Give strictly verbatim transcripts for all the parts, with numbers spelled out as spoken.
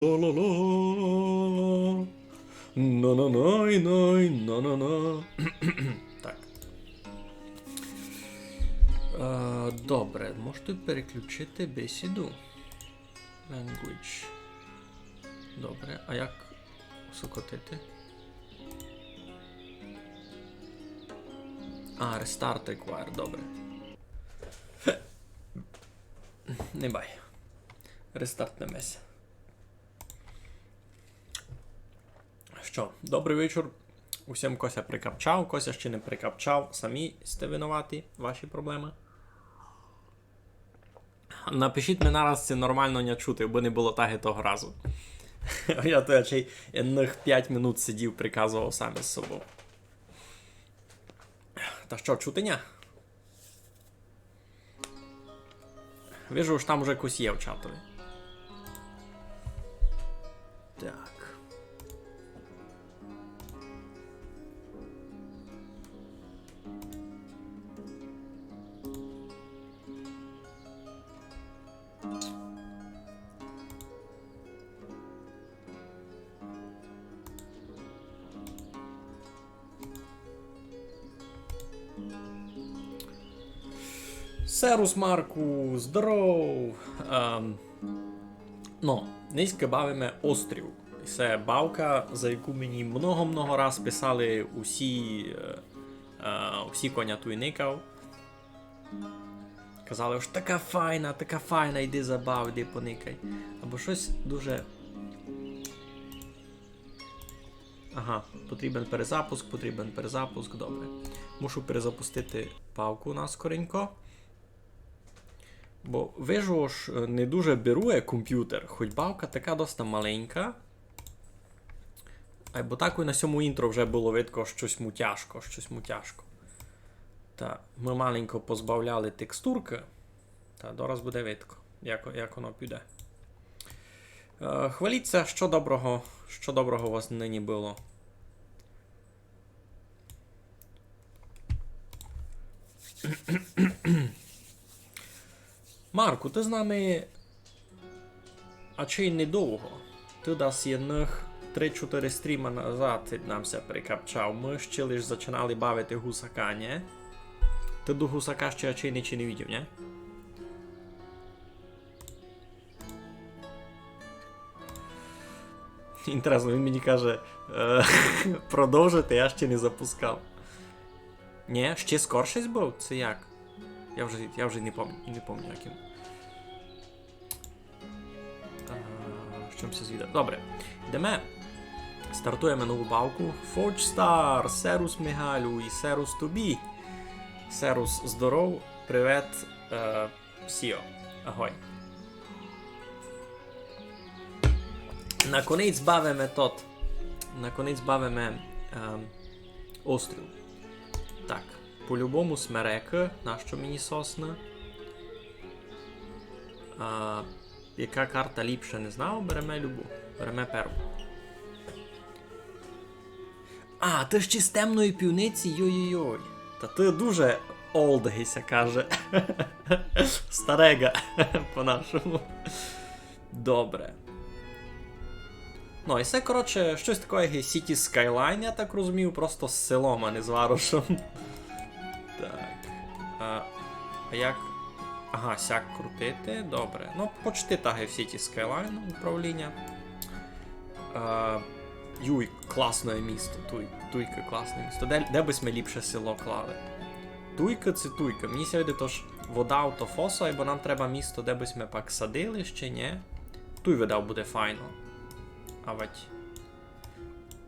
Ла-ла-ла. На-на-най-най, на-на-на. Так. Е, добре, можете переключити бесіду. Language. Добре, а як сокотити? А, restart required, добре. Не бай. Рестартнеме ся. Што, добрый вечур. Усім, ко ся прикапчав, ко ся ще не прикапчав, самі сьте виноваті, ваші проблемы. Напишіть ми нараз, ци нормално ня чути, бо не было так і того разу. Я то ачей єдных пять минут сидів, приказовав сам із собов. Та што, чути ня? Вижу, ож там уже кось є в чатови. Так. Серус, Марку, здоров! Ем, но, нынька бавиме Острів. Се бавка, за яку мені много-много раз писали усі, е, е, усі, ко ня туй никав. Казали, ож така файна, така файна, йди забав, йди поникай. Або штось дуже... Ага, потрібен перезапуск, потрібен перезапуск, добре. Мушу перезапустити бавку наскоренько. Бо вижу, ож, е, не дуже берує компютер, хоть бавка така доста маленька. Айбо так і на сьому інтро вже было видко, штось му тяжко, штось му тяжко. Та мы маленько позбавляли текстуркы. Та дораз буде видко, як, як оно піде. Е, хваліть ся, што доброго, што доброго у вас нині было. Марку, ты з нами ачей недовго. Ты дас єдных три-чотыри стріма назад нам ся прикапчав. Мы ще лиш зачинали бавити гусака, нє? Ты до гусака ще ачей ничи не видів, нє? Інтересно, він мені каже, е, продовжити, я ще не запускав. Нє, ще скоршись быв? Се як? Я вже, я вже не помню, не помню, як він. А, што м ся звідав? Добре, йдеме. Стартуєме нову бавку. Forge Star, серус Мигалю і серус тобі. Серус, здоров, привет, е, Сіо, агой. Наконець бавиме тот. Наконець бавиме, ем, Острів. Так, по-любому смерекы, нащо мені сосны? А, яка карта ліпша, не знав, береме любу. Береме перву. А, ты ще з Темної Пивниці? Йой-йой-йой. Та ты дуже олд, ги ся каже. Старега, по-нашому. Добре. Ну, і се, коротше, штось таке, як City Skyline, я так розумію, просто з селом, а не з варошом. Так. А, а як? Ага, сяк крутити. Добре. Ну, почти так, як в City Skyline управління. А, юй, класне місто. Туй, туйка класне місто. Де, де бы сьме ліпше село клали? Туйка ци туйка? Мені ся видить, ож вода ото фоса, бо нам треба місто, де бы сьме пак садили ще, нє? Туй, видав, буде файно. Авать.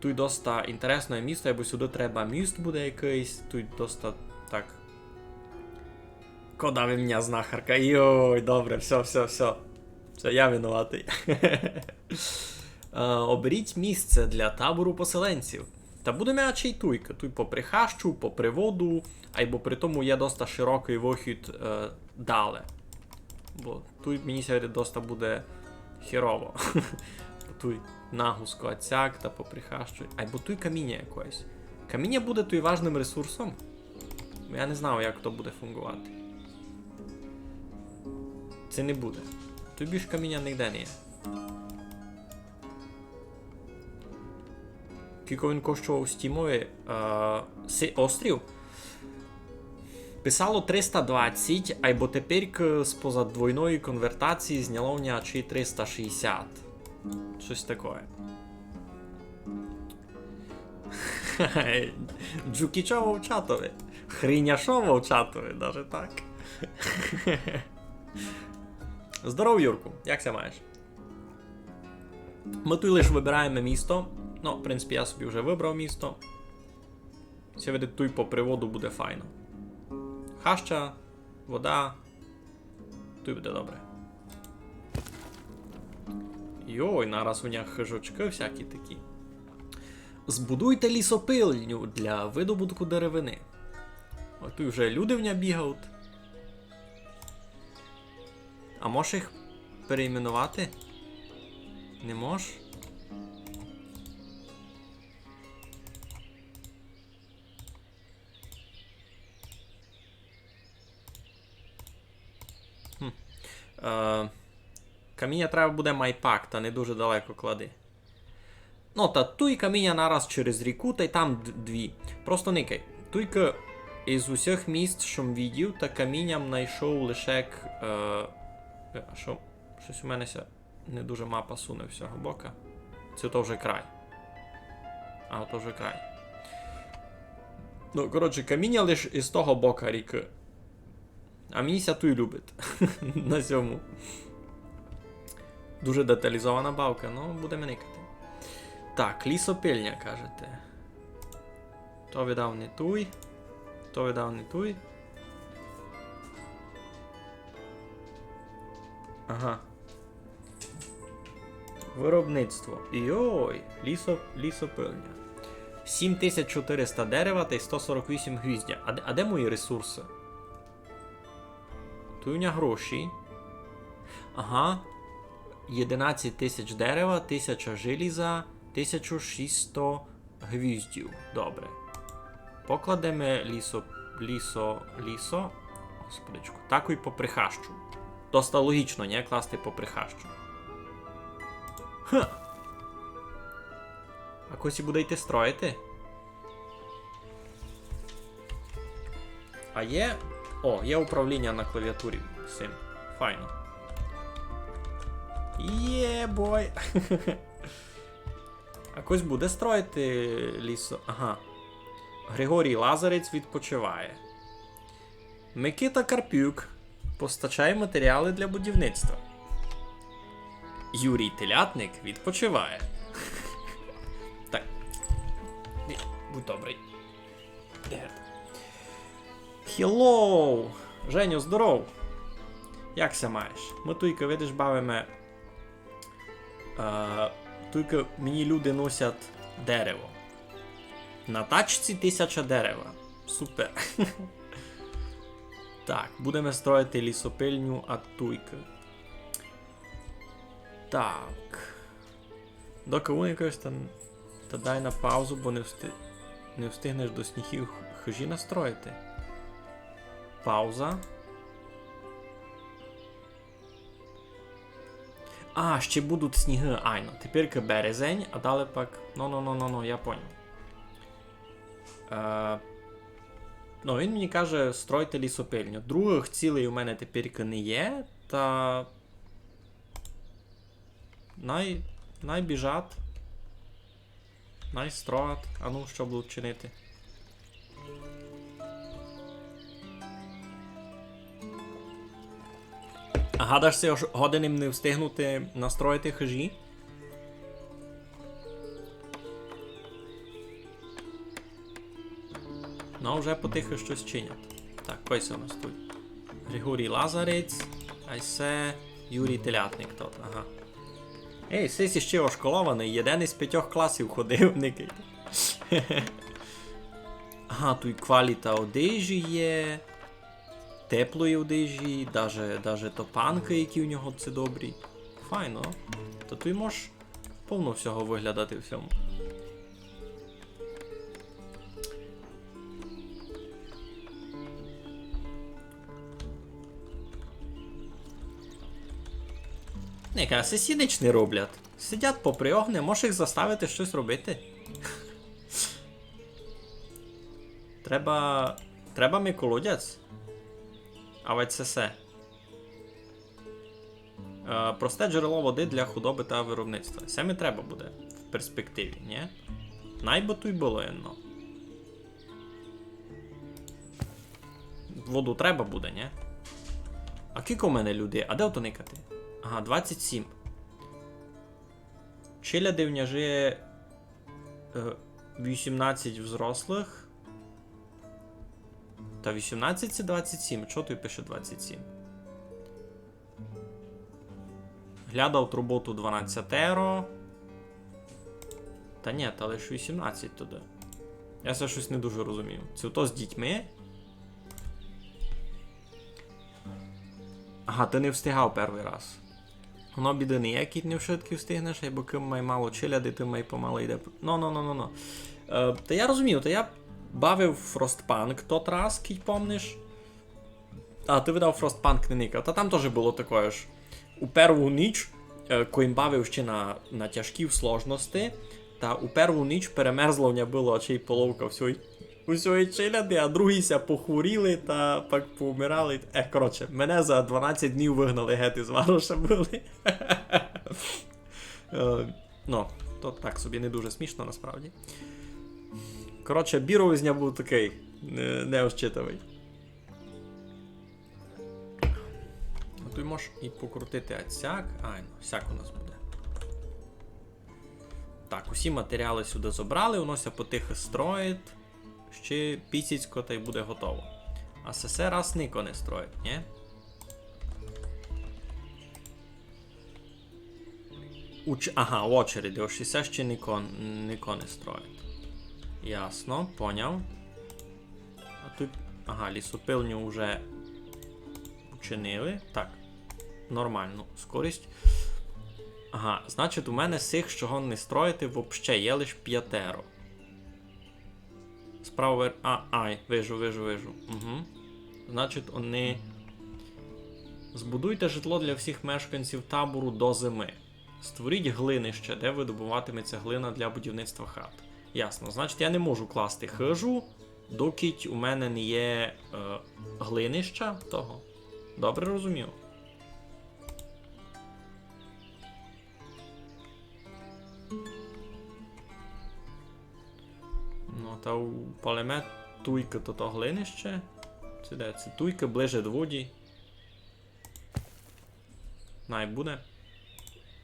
Туй доста інтересне місто, бо сюды треба міст буде якыйсь, туй доста так. Кода ви мене, знахарка? Йой, добре, всьо, всьо, всьо. Всьо, я винуватый. Е, оберіть місце для табору поселенців. Та будеме ачей туйка. Туй попри хащу, попри воду, айбо при тому є доста широкый выхід, е, дале. Бо туй, мені ся видить, доста буде херово. Туй нагузко ацяк та попри хащу. Айбо туй каміня якоєсь. Каміня буде туй важным ресурсом? Бо я не знав, як то буде фунґовати. Се не буде. Туй більш каміня нигде не є. Кілько він коштував у Стімови, е, си-, острів? Писало триста двадцять, айбо тепер к-, споза двойної конвертації зняло в ня чи триста шістдесят. Щось таке. Джукічово в чатови. Хріняшово в чатови, даже так. Здоров, Юрку, як ся маєш? Мы туй лиш выбираєме місто. Ну, в принципі, я собі вже выбрав місто. Ся видить, туй по приводу буде файно. Хаща, вода. Туй буде добре. Йой, нараз у нях хижочкы всякі такі. Збудуйте лісопильню для видобутку деревины. От туй вже люди в ня бігають. А можеш їх перейменувати? Не можеш? Хм. Е, каміня треба буде май пак, та не дуже далеко клади. Ну, та туй каміня нараз через ріку, тай там д-, дві. Просто никай. Туйка із усіх міст, што м видів, та каміням найшов лише к-, е, е, а што? Щось у мене ся не дуже мапа суне в сього бока. Ци то вже край. А, то вже край. Ну, коротше, каміня лиш із того бока рікы. А мені ся туй любить. На сьому. Дуже деталізована бавка, ну, будеме никати. Так, лісопильня, кажете. То видав не туй. То видав не туй. Ага. Виробництво. Йой, лісо-, лісопильня. Сім тисяч чотириста дерева тай сто сорок вісім гвіздя. А де, а де мої ресурсы? Туй у ня гроші. Ага. Єдинадцять тисяч дерева, тисяча желіза, тисяча шістсто гвіздів. Добре. Покладеме лісо, лісо, лісо. Господичку. Такой попри хащу. Доста логічно, нє? Класти попри хащу. Ха! А кось буде йти строїти? А є? О, є управління на клавіатурі. Сим. Файно. Є, бой! А кось буде строїти лісо? Ага. Григорій Лазарець відпочиває. Микита Карпюк постачає матеріали для будівництва. Юрій Телятник відпочиває. Так. Ні, будь добрий. Де? Hello! Женю, здоров! Як ся маєш? Мы туйка, видиш, бавиме. Е, туйка мені люди носять дерево. На тачці тисяча дерева. Супер. Так, будеме строїти лісопильню, а туйка. Так. Доки уникаєш, та, та дай на паузу, бо не всти-, не встигнеш до снігів х-, хижі настроїти. Пауза. А, ще будуть сніги, айно. Тепер березень, а далі пак. Ну, ну, ну, ну, ну, я поняв. Е, ну, він мені каже, стройте лісопильню. Других цілей у мене тепер не є, та най, най біжать. Най строять. А ну, што будуть чинити? А гадаш, ся ож годен им не встигнути настроїти хижі? Ну, вже потихо штось чинять. Так, кой се у нас туй? Григорій Лазарець, а се Юрій Телятник тот, ага. Ей, сись іщи ошколованый, єден із пятьох класів ходив, никай. Ага, туй кваліта одежі є, теплої одежі, даже, даже топанкы, які у нього, се добрі. Файно. Та туй мож повно всього выглядати в сьому. Нека, сусіди ніч не роблять. Сидять попри огню, можеш їх заставити штось робити. Треба, треба ми колодязь? А ведь се се. Е, просте джерело води для худобы та виробництва. Се ми треба буде в перспективі, нї? Най бы туй было єдно. Воду треба буде, нї? А кілько у мене людей? А де ото никати? Ага, двадцять сім. Челяди в ня жиє, е, вісімнадцять взрослых. Та вісімнадцять се двадцять сім. Чого туй пише двадцять сім? Глядав роботу дванадцятеро. Та нї, та лиш вісімнадцять туды. Я се штось не дуже розумію. Ци то з дітьми? Ага, ты не встигав первый раз. Воно біды не є, кідь не вшыткі встигнеш, айбо кым май мало челяди, тым май помало йде. Но, но, но, но, но. Е, та я розумію, та я бавив Frostpunk тот раз, кідь помниш. А, ты видав Frostpunk, не никав. Та там тоже было такоє ж. У перву ніч, е, кой им бавив ще на, на тяжкій сложности, та у перву ніч перемерзло в ня было, ачей половка всьой, усьої челяди, а другі ся похворіли та пак поумирали. Е, коротше, мене за дванадцять днів выгнали геть из вароша были. Е, ну, то так собі не дуже смішно насправді. Коротше, Біров из ня быв такый, не, неощитавый. А туй можеш і покрутити ацяк. Айно, сяк у нас буде. Так, усі матеріалы сюды зобрали, воно ся потихы строїть. Ще пісіцько тай буде готово. А се раз нико не строїть, нї? Уч-, ага, в очереди, ож і се ще нико, нико не строїть. Ясно, поняв. А туй, ага, лісопилню вже учинили. Так, нормална скорость. Ага, значить, у мене сих, чого не строїти, вообще є лиш пятеро. Справа вер-, а, ай, вижу, вижу, вижу. Угу. Значить, они збудуйте житло для всіх мешканців табору до зими. Створіть глинище, де видобуватиметься глина для будівництва хат. Ясно. Значить, я не можу класти хижу, докіть у мене не є, е, глинища того. Добре розумію? Ну, та упалиме туйкы тото глинище. Се де? Се туйкы ближе до воді. Най буде.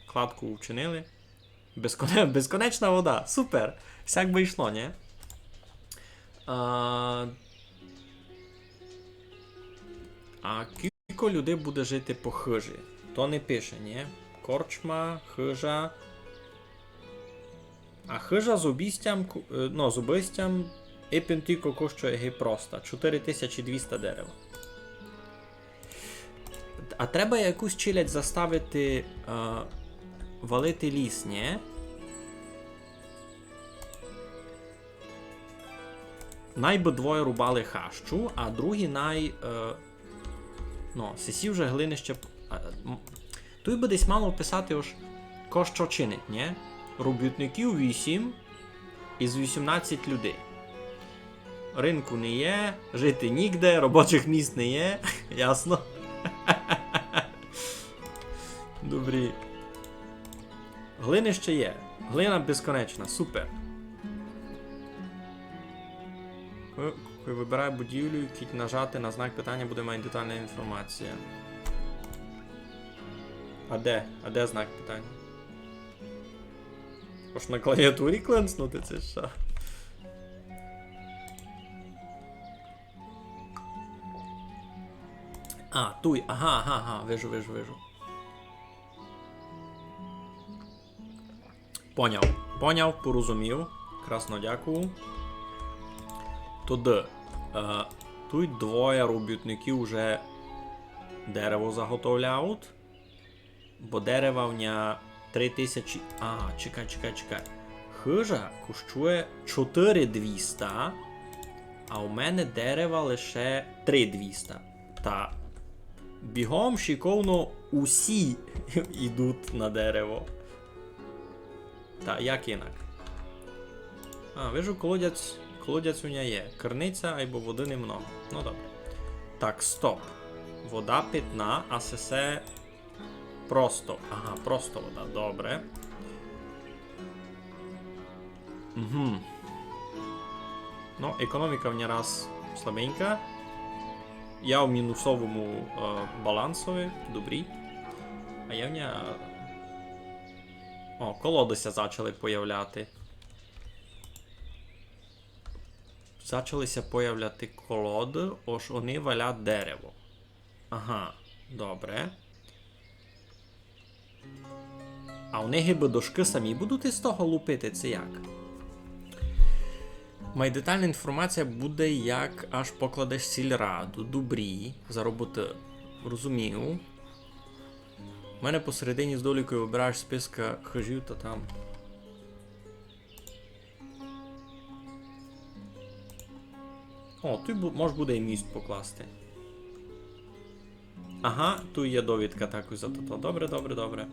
Кладку вчинили. Безконе-, безконечна вода. Супер. Сяк бы йшло, нї? А, а кілько людей буде жити по хижі? То не пише, нї? Корчма, хижа. А хижа з обістям, ку-, е, ну, з обістям ипен тілько коштує ги проста. Чотири тисячі двіста дерева. А треба якусь челядь заставити, е, валити ліс, нї? Най бы двоє рубали хащу, а другі най, е, ну, сесі вже глинище п-, а, м, туй бы десь мало писати, ож ко што чинить, нї? Робітників вісім из вісімнадцять людей. Ринку не є, жити нігде, робочих місць не є. Ясно. Добрі. Глини ще є. Глина безконечна, супер. Коли, коли вибираю будівлю, кідь нажати на знак питання, буде май детальна інформація. А де? А де знак питання? Ож на клавіатурі клацнути, ци што? А, туй, ага, ага, ага, вижу, вижу, вижу. Поняв. Поняв, порозумів. Красно дякую. Туды. Е, туй двоє робітників уже дерево заготовляють. Бо дерева в ня три тисячі. А, чекай, чекай, чекай. Хижа коштує чотири двіста, а у мене дерева лише три двіста. Та бігом шиковно усі йдуть на дерево. Та як інак? А, вижу, колодязь, Колодязь у ня є. Керниця, айбо воды немного. Ну добре. Так, стоп. Вода питна, а сесе просто. Ага, просто вода. Добре. Угу. Ну, економіка в ня раз слабенька. Я в мінусовому е, балансови. Добрі. А я в ня. О, колоды ся зачали появляти. Зачали ся появляти колоды, ож они валять дерево. Ага, добре. А они гибы дошкы самі будуть из того лупити, ци як? Май детална інформація буде, як аж покладеш сільраду. Добрі, за роботы. Розумію. У мене посередині з долікою выбираєш списка хыжів, та там. О, туй бу- мож буде і міст покласти. Ага, туй є довідка також за тото. Добре, добре, добре.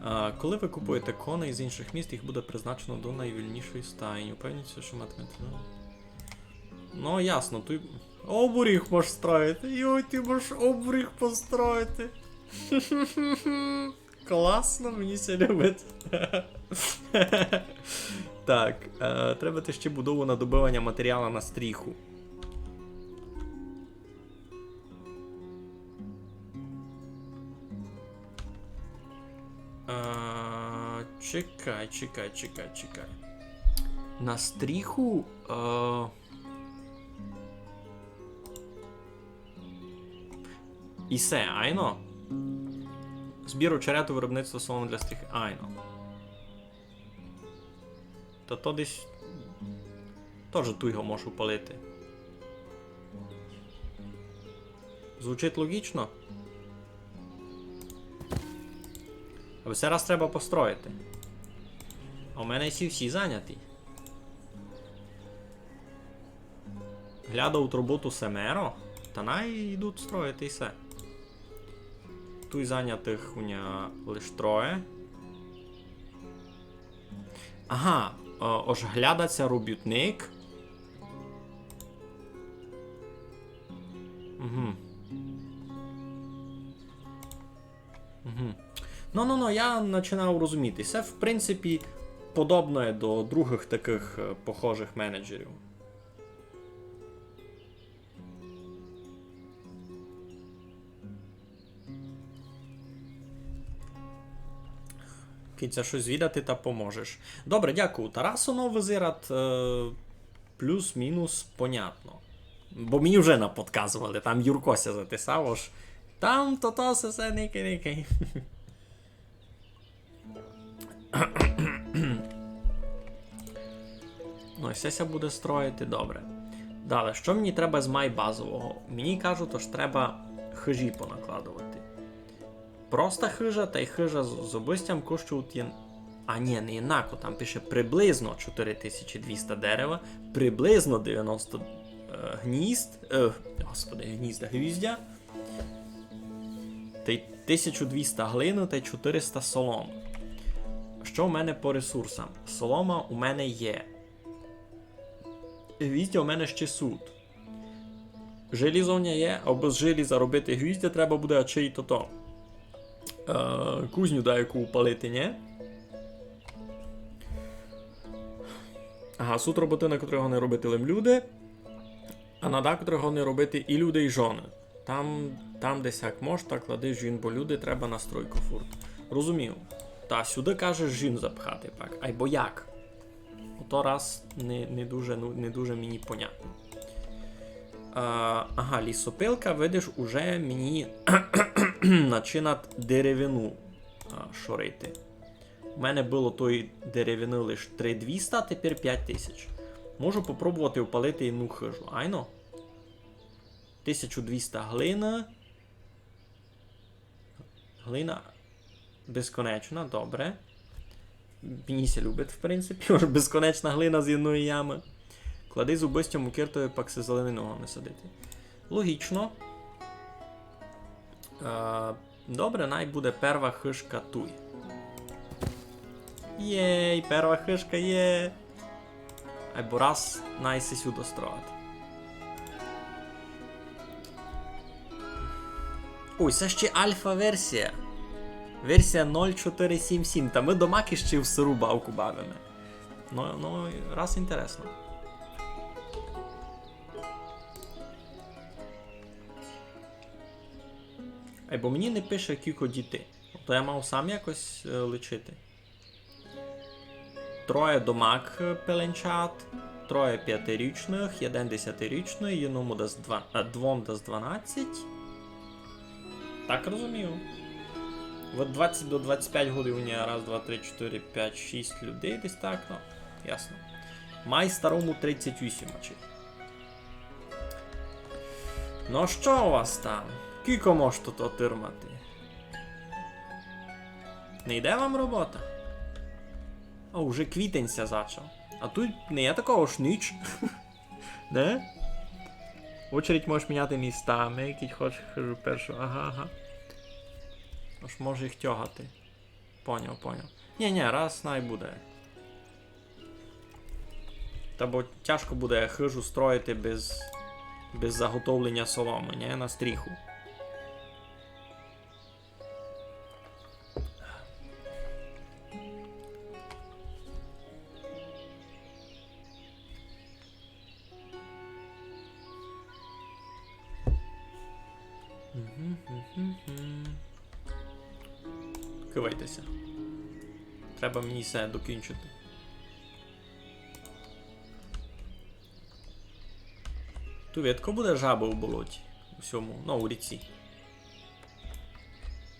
А, коли ви купуєте коней з інших міст, їх буде призначено до найвільнішої стайні. Упевніться, що матиме... Ну, ясно, туй оборіг можеш строїти. Йой, ты можеш оборіг построїти. Класно, мені ся любить. Так, е, треба ти ще будову на добываня матеріала на стріху. Е, чекай, чекай, чекай, чекай. На стріху. Е, і се, айно? Збір очерету, виробництво соломи для стріхи. Айно. Та то десь тоже туй го можу палити. Звучить логічно. А се раз треба построїти. А у мене сі всі заняті. Глядавуть роботу семеро, та най йдуть строїти і се. Туй занятых у ня лиш троє. Ага, е, ож глядать ся робітник. Угу. Угу. Ну, ну, ну, я починав розуміти. Се, в принципі, подобне до других таких е, похожих менеджерів. Кидь ся штось звідати, та поможеш. Добре, дякую. Тарасу, но визират, е, плюс-мінус понятно. Бо мені вже наподказували, там Юрко ся затисав, ож там то, то, се, се, никай, никай. Ну, і се ся буде строїти, добре. Далі, що мені треба з май базового? Мені кажуть, ож треба хижі понакладовати. Проста хижа тай хижа з, з обыстям коштують єн-, а ні, не єднако, там пише приблизно чотири тисячі двіста дерева, приблизно девяносто е, гнізд, е, господи, гнізда, гвіздя. Тай тисячу двіста глины тай чотириста соломы. Што в мене по ресурсам? Солома у мене є. Гвіздя у мене ще суть. Желізо в мене є, а без желіза робити гвіздя треба буде, а чи й тото. Е, кузню даяку упалити, ні? Ага, суть роботы, на котрых годні робити лим люди, а на дакотрых годні робити і люди, і жоны. Там, там десь як мож, так клади жін, бо люди треба на стройку фурт. Розумію. Та сюды кажеш жін запхати пак. Айбо як? Ото раз не, не дуже, ну, не дуже мені понятно. А, ага, лісопилка, видиш, уже мені начинат деревину а, шорити. У мене было тої деревины лиш три двіста, а тепер пять тисяч. Можу попробовати упалити єдну хижу. Айно? Тисячу двіста глины. Глина безконечна, добре. Мені ся любить, в принципі, ож безконечна глина з єдної ямы. Клади з убыстям у киртові, пак се зеленину ногами садити. Логічно. Е, добре, най буде перва хижка туй. Єй, перва хижка є. Айбо раз най сесю достроїти. Ой, се ще альфа-версія. Версія ноль чотири сім сім. Та мы домак іщи в сиру бавку бавиме. Ну, ну, раз інтересно. Айбо мені не пише, кілько дітей. То я мав сам якось, е, лічити. Троє домак, е, пеленчат, троє пятирічных, єден десятирічный, єдному десь два-, е, двом десь дванадцять. Так розумію. Од двадцять до двадцять пять годів у нього раз, два, три, чотири, пять, шість людей десь так, ну, ясно. Май старому тридцять вісім, ачей. Ну, што у вас там? Кілько мож тут отырмати? Не йде вам робота? О, уже квітень ся зачав. А туй не є такого ж ніч. Не? Очередь можеш міняти містами, кідь хочеш, кажу, першу. Ага, ага. Ож може їх тягати. Поняв, поняв. Нї, нї, раз най буде. Та бо тяжко буде хыжу строїти без, без заготовлення соломы, нї, на стріху. Кывайте ся. Треба мені се докінчити. Ту видко буде жабы у болоті. У сьому, ну, у ріці.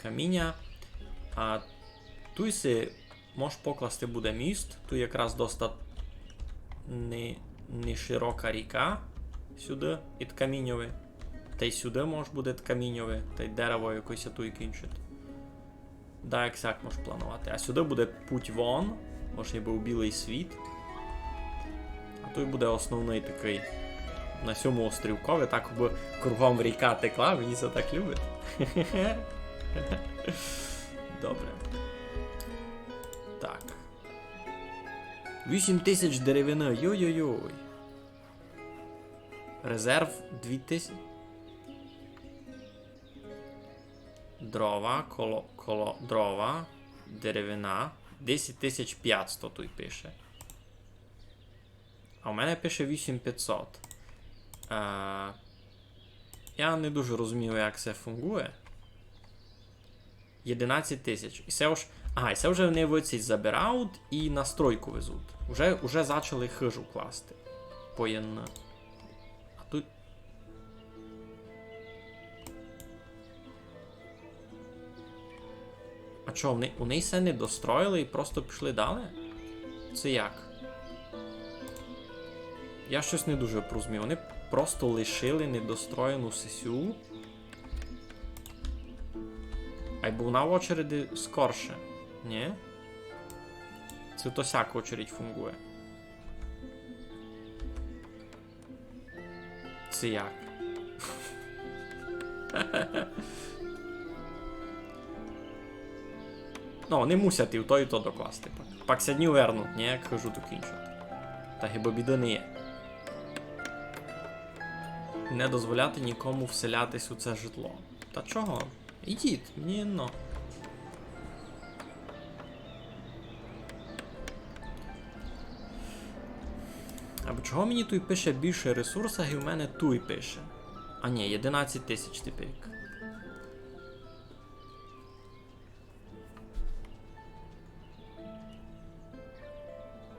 Каміня. А туй си мож покласти буде міст. Туй якраз доста не, не широка ріка. Сюды, ид каміньови. Тай сюды мож буде ид каміньови, тай дерево якоєсь туй кінчити. Да, як сяк мож планувати. А сюды буде путь вон, ож ніби у білый світ. А туй буде основный такый на сьому острівкови, так бы кругом ріка текла, мені се так любить. Добре. Так. Вісім тисяч деревины, йой-йой-йой. Резерв дві тисячі. Дрова, коло, коло, дрова, деревина. Десять тисяч пятсто туй пише. А у мене пише вісім пятсот. Е, я не дуже розумію, як се фунґує. Єдинадцять тисяч. І се уж, ага, і се вже вони выціть забирають і на стройку везуть. Уже, уже зачали хыжу класти. Поєдно. А туй А чо, вони, вони се не достроїли і просто пішли далі? Се як? Я штось не дуже порозумів. Вони просто лишили недостроєну сесю. Айбо вона в очереди скорше, нї? Се то сяк очередь фунґує. Се як? Ну, они мусять і то, і то докласти. Пак, пак ся дні вернуть, нї, як хыжу докінчать. Та хіба біды не є. Не дозволяти нікому вселятись у се житло. Та чого? Ідіть, мені єдно. Айбо чого мені туй пише більше ресурсів, і в мене туй пише? А нї, єдинадцять тисяч тепер.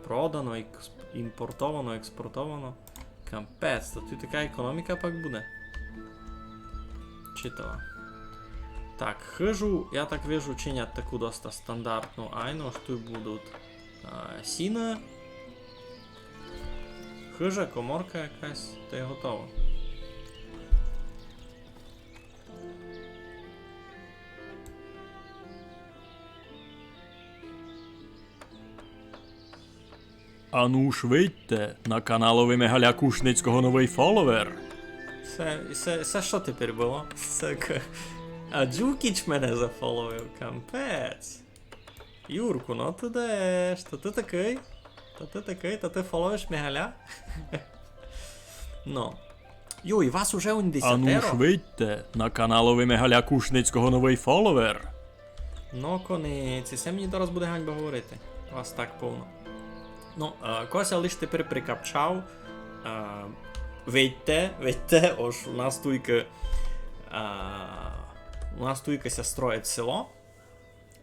Продано, експ-, імпортовано, експортовано. Капець, то туй така економіка пак буде. Читава. Так, хыжу, я так вижу, чинять таку доста стандартну, айно, ож туй будуть, а, сіно. Хыжа, коморка якась, тай готово. Ану ж видьте, на каналови Мигаля Кушницького новый фоловер. Се, се, се што тепер было? Се к-, а Джукіч мене зафоловив, капець. Юрку, ну ты де ж, то ты такый? Та ты такый, та ты фоловиш Мигаля? Ну. Йой, вас уже унь десятеро. Ану ж видьте, на каналови Мигаля Кушницького новый фоловер. Ну, конець, і се мені зараз буде ганьба говорити. Вас так повно. Ну, е, кого ся лиш тепер прикапчав. Е, видьте, видьте, ож у нас туйка, е, у нас туйка ся строїть село.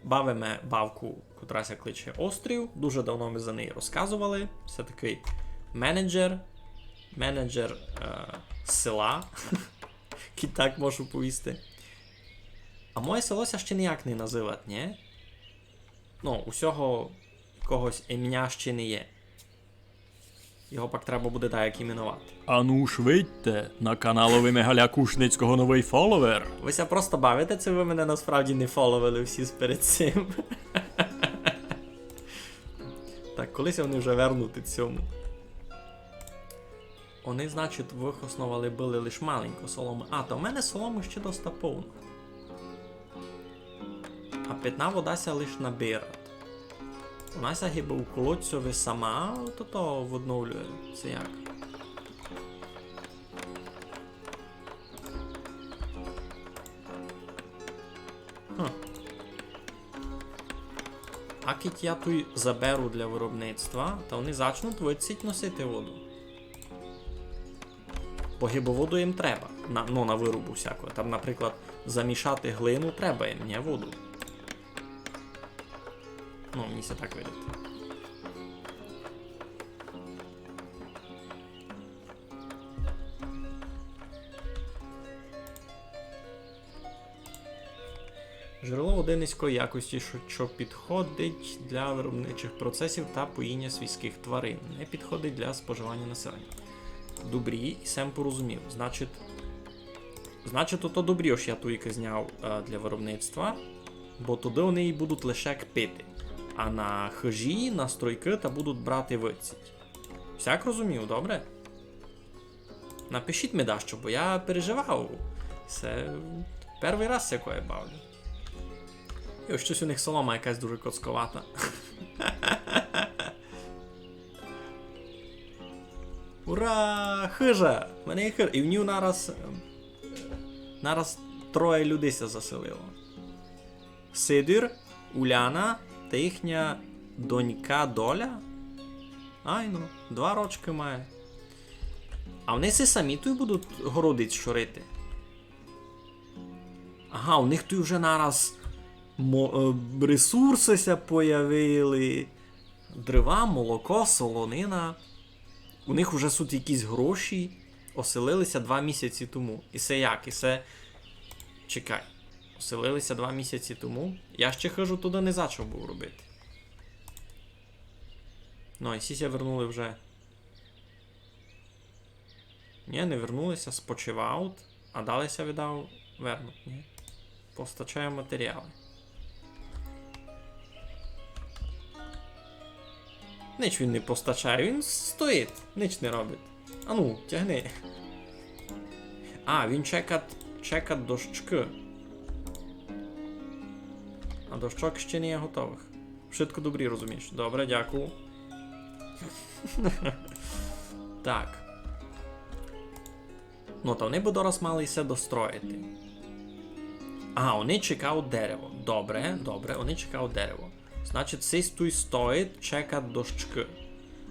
Бавиме бавку, котра ся кличе Острів. Дуже давно ми за неї розказовали. Се такый менеджер, менеджер, е, села. Кідь так можу повісти. А моє село ся ще ніяк не называть, нї? Ну, у сього якогось імня ще не є. Його пак треба буде даяк іменовати. Ану ж видьте, на каналови Мигаля Кушницького новый фоловер. Вы ся просто бавите, ци вы мене насправді не фоловили всі перед цим? Так, колись вони вже вернуть цьому. Они, значить, выхосновали были лиш маленько соломы. А, та в мене соломы ще доста повно. А питна вода ся лиш набирать. Она ся гибы у колодцьови сама тото відновлює. Се як? Хм. А кідь я туй заберу для виробництва, та они зачнуть выдціть носити воду. Бо гибы воду їм треба. На, ну, на вырубу всякого. Там, наприклад, замішати глину треба їм, нї, воду. Ну, мені ся так видить. Джерело води низької якості, що, що підходить для виробничих процесів та поїння свійських тварин. Не підходить для споживання населення. Добрі, і сем порозумів. Значить, значить, ото добрі, ож я туйка зняв, е, для виробництва, бо туды они її будуть лише як пити. А на хыжі, на стройкы та будуть брати выдціть. Всяк розумів, добре? Напишіть ми дашто, бо я переживав. Се первый раз, як я бавлю. І ось штось у них солома якась дуже коцковата. Ура! Хыжа! В мене є хыжа. І в ній нараз, ем, нараз троє людей ся заселило. Сидір, Уляна та їхня донька Доля. Айно, два рочкы має. А вони си самі туй будуть городець шорити. Ага, у них туй вже нараз мо-, е, ресурсы ся появили. Дрова, молоко, солонина. У них уже суть якісь гроші. Оселили ся два місяці тому. І се як? І се... Чекай. Оселили ся два місяці тому. Я ще хыжу туды не зачав быв робити. Ну, і сі ся вернули вже. Нї, не вернули ся, спочивають, а далі ся видав вернуть, нї? Постачає матеріалы. Нич він не постачає, він стоїть, нич не робить. Ану, тягни. А, він чекать, чекать дощкы. А дощок ще не є готовых. Вшытко добрі, розумієш. Добре, дякую. Так. Ну, та вони бы дораз мали се достроїти. А, вони чекають дерево. Добре, добре, вони чекають дерево. Значить, сись туй стоїть, чекать дощкы.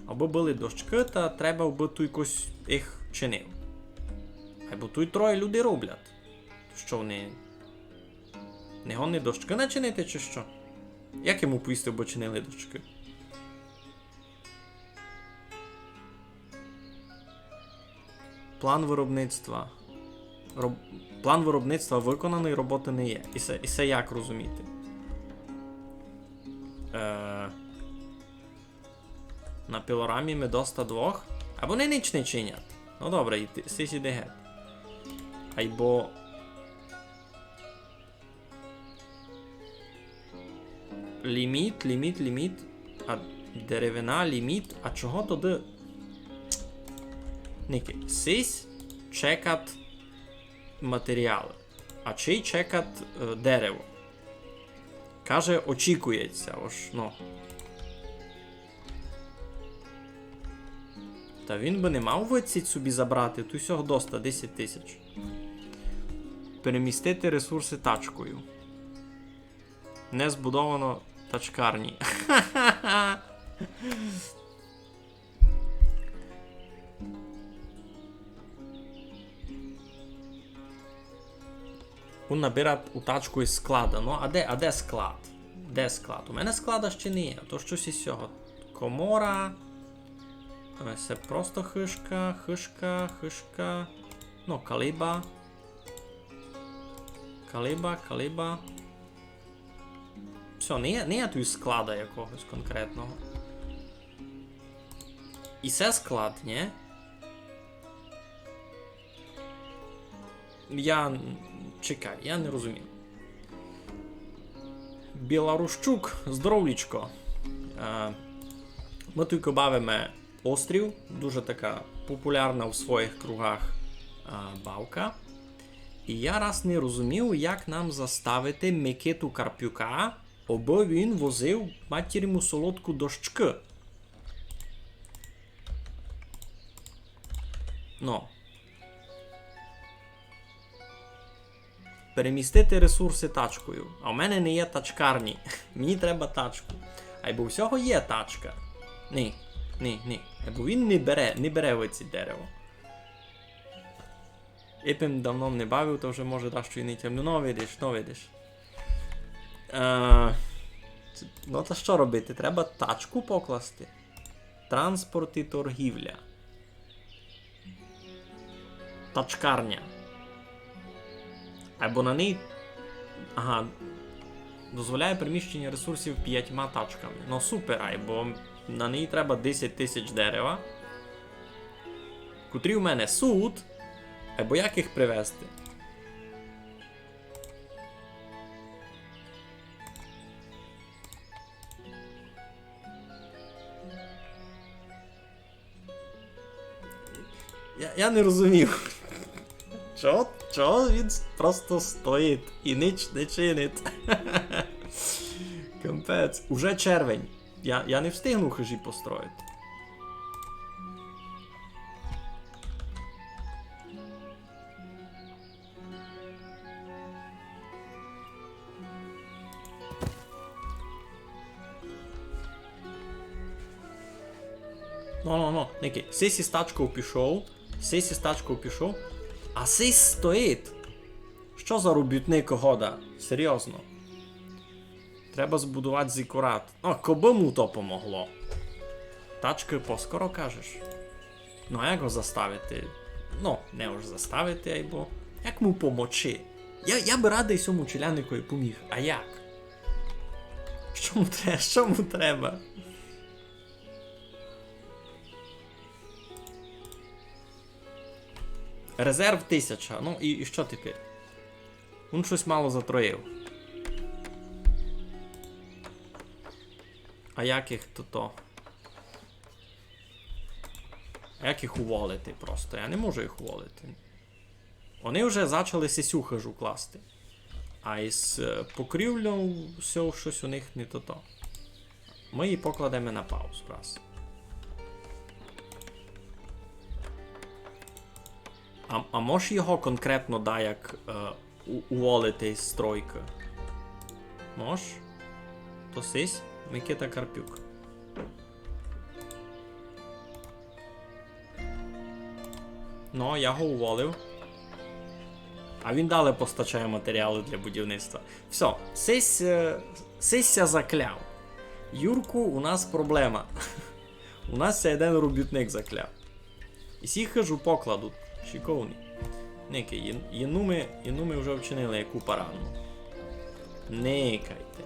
Абы были дощкы, та треба, абы туй кось їх чинив. Айбо туй троє люди роблять. Што вони не годні дощкы начинити, чи што? Як йому повісти, абы чинили дощкы? План виробництва. Роб-, план виробництва виконаный, роботы не є. І се, і се як розуміти? Е, на пилорамі ми доста двох. Айбо вони нич не чинять. Ну добре, і ти, сись іди геть. Айбо Ліміт, ліміт, ліміт. А деревина, ліміт. А чого туды? Никай. Сись чекать матеріалы. А чий чекать, е, дерево? Каже, очікується, ож, ну. Та він бы не мав выдсіть собі забрати, туй сього доста, десять тисяч. Перемістити ресурсы тачкою. Не збудовано тачкарні. Вун набират у тачку из склада. Ну, а де, а де склад? Де склад? У мене склада ще не є. То штось из сього. Комора. Е, се просто хыжка, хыжка, хыжка. Ну, калиба. Калиба, калиба. Всьо, не є, не є туй склада якогось конкретного. И се склад, нї? Я н-, чекай, я не розумію. Білорущук, здоровлічко. Е, мы туйко бавиме острів, дуже така популярна в своїх кругах, е, бавка. И я раз не розумів, як нам заставити Микиту Карпюка, обы він возив матір му солодку дощкы. Ну. Перемістити ресурсы тачкою. А в мене не є тачкарні. Мені треба тачку. Айбо у сього є тачка. Ні, ні, ні. Айбо він не бере, не бере выдсіть дерево. Епем давно не бавив, то вже може дашто и не тямлю. Ну, видиш, ну, видиш. Е, ц-, ну, та што робити? Треба тачку покласти. Транспорт и торгівля. Тачкарня. Айбо на ній, ага, дозволяє переміщення ресурсів п'ятьма тачками. Ну, супер, айбо на ній треба десять тисяч дерева, котрі у мене суть, айбо як їх привезти? Я, я не розумію. Чого, чого він просто стоїть и нич не чинить? Капець. Уже червень. Я, я не встигну хыжі построїти. Ну, ну, ну, никай. Сись из тачков пішов. Сись из тачков пішов. А сись стоїть. Што за робітник года? Серйозно. Треба збудовати зікурат. О, кобы му то помогло. Тачкы поскоро, кажеш? Ну, а як го заставити? Ну, не уж заставити, айбо як му помочи? Я, я бы радый сьому челядникови поміг. А як? Што му тре-, што му треба? Резерв тисяча. Ну, и, и што тепер? Вун штось мало затроїв. А як їх то, то? А як їх уволити просто? Я не можу їх уволити. Они вже зачали сесю хыжу класти. А из, е, покрівлёв всьо штось у них не тото. Мы її покладеме на пауз раз. А, а мож його конкретно даяк, е, у-, уволити з стройкы? Мож? То сись Микита Карпюк. Ну, я го уволив. А він далі постачає матеріалы для будівництва. Всьо, сись, е, сись ся закляв. Юрку, у нас проблема. У нас ся єден робітник закляв. И сі хыжу покладуть. Шиковні. Никай, ін-, інумы, інумы вже вчинили яку парадну. Никайте.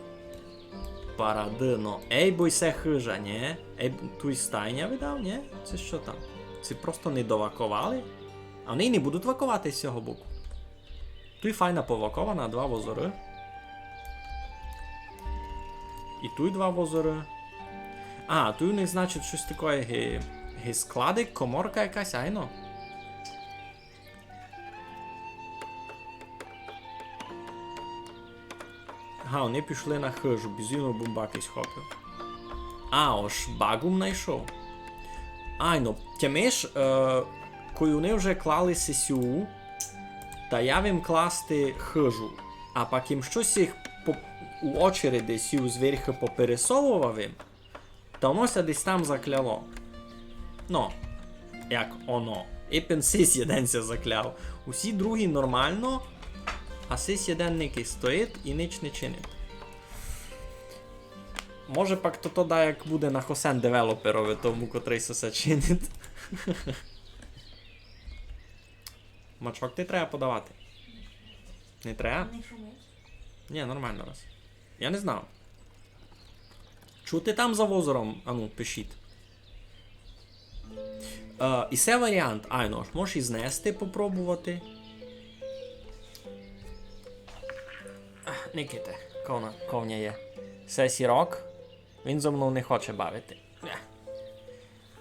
Парадно. Ей, бо й се хыжа, нї? Ей, туй стайня, видав, нї? Ци што там? Ци просто не доваковали? А они й не будуть ваковати з сього боку. Туй файна повакована, два возоры. И туй два возоры. А, туй у них, значить, штось такоє ги-, ги складик, коморка якась, айно. Ага, они пішли на хыжу, бізуно бумбаки схопив. А, ож багум найшов. Айно, тямиш, е, кой они вже клали сесю, та я им класти хыжу. А пак им штось їх по, у очереди сів зверху попересовував им, та оно ся десь там закляло. Но, як оно. Ипен сись єден ся закляв. Усі другі нормално, а сись єден никай стоїть і нич не чинить. Може пак тото даяк буде на хосен девелоперови тому, котрый се, се чинить. Мачок ти треба подавати. Не треба? Не шумить? Ні, нормално раз. Я не знав. Чути там за возором? Ану, пишіть. Е, і се варіант. Айно, ож можеш і знести, попробовати. Ах, никайте, ков ня, ков ня є. Се сірок. Він зо мнов не хоче бавити. Е.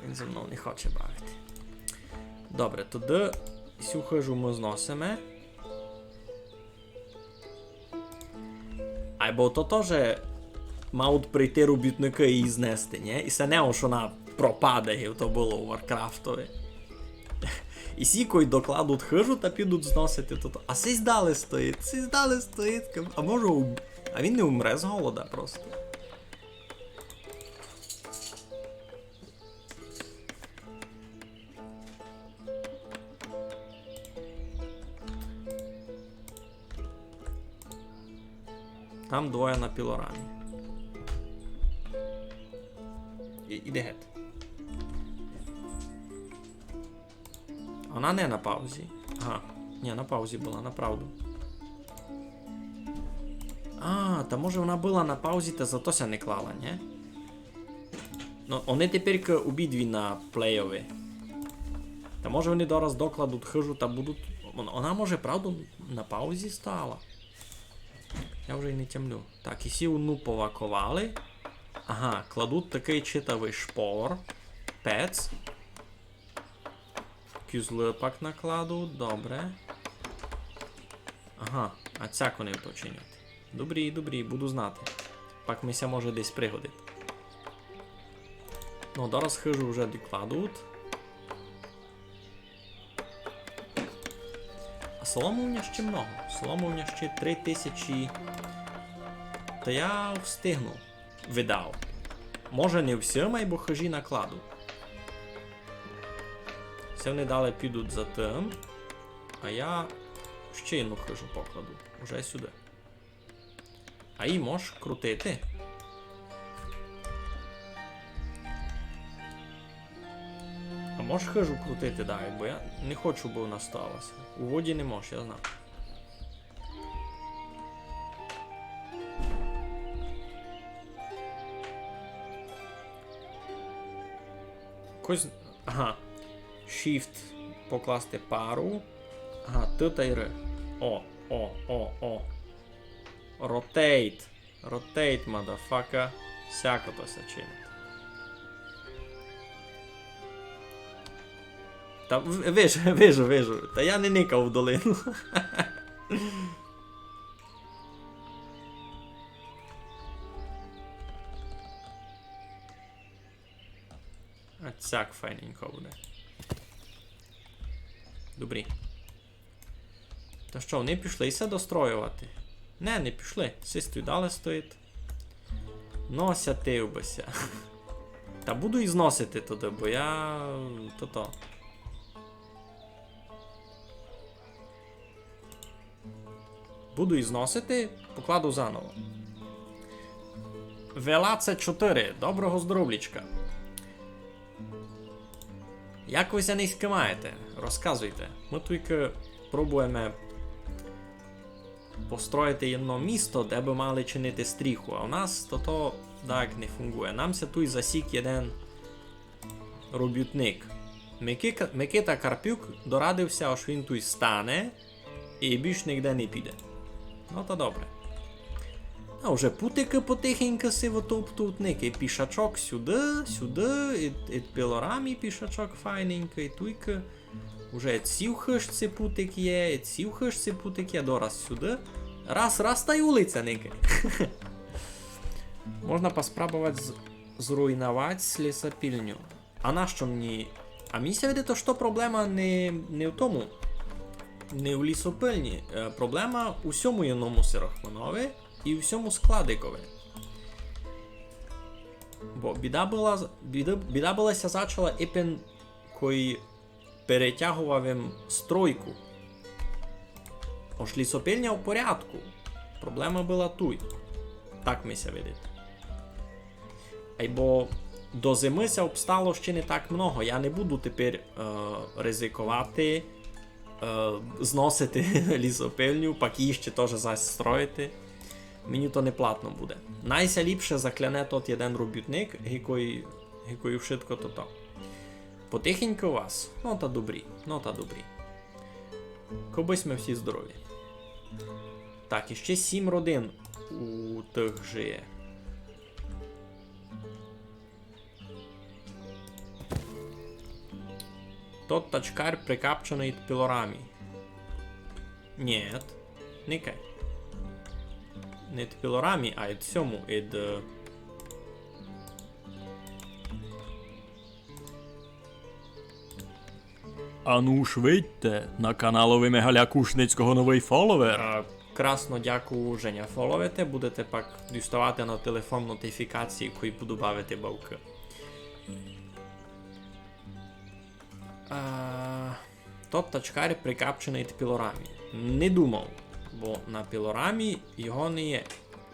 Він зо мнов не хоче бавити. Добре, тогды сю хыжу мы зносиме. Айбо то тоже мають прийти робітникы і її знести, нї? І се не, ож она пропаде, як то было у Варкрафтови. І сі, кой докладуть хыжу, та підуть зносити тото. А сись далі стоїть, сись далі стоїть. А може ум-, а він не умре з голода просто. Там двоє на пілорамі. І, іди геть. Она не на паузі. Ага. Нї, на паузі была, направду. А, та може она была на паузі, та зато ся не клала, нї? Но, они тепер обидві на плейови. Та може они дораз докладуть хыжу та будуть... Она, она може правду на паузі стала? Я вже й не тямлю. Так, і сі одну поваковали. Ага, кладуть такый читавый шпор. Пец. Кюзлы пак накладуть, добре. Ага, а цяк они то чинять. Добрі, добрі, буду знати. Пак ми ся може десь пригодить. Но, дораз хыжу вже докладуть. А соломы у ня ще много. Соломы у ня ще три тисячі. Та я встигну. Видав. Може, не всім, айбо хыжі накладу. Се они далі підуть за тым. А я ще одну хыжу покладу. Уже сюды. А її мож крутити? А мож хыжу крутити, да, бо я не хочу, бы она сталася. У воді не мож, я знав. Якось, ага. Shift покласти пару. Ага, Т та й Р. О, о, о, о. Rotate. Rotate, motherfucker. Сяко то ся чинить. Та в-, вижу, вижу, вижу. Та я не никав в долину. А цяк файненько буде. Добрі. Та што, они пішли ся достроювати? Не, не пішли. Сись туй далі стоїть. Но, сятив бы ся. Та буду і зносити туды, бо я... тото. Буду і зносити, покладу заново. Велаце чотири, доброго здоровлічка. Як вы ся нынька маєте? Розказуйте. Мы туйкы пробуєме построїти єдно місто, де бы мали чинити стріху, а у нас тото так не фунґує. Нам ся туй засік єден робітник. Микика-, Микита Карпюк дорадив ся, ож він туй стане і більш нигде не піде. Но та добре. А вже путикы потихеньку си вытоптують, никай, пішачок сюды, сюды, і, і пілорамі пішачок файненькый, туйкы. Уже і цій хыжці путик є, і цій хыжці путик є, дораз сюды. Раз, раз та й улиця, никай. Можна поспробовать з-, зруйновать лісопільню. А нащо мені? А мені ся видить, што проблема не, не в тому, не в лісопильні. Е, проблема у сьому єдному сирохманови і у сьому складикови. Бо біда была, біда, біда была ся зачала ипен, кой перетягував им стройку. Ож лісопильня в порядку. Проблема была туй. Так ми ся видить. Айбо до зимы ся обстало ще не так много. Я не буду тепер, е, ризиковати, е, зносити лісопильню, пак її ще тоже зась строїти. Мені то не платно буде. Най ся ліпше закляне тот єден робітник, гикой, гикой вшытко тото. Потихеньку у вас. Ну та добрі, ну та добрі. Кобы сьме всі здорові. Так, і ще сім родин у тых жиє. Тот тачкар прикапченый ид пилорами. Нєт. Никай. Не ид пилорами, а ид сьому, ид, е, Ану ж видьте, на каналови Мигаля Кушницького новый фоловер. Е, красно дякую, Женя, фоловите. Будете пак діставати на телефон нотифікації, коли буду бавити бавкы. Е, тот тачкар прикапченый ид пилорами. Не думав, бо на пилорами його не є.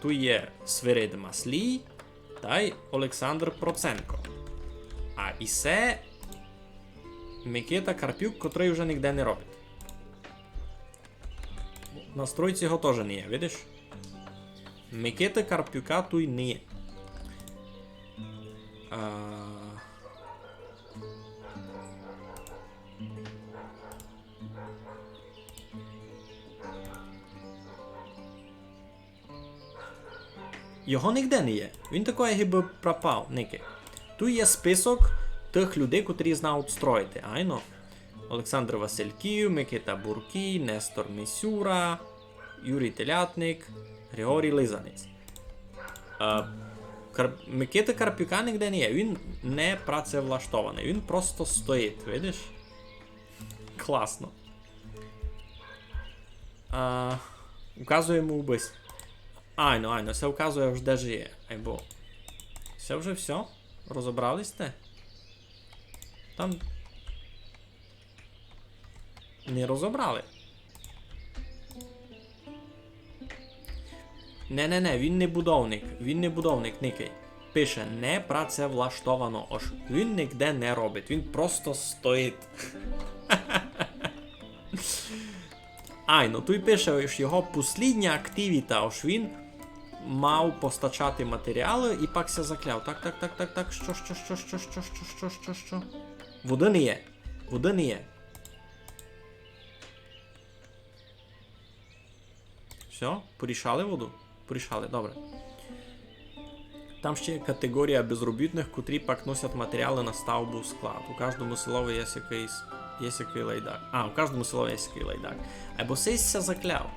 Туй є Свирид Маслій, тай Олександр Проценко. А исе Микита Карпюк, котрый уже нигде не робить. На стройці його тоже не є, видиш? Микиты Карпюка туй не є. А, Його нигде не є. Він такой гибы пропав, никай. Туй є список тых людей, котрі знають строїти. Айно. Олександр Васильків, Микита Буркій, Нестор Мисюра, Юрій Телятник, Григорій Лизанець. Е, Кар-, Микиты Карпюка нигде не є. Він не працевлаштованый. Він просто стоїть, видиш? Класно. А, указує му убысь. Айно, айно, се указує, ож де жиє. Айбо. Се вже всьо? Розобрали сьте? Там не розобрали. Не, не, не, він не будовник. Він не будовник, никай. Пише: «Не працевлаштовано», ож він нигде не робить, він просто стоїть. Айно, туй пише, ож його послідня активіта, ож він мав постачати матеріалы і пак ся закляв. Так, так, так, так, так, што, што, што? Воды не є. Воды не є. Всьо? Порішали воду? Порішали, добре. Там ще є категорія безробітных, котрі пак носять матеріалы на ставбу склад. У каждому селови є якыйсь, є якый лайдак. А, у каждому селови є якый лайдак. Айбо сись ся закляв.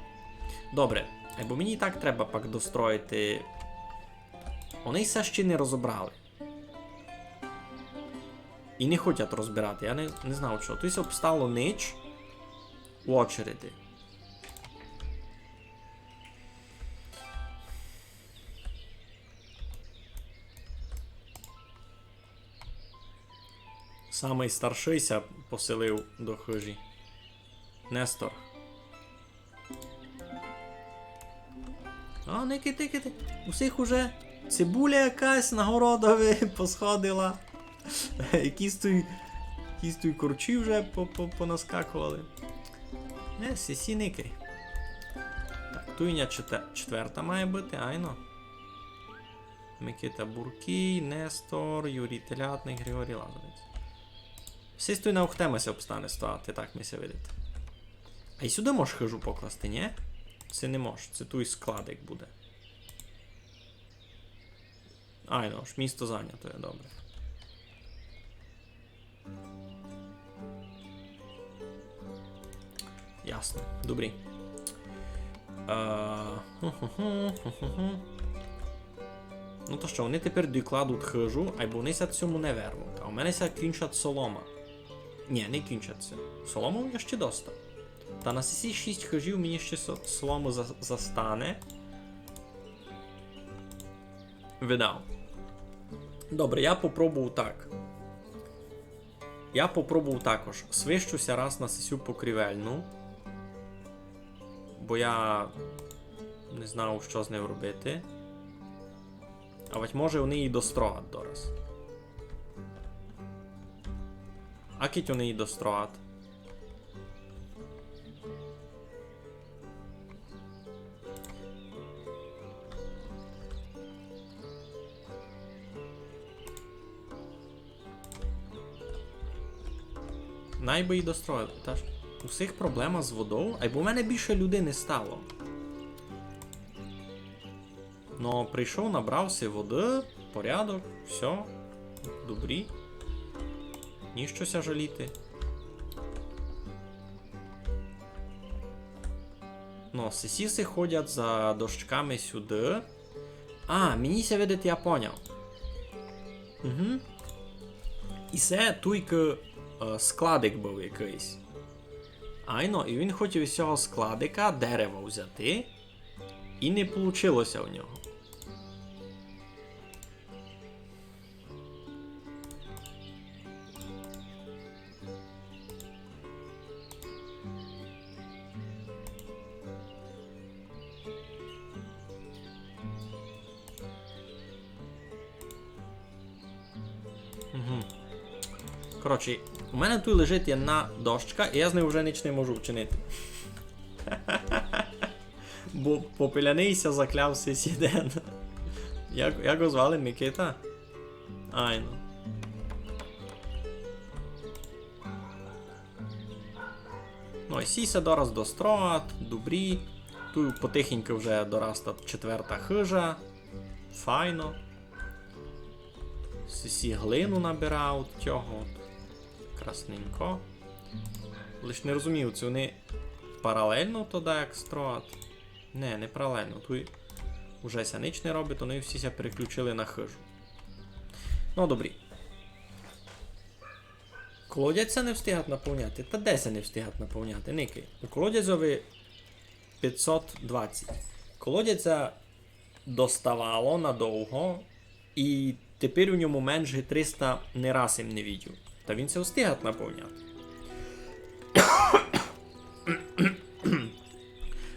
Добре. Айбо мені і так треба пак достроїти. Они ся ще не розобрали. І не хотять розбирати, я не, не знав чого. Туй ся обстало нич у очереди. Самый старшый ся поселив до хыжі. Нестор. А, никайте, никайте. У сих уже цибуля якась на городови посходила. Якісь туй, якісь туй корчі вже по, по, понаскакували. Не, сі, сі никай. Так, туй ня четвер-, четверта має быти, айно. Микита Буркій, Нестор, Юрій Телятник, Григорій Лазаревець. Сись туй на ухтема ся обстане стояти, так ми ся видить. А й сюды можеш хыжу покласти, нї? Се не можеш, се туй складик буде. Айно, ож місто занято є, добре. Ясно, добрі. Е, ху-ху-ху, ху-ху-ху. Ну то што, они тепер докладуть хыжу, айбо они ся сьому не вернуть. А у мене ся кінчать солома. Нї, не кінчать ся. Соломы у мене ще доста. Та на сесі шість хыжів мені ще со-, соломы за-, застане. Видав. Добре, я попробую так. Я попробую також. Свищу ся раз на сесю покрівельну. Бо я не знав, што з ним робити. А вать може они її достроять дораз. А кідь они її достроять. Най бы й достроїли. Та ж у всіх проблема з водов, айбо в мене більше людей не стало. Но прийшов, набрав си воды, порядок, всьо, добрі. Ніщо ся жаліти. Но, сесі ходять за дощками сюды. А, мені ся видить, я поняв. Угу. І се туйкы, е, складик быв якыйсь. Айно, і він хотів із сього складика дерево взяти, і не получило ся у нього. Угу. Коротше, у мене туй лежить єдна дощка, і я з нею вже ніч не можу вчинити. Бо попіля неї ся закляв сись єден. Як, як го звали? Микита? Айно. Но, і сі ся дораз достроїть, добрі. Туй потихеньку вже дорастать четверта хыжа. Файно. Сі, сі глину набирають тього. Красненько. Лиш не розумію, ци они паралельно то даяк строять? Не, не паралельно. Туй уже ся ніч не робить, они всі ся переключили на хыжу. Но, добрі. Колодязь ся не встигать наповняти. Та де ся не встигать наповняти? Никай. У колодязьови пятьсот двадцять. Колодязь ся доставало надовго, і тепер у ньому менш ги триста, не раз им не видів. Та він ся встигать наповняти.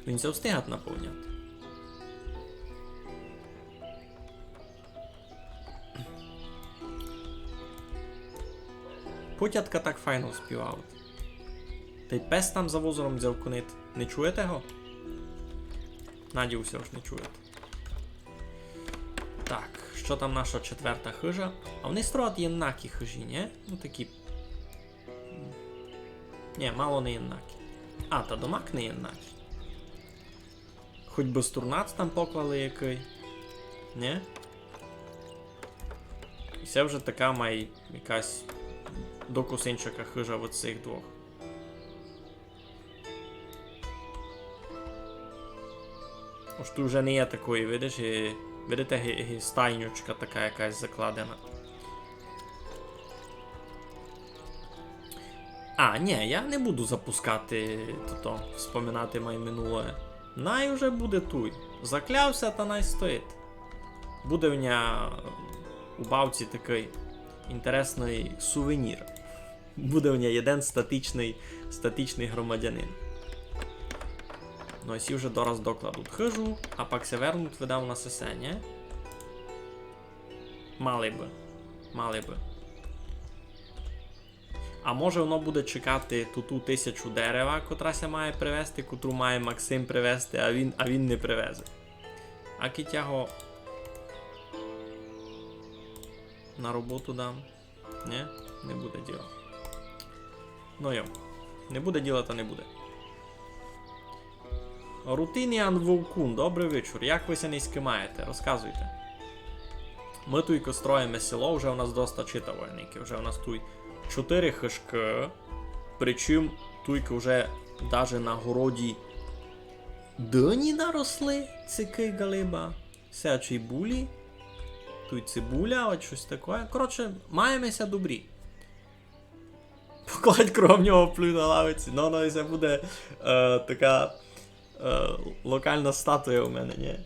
Він ся встигать наповняти. Потятка так файно співають. Тай пес там за возором дзявконить. Не чуєте го? Надію ся, ож не чуєте. Так, што там наша четверта хыжа? А они строять єднакі хыжі, нї? Ну, такі. Нї, мало не єднакі. А, та домак не єднакі. Хоть бы стурнац там поклали якый. Нї? І се вже така май якась докус иншака хыжа од сих двох. Ож туй вже не є такої, видиш, і, видите, ги, ги стайнючка така якась закладена. А, нї, я не буду запускати, тото, вспоминати май минуле. Най уже буде туй. Закляв ся, та най стоїть. Буде в ня у бавці такый інтересный сувенір. Буде в ня єден статичный, статичный громадянин. Но, і сі вже дораз докладуть хыжу, а пак ся вернуть, видав, на сесе, нї? Мали бы. Мали бы. А може, воно буде чекати ту, ту тисячу дерева, котра ся має привезти, котру має Максим привезти, а він, а він не привезе. А кідь я го на роботу дам. Нї? Не буде діла. Но йо. Не буде діла, та не буде. Рутиніан Вовкун, добрый вечур. Як вы ся нынька маєте? Розказуйте. Мы туйко строїме село, вже у нас доста читавої нынька. Вже у нас туй чотыри хыжкы. Причому туйко вже даже на городі дыні наросли, цикы галиба. Се ачей булі. Туй цибуля, от штось таке. Коротше, маєме ся добрі. Покладь кругом нього плюй на лавиці. Ну, ну, і се буде е, така е, локална статуя у мене, нї?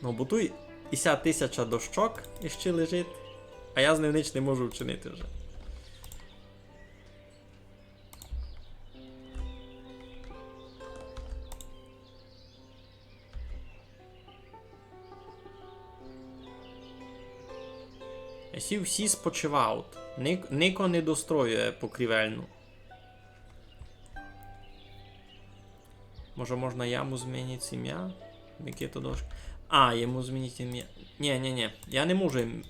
Ну, бо туй і ся тисяча дощок іщи лежить, а я з ним нич не можу вчинити вже. Сі всі спочивають. Ник-, нико не достроює покрівельну. Може, можна йому змінити ім'я? Микита Дошк. А, йому змінити ім'я. Нї, нї, нї. Я не можу м-,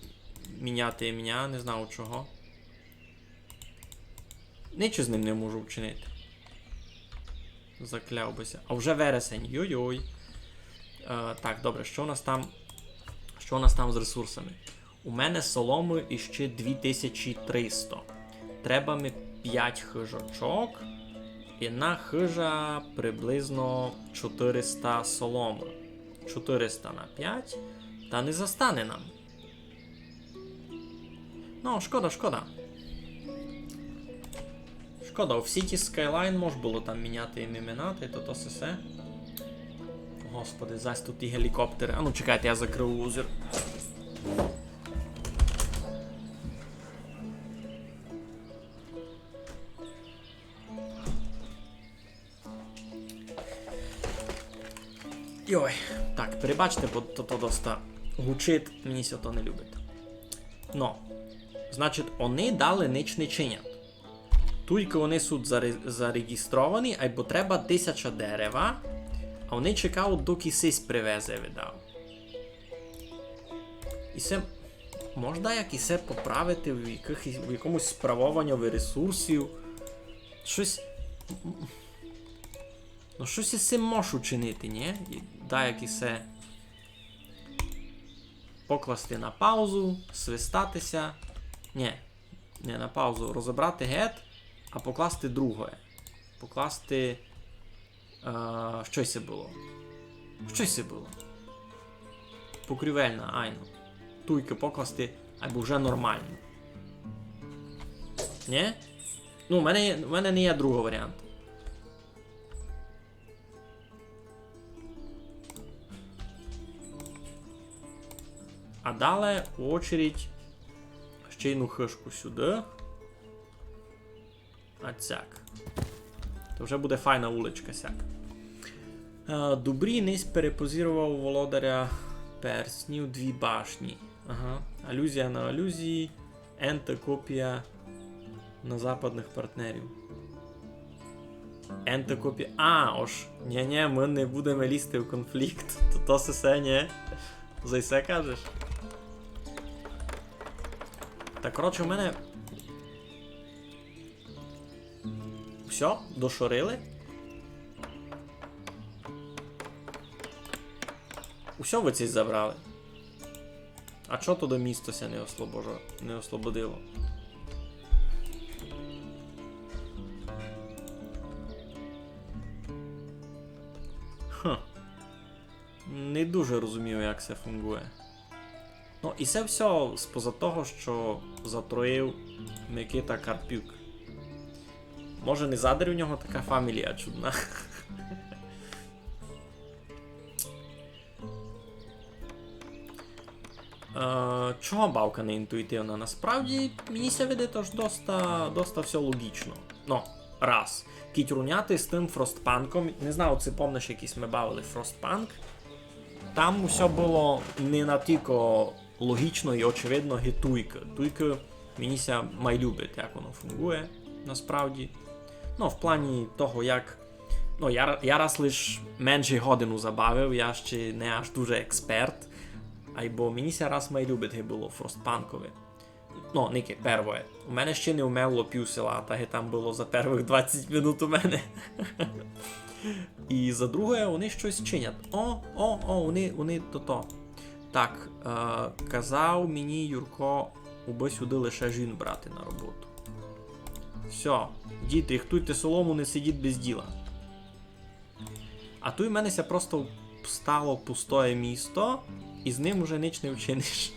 міняти ім'я, не знаю чого. Нич з ним не можу вчинити. Закляв би ся. А вже вересень. Йой-йой. Е, так, добре, што у нас там? Што у нас там з ресурсами? У мене соломы іщи дві тисячі триста. Треба ми пять хыжачок. І на хыжа приблизно чотыриста соломы. Чотыриста на пять. Та не застане нам. Ну, шкода, шкода. Шкода, в City Skyline мож было там міняти їм імена, та й то, то сесе. Господи, зась тут і гелікоптеры. А ну, чекайте, я закрию узір. Йой, так, перебачте, бо то, то доста гучить, мені ся то не любить. Но, значить, они далі нич не чинять. Туйкы они суть заре-, зареєстровані, айбо треба тисяча дерева, а они чекають, доки сись привезе, видав. І се, можна як і се поправити в якых-, в якомусь справовані ресурсів. Штось, ну, штось із сим мож учинити, нї? І, да, як і се. Покласти на паузу, свистати ся. Нї, не на паузу, розібрати гет, а покласти другоє. Покласти Е, штось се было. Штось се было. Покрівельна, айно. Туйкы покласти, айбо вже нормално. Нї? Ну, у мене є, у мене не є другого варіанту. А далі у очередь ще єдну хыжку сюды. А цяк. То вже буде файна уличка сяк. Е, Дубрі нись перепозировав володаря перснів дві башні. Ага. Алюзія на алюзії. Ента копія на западных партнерів. Ента копія. А, ож. Нє, нє, мы не будеме лізти в конфлікт. То, то сесе, нє. За се кажеш? Так, коротше, у мене Всьо, дошорили. Усьо вы ци забрали. А чо туды місто ся не ослобожо-, не ослободило? Хм. Не дуже розумію, як се фунґує. Ну, і се всьо споза того, што затроїв Микита Карпюк. Може, не задарь у нього така фамілія чудна. Е, чого бавка не інтуїтивна? Насправді, мені ся видить, ож доста, доста всьо лоґічно. Ну, раз. Кідь руняти з тым Фростпанком, не знаю, ци помниш, якый сьме бавили Фростпанк. Там усьо было не натілько лоґічно і очевидно, ги туйкы. Туйкы мені ся май любить, як воно фунґує, насправді. Ну, в плані того, як... Ну, я, я раз лиш менш ги годину забавив, я ще не аж дуже експерт. Айбо мені ся раз май любить, ги было Фростпанкови. Ну, никай, первоє. У мене ще не вмерло пів села, так і там было за первых двадцять минут у мене. І за другоє, они штось чинять. О, о, о, они, они тото. Так, е, казав мені Юрко, убы сюды лише жін брати на роботу. Всьо, йдіть, рихтуйте солому, не сидіть без діла. А туй в мене ся просто стало пустоє місто, і з ним уже нич не вчиниш.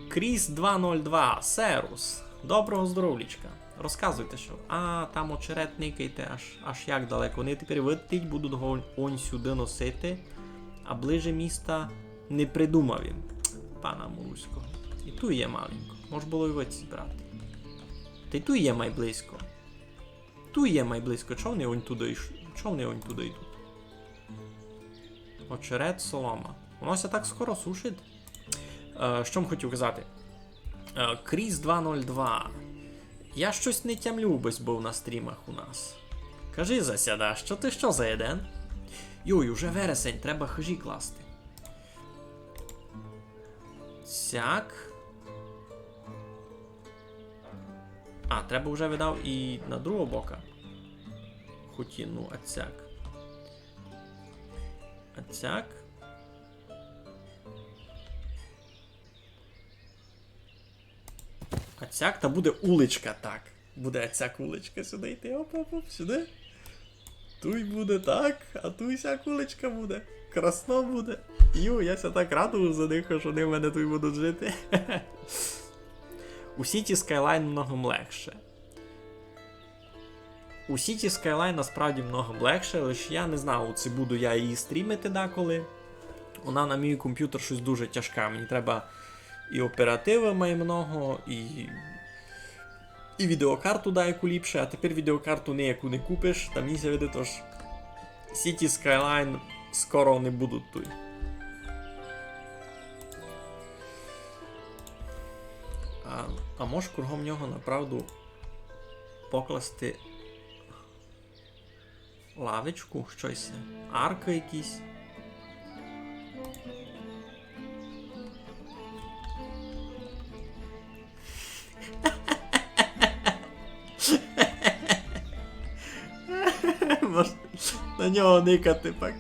Кріс два нуль два, серус. Доброго здоровлічка. Розказуйте, што. А, там очерет, никайте, аж, аж як далеко. Они тепер видить, будуть го онь сюды носити, а ближе міста не придумав им. Пана Муруського. І туй є маленько. Мож было й видці брати. Та й туй є май близько. Туй є май близько. Чого вони онь туды йш-, чого вони онь туды йдуть? Очерет, солома. Воно ся так скоро сушить. Е, што м хотів казати? Е, Кріс два нуль два. Я штось не тямлю, бысь быв на стрімах у нас. Кажи, засяда, што ты, што за єден? Йой, уже вересень, треба хыжі класти. Сяк. А, треба вже, видав, і на другого бока. Хотів, ну, а цяк. А цяк. А цяк, та буде уличка, так. Буде а цяк уличка сюды йти, оп-оп-оп, сюды. Туй буде так, а туй сяк уличка буде. Красно буде. Ю, я ся так радую за них, што они в мене туй будуть жити. У City Skyline многом легше. У City Skyline насправді многом легше, лиш я не знав, ци буду я її стрімити деколи. Вона на мій компютер штось дуже тяжка. Мені треба і оперативы май много, і, і відеокарту даяку ліпше, а тепер відеокарту ніяку не купиш, та мені ся видить, ож City Skyline скоро не будуть туй. А, а мож кругом нього направду покласти лавочку, штось, аркы якісь. Мож на нього никати пак.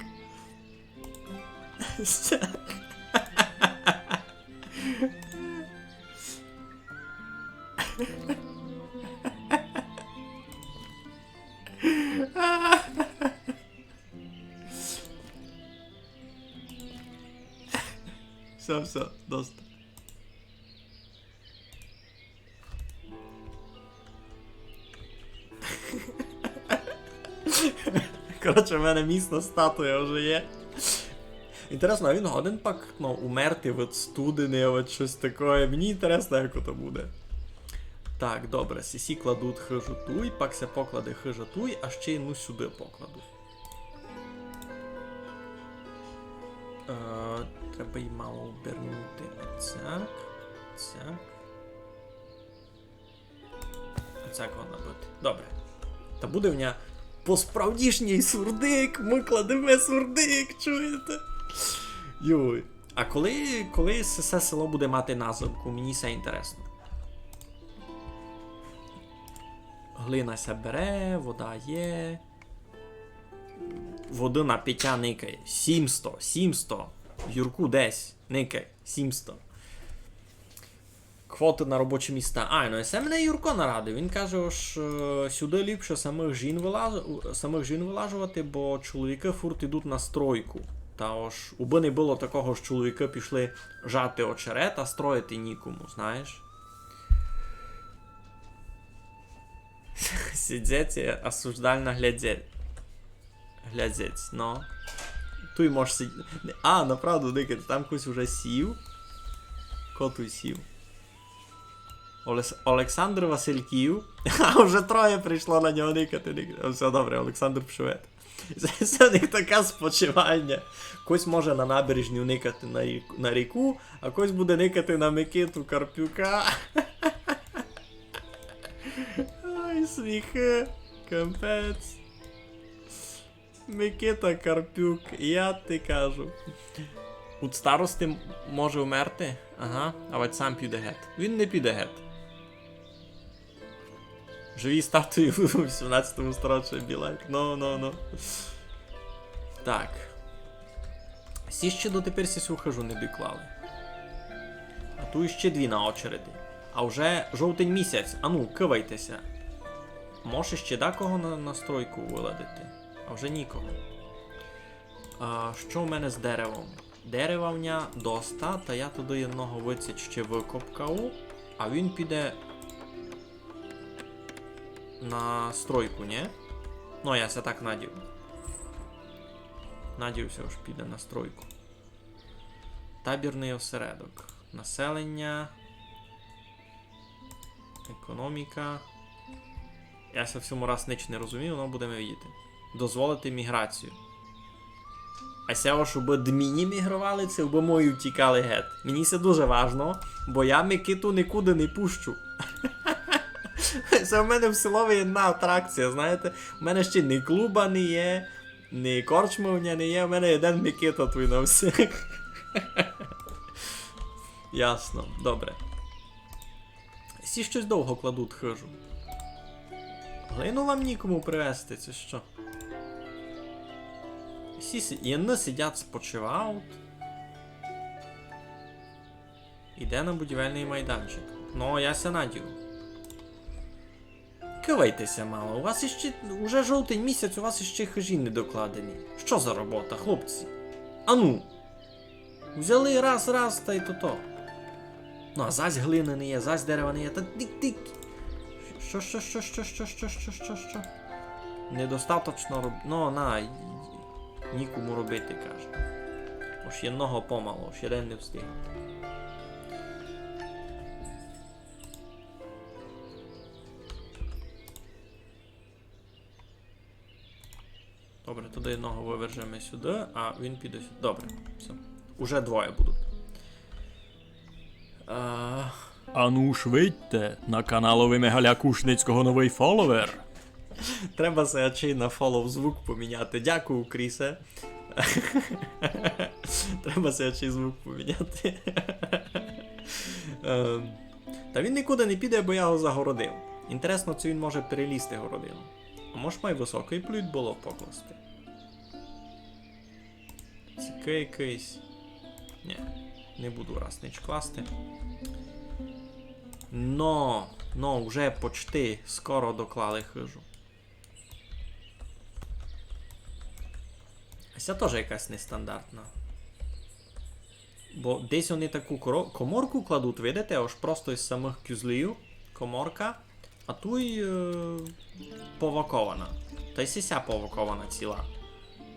Всьо, всьо, доста. Коротше, в мене місна статуя вже є. Інтересно, а він годен пак, ну, умерти від студени, от штось таке. Мені інтересно, як ото буде. Так, добре, сісі кладуть хыжу туй, пак ся покладе хыжа туй, а ще єдну сюды покладу. Е, треба її мало обернути. Цяк, цяк. Цяк годна быти. Добре. Та буде в ня посправдішній сурдик, мы кладеме сурдик, чуєте? Йой. А коли, коли се, се село буде мати назывку, мені се інтересно. Глина ся бере, вода є. Воды на питя никай. Сімсто, сімсто. Юрку, десь. Никай. Сімсто. Квоты на робочі міста. Ай, ну і се мене Юрко нарадив. Він каже, ож, е, сюды ліпше самых жін вылаж-, у-, самых жін вылажовати, бо чоловікы фурт ідуть на стройку. Та ож, убы не было такого, ож чоловікы пішли жати очерет, а строїти нікому, знаєш. Сидзець є осуждальна глядзе-, глядзець, но. Туй можеш сидіти. А, направду, никайте, там хтось уже сів. Ко туй сів? Олес-, Олександр Васильків. А, вже троє прийшло на нього никати, никати. Всьо добре, Олександр пішов. Се, се в них така спочивальня. Хтось може на набережню никати на ріку, на ріку, а хтось буде никати на Микиту Карпюка. Ай, сміхы. Капець. Микита Карпюк, я ти кажу. Од старости м-, може вмерти? Ага, авадь сам піде гет. Він не піде гет. Живі статуї у вісімнадцятому сторіччі, be like. Ну, ну, ну. Так. Сі ще дотепер сесю хыжу не доклали. А туй ще дві на очереди. А вже жовтень місяць. Ану, кывайте ся. Може ще дакого на, на стройку выладити? А вже нікого. А, што в мене з деревом? Дерева в ня доста, та я туды єдного выцять ще выкопкав, а він піде на стройку, нї? Ну, я ся так надію. Надію ся, ож піде на стройку. Табірный осередок. Населеня. Економіка. Я ся в сьому раз нич не розумію, но будеме видіти. Дозволити міграцію. А ся, ож убы дміні мігровали, ци убы мої втікали гет. Мені се дуже важно, бо я Микиту никуды не пущу. Се в мене в селови єдна атракція, знаєте. У мене ще ни клуба не є, ни корчмы в ня не є, у мене єден Микита туй на всіх. Ясно, добре. Сі штось довго кладуть хыжу. Глину вам нікому привезти, ци што? Сі си-, єдны сидять, спочивають. Іде на будівельный майданчик. Но, я ся надію. Кывайте ся мало, у вас іщи уже жовтый місяць, у вас іщи хыжі не докладені. Што за робота, хлопці? Ану! Взяли раз, раз, та й тото. Ну, а зась глины не є, зась дерева не є, та тик-тик. Што, што, што? Недостаточно роб-, ну, на, й-, нікому робити, каже. Ож єдного помало, ож єден не встиг. Добре, туды єдного вывержеме сюды, а він піде сюды. Добре, всьо. Уже двоє будуть. А, Ану ж видьте, на каналови Мигаля Кушницького новый фоловер. Треба се ачей на фолов звук поміняти. Дякую, Крісе. Треба се ачей звук поміняти. Ем, та він никуды не піде, бо я го загородив. Інтересно, ци він може перелізти городину. А мож май высокый плют было покласти? Цікавый якыйсь. Нї, не буду раз нич класти. Но, но, уже почти скоро доклали хыжу. А ся тоже якась нестандартна. Бо десь они таку коро-, коморку кладуть, видите, ож просто із самых кюзлів коморка, а туй, е, повакована. Та й сися повакована ціла.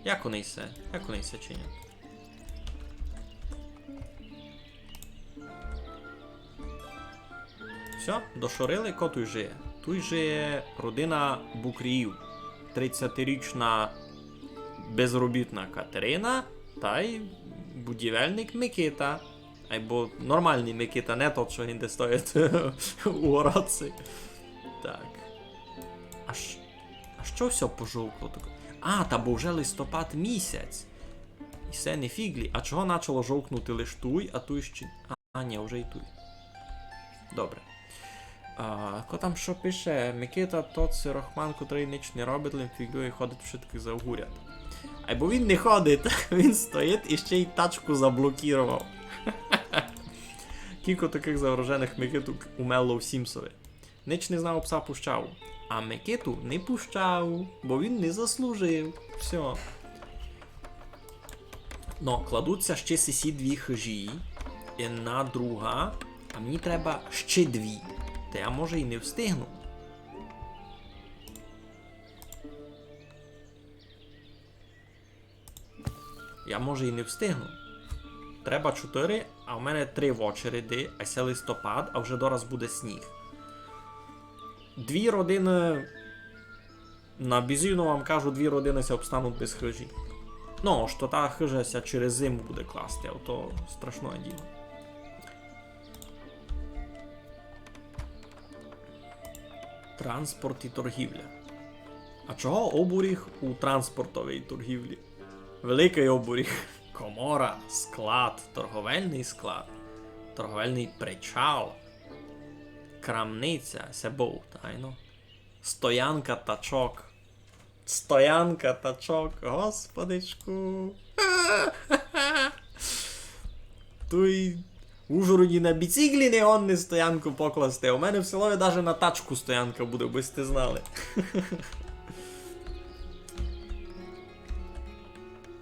Як они се, як они се чинять? Всьо, дошорили, ко туй жиє? Туй жиє родина Букріїв. Тридцятирічна безробітна Катерина тай будівельник Микита. Айбо нормалный Микита, не тот, што він де стоїть у городці. Так. А ш-, а што всьо пожовкло таке? А, та бо вже листопад місяць. І се не фіґлі. А чого начало жовкнути лиш туй, а туй ще? А, нї, вже й туй. Добре. А, ко там што пише? Микита, тот сирохман, котрый нич не робить, лем фіґлює, ходить, вшыткых заогурять. Айбо він не ходить, він стоїть і ще й тачку заблокіровав. Кілько такых завороженых Микитук умерло в Сімсови. Нич не знав, пса пущав. А Микиту не пущав, бо він не заслужив. Всьо. Но, кладуть ся ще сесі дві хыжі. Єдна, друга. А мені треба ще дві. Та я, може, і не встигну. Я, може, і не встигну. Треба чотыри, а в мене три в очереди, а се листопад, а вже дораз буде сніг. Дві родины, на бізівно вам кажу, дві родины ся обстануть без хыжі. Но, што та хыжа ся через зиму буде класти, а то страшноє діло. Транспорт і торгівля. А чого обуріг у транспортовій торгівлі? Великый обуріг. Комора, склад, торговельный склад, торговельный причал, крамниця, се бовт, айно. Стоянка тачок. Стоянка тачок, господичку. Туй в Ужгороді на біціґлі не годни стоянку покласти. У мене в селови даже на тачку стоянка буде, бы сьте знали.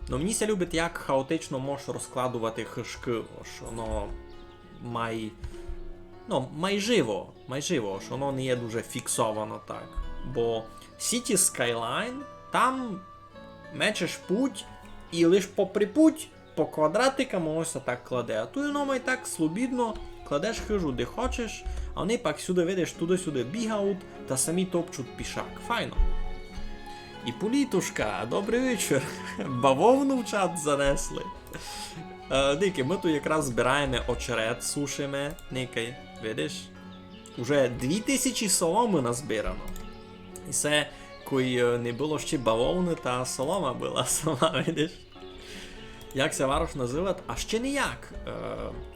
Но мені ся любить, як хаотично можеш розкладовати хыжкы, ож воно май, ну, май живо, май живо, ож воно не є дуже фіксовано так. Бо City Skyline, там мечеш путь і лиш попри путь по квадратикам воно ся так кладе. А туй воно май так слобідно, кладеш хыжу де хочеш, а вони пак сюды, видиш, туды-сюды бігають та самі топчуть пішак. Файно. І Політушка, добрый вечір. Бавовну в чат занесли. Е, дикы, мы туй якраз збираєме очерет, сушиме. Никай, видиш? Уже дві тисячі соломы назбирано. І се, кой, е, не было ще бавовны, та солома была сама, видиш? Як ся варош называт? А ще ніяк. Е,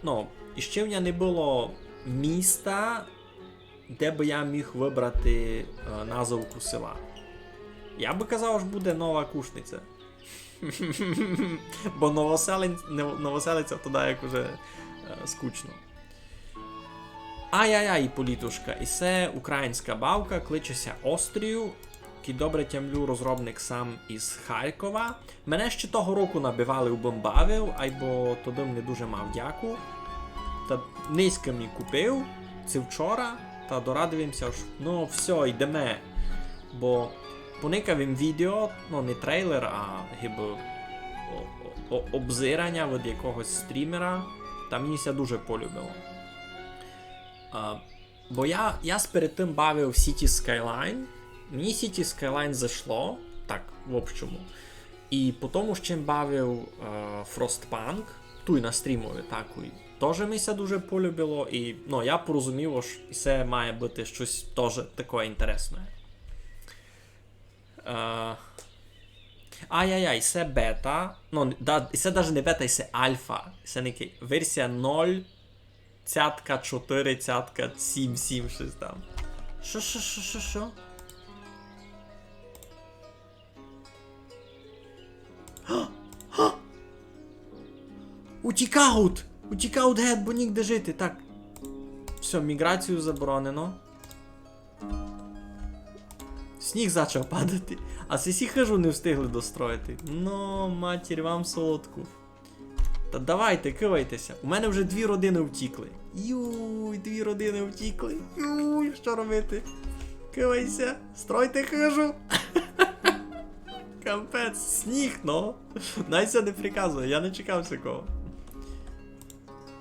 ну, і ще в ня не было міста, де бы я міг выбрати, е, назовку села. Я бы казав, ож буде Нова Кушниця. Бо Новоселин-, Нов-, Новоселиця то даяк уже, е, скучно. Ай-яй-яй, Політушка, і се українська бавка, кличе ся Острів, кидь добре тямлю, розробник сам із Харкова. Мене ще того року набивали, убым бавив, айбо тогды м не дуже мав дяку. Та нынька м її купив, ци вчора, та дорадив им ся, ож, ну, всьо, йдеме. Бо поникав им відео, ну, не трейлер, а гибы о-, о-, о-, обзираня від якогось стрімера, та мені ся дуже полюбило. А, бо я, я сперед тым бавив City Skyline, мені City Skyline зашло, так, в общому. І потім ще бавив, е, Frostpunk, туй на стрімови такой. Тоже ми ся дуже полюбило, і, ну, я порозумів, ож се має быти штось тоже такоє інтересне. Е, ай-яй-яй, се бета. Ну, да, се даже не бета, се альфа. Се некай версія ноль, цятка чотири, цятка сім, сім, штось там. Шо, шо, шо, шо, шо? Утікаут! Утікаут гет, бо нігде жити. Так. Всьо, міграцію заборонено. Сніг зачав падати. А сесі хыжу не встигли достроїти. Но, матір вам солодку. Та давайте, кывайте ся. У мене вже дві родины втікли. Юй, дві родины втікли. Юй, што робити? Кывай ся, стройте хыжу. Капець, сніг, но. Най ся не приказує, я не чекав сякого.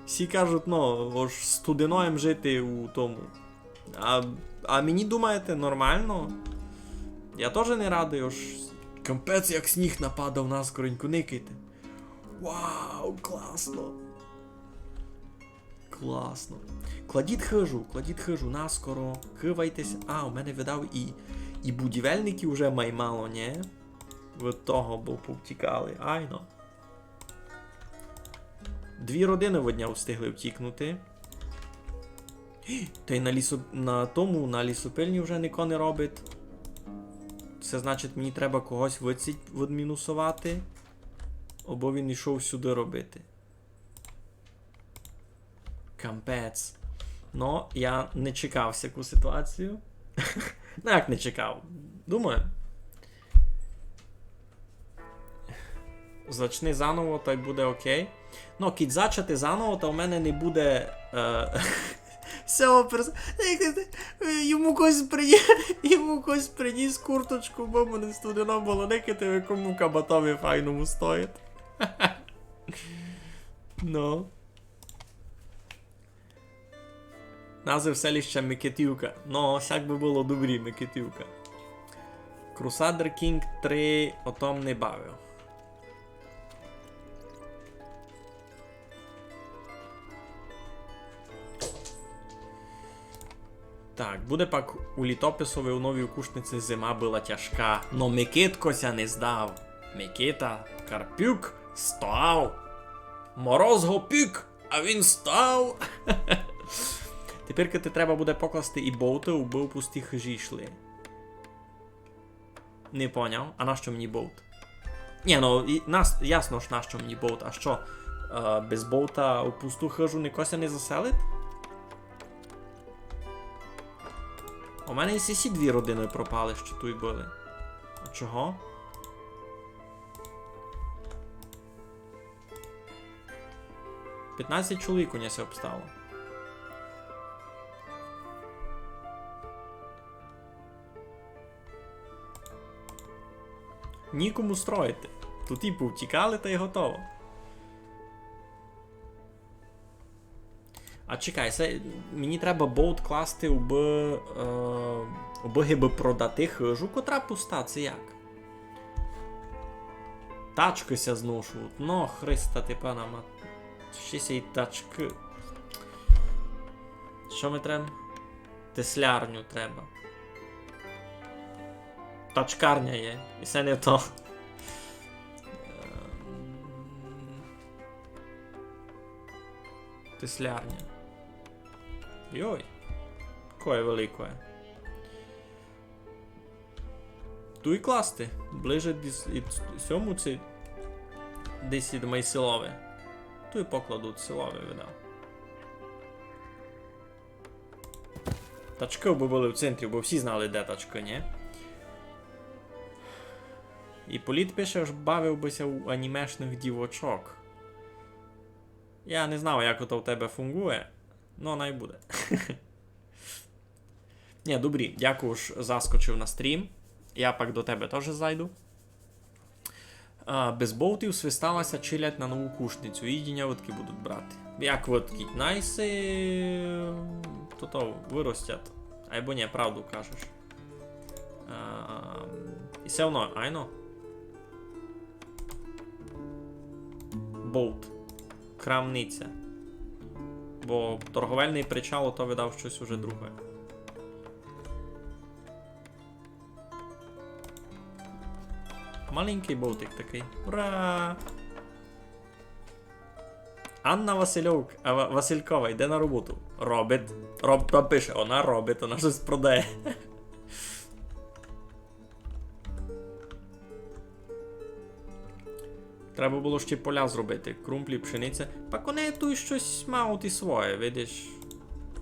Всі кажуть, ну, ож студено їм жити у тому. А, а мені, думаєте, нормално? Я тоже не радый, ож капець, як сніг нападав наскореньку, никайте. Вау, класно. Класно. Кладіть хыжу, кладіть хыжу наскоро, кывайте ся. А, у мене, видав, і, і будівельників уже май мало, нє? Від того, бо повтікали. Айно. Дві родины од ня встигли втікнути. Та й на лісо-, на тому, на лісопильні вже нико не робить. Се значить, мені треба когось выдсіть, відмінусовати. Або він ішов сюды робити. Капець. Но, я не чекав сяку ситуацію. Ну, як не чекав? Думаю. Зачни заново, та й буде окей. Ну, кідь зачати заново, та у мене не буде, е, всього перс-, як ти, йому хтось прині-, йому хтось приніс курточку, бо мене студено было, никайте, в якому кабатові файному стоїть. Ну. Назва селища Микитівка. Ну, сяк бы было добрі, Микитівка. Crusader King три о том не бавив. Так, буде пак у літописови: у Новій Кушниці зима была тяжка, но Микитко ся не здав. Микита Карпюк стояв. Мороз го пік, а він став. Тепер ти треба буде покласти і боуты, убы пусті хыжі йшли. Не поняв, а нащо мені боут? Ні, ну, і нас, ясно ж, нащо мені боут, а што, е, без боута у пусту хыжу нико ся не заселить? У мене і сі дві родины пропали, што туй были. А чого? Пятнадцять чоловік у ня ся обстало. Нікому строїти. Туй і повтікали, та й готово. А чекай, се, мені треба болт класти, убы, е, убы гибы продати хыжу, котра пуста, ци як? Тачкы ся зношують. Но, Христа ти пана ма-, ще ся й тачкы. Што ми треба? Теслярню треба. Тачкарня є. І се не то. Ем, теслярня. Йой. Коє великоє. Туй класти. Ближе десь ид сьому ци десь ид май селови. Туй покладуть селови, видав. Тачкы бы были в центрі, бо всі знали, де тачкы, нї? І Політ пише, ож бавив бы ся у анімешных дівочок. Я не знав, як ото в тебе фунґує, но най буде. Нї, добрі, дякую, ож заскочив на стрім. Я пак до тебе тоже зайду. А, без болтів свистала ся челядь на нову кушницю. Їдіня удкы будуть брати. Як удкы? Най си, то, то выростять. Айбо нї, правду кажеш. А, і всьо одно, айно. Болт. Крамниця. Бо торговельный причал, то видав штось уже друге. Маленькый болтик такый. Ура! Анна Васильовк-, а, Ва-, Василькова йде на роботу. Робить. Роб-, там пише, она робить, она штось продає. Треба было ще поля зробити. Крумплі, пшениця. Пак они туй штось мають і своє, видиш.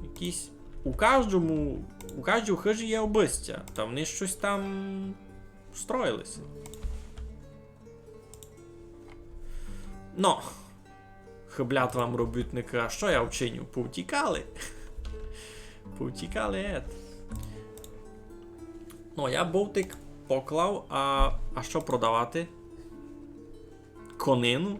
Якісь. У каждому, у каждій хыжі є обыстя. Та они штось там строїли ся. Но. Хыблять вам робітникы, а што я вчиню? Повтікали. Повтікали, ет. Но, я болтик поклав, а, а што продавати? Конину?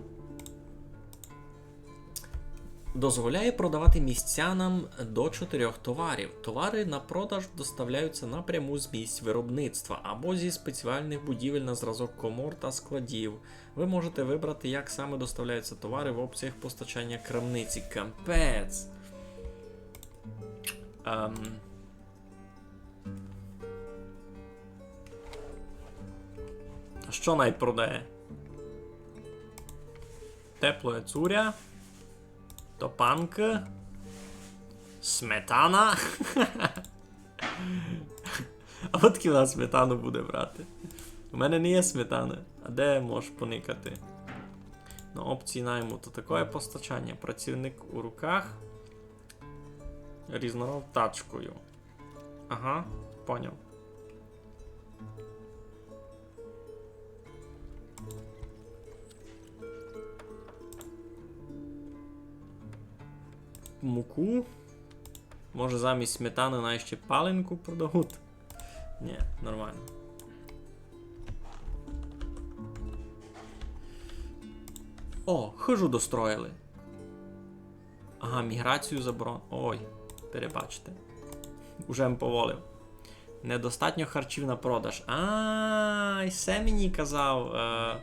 Дозволяє продавати містянам до чотирьох товарів. Товари на продаж доставляються напряму з місць виробництва або зі спеціальних будівель на зразок комор та складів. Ви можете вибрати, як саме доставляються товари в обсяг постачання крамниці. Капець. Ем. А што най продає? Теплоє цуря. Топанкы. Сметана. А от кіла сметану буде брати? У мене не є сметаны. А де можеш поникати? На опції найму, то такоє постачання. Працівник у руках. Різнороб тачкою. Ага, поняв. Муку. Може, замість сметаны най ще паленку продавуть? Нї, нормално. О, хыжу достроїли. Ага, міграцію заборон-, ой, перебачте. Уже м поволив. Недостатньо харчів на продаж. А, і се мені казав. Е,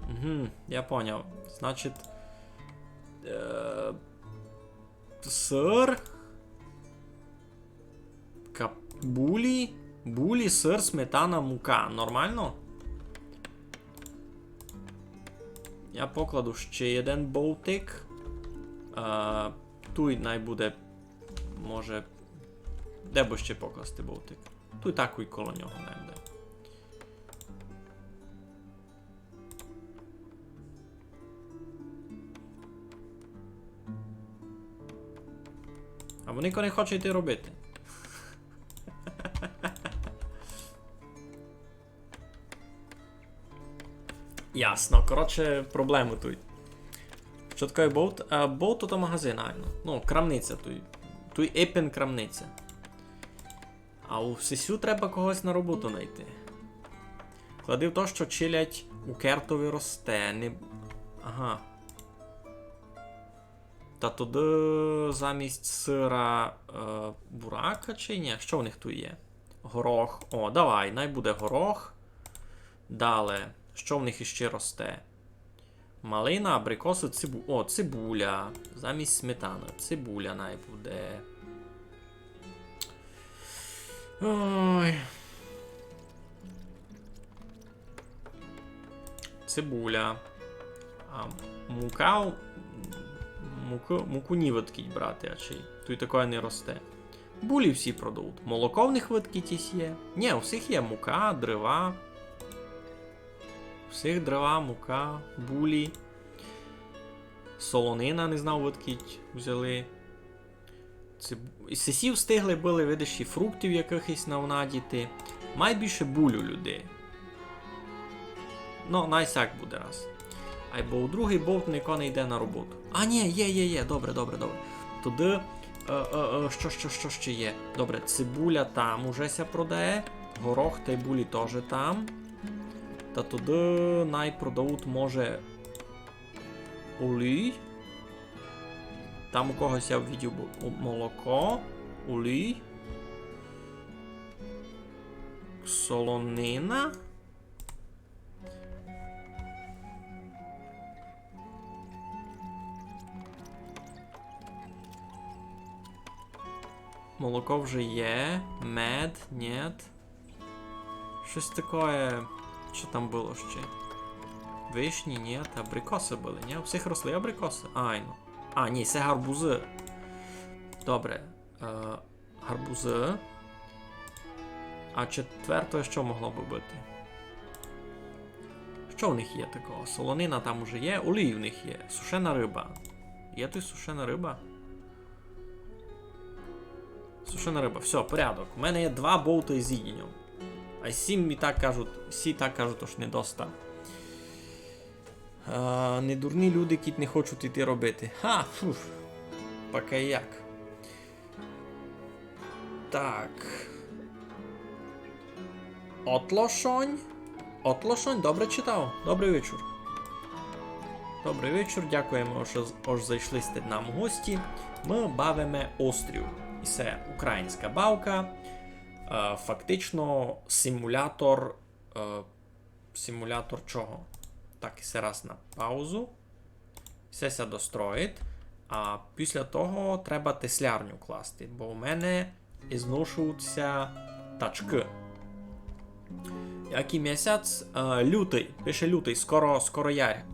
мгм, я поняв. Значить, е, сыр. Кап-, булі. Булі, сыр, сметана, мука. Нормално? Я покладу ще єден болтик. Е, туй най буде, може, де бы ще покласти болтик? Туй такой коло нього най буде. А вони не хочуть йти робити. Ясно. Коротше, проблемы туй. Што таке бовт? А, бовт то магазин, айно. Ну, крамниця туй. Туй епен крамниця. А у сесю треба когось на роботу найти. Клади в то, што челядь у Кертови росте. Не... Ага. Та туды замість сыра, е, бурака чи ні? Што в них туй є? Горох. О, давай, най буде горох. Дале. Што в них іщи росте? Малина, абрикосы, цибу-, о, цибуля. Замість сметаны. Цибуля най буде. Ой. Цибуля. А мука, муку, муку нівыдкіть брати, а чи туй такоє не росте. Булі всі продають. Молоко в них выдкіть є. Ні, у всіх є мука, дрова. У всіх дрова, мука, булі. Солонина, не знав, выдкіть взяли. Циб-, і сесі встигли были, видиш, і фруктів якыхось навнадіти. Май більше буль у людей. Ну, най сяк буде раз. Айбо у другый бовт нико не йде на роботу. А, ні, є, є, є. Добре, добре, добре. Туды, е, е, е, што, што, што ще є? Добре, цибуля там уже ся продає. Горох тай булі тоже там. Та туды най продавуть, може, олій. Там у когось я видів бу-, у-, молоко, олій. Солонина. Молоко вже є. Мед, нєт. Штось такоє, што там было ще? Вишні, нєт, абрикосы были, нє? У всіх росли абрикосы? Айно. А, ні, се гарбузы. Добре. Е, гарбузы. А четвертоє што могло бы быти? Што в них є такого? Солонина там уже є, олій в них є. Сушена рыба. Є туй сушена рыба? Сушена рыба. Всьо, порядок. У мене є два бовты з їдіньом. А сім і так кажуть, сі так кажуть, ож не доста. А, недурні люди, кідь не хочуть іти робити. Ха, фуф. Поки як. Так. Отлошонь. Отлошонь, добре читав. Добрый вечур. Добрый вечур, дякуєме, ож, ож зайшли сьте нам у гості. Мы бавиме Острів. І се українська бавка. Е, фактично симулятор, е, симулятор чого? Так, і се раз на паузу. Се ся достроїть, а після того треба теслярню класти, бо у мене изношують ся тачкы. Якый місяць? Е, лютый. Пише лютый, скоро, скоро ярь.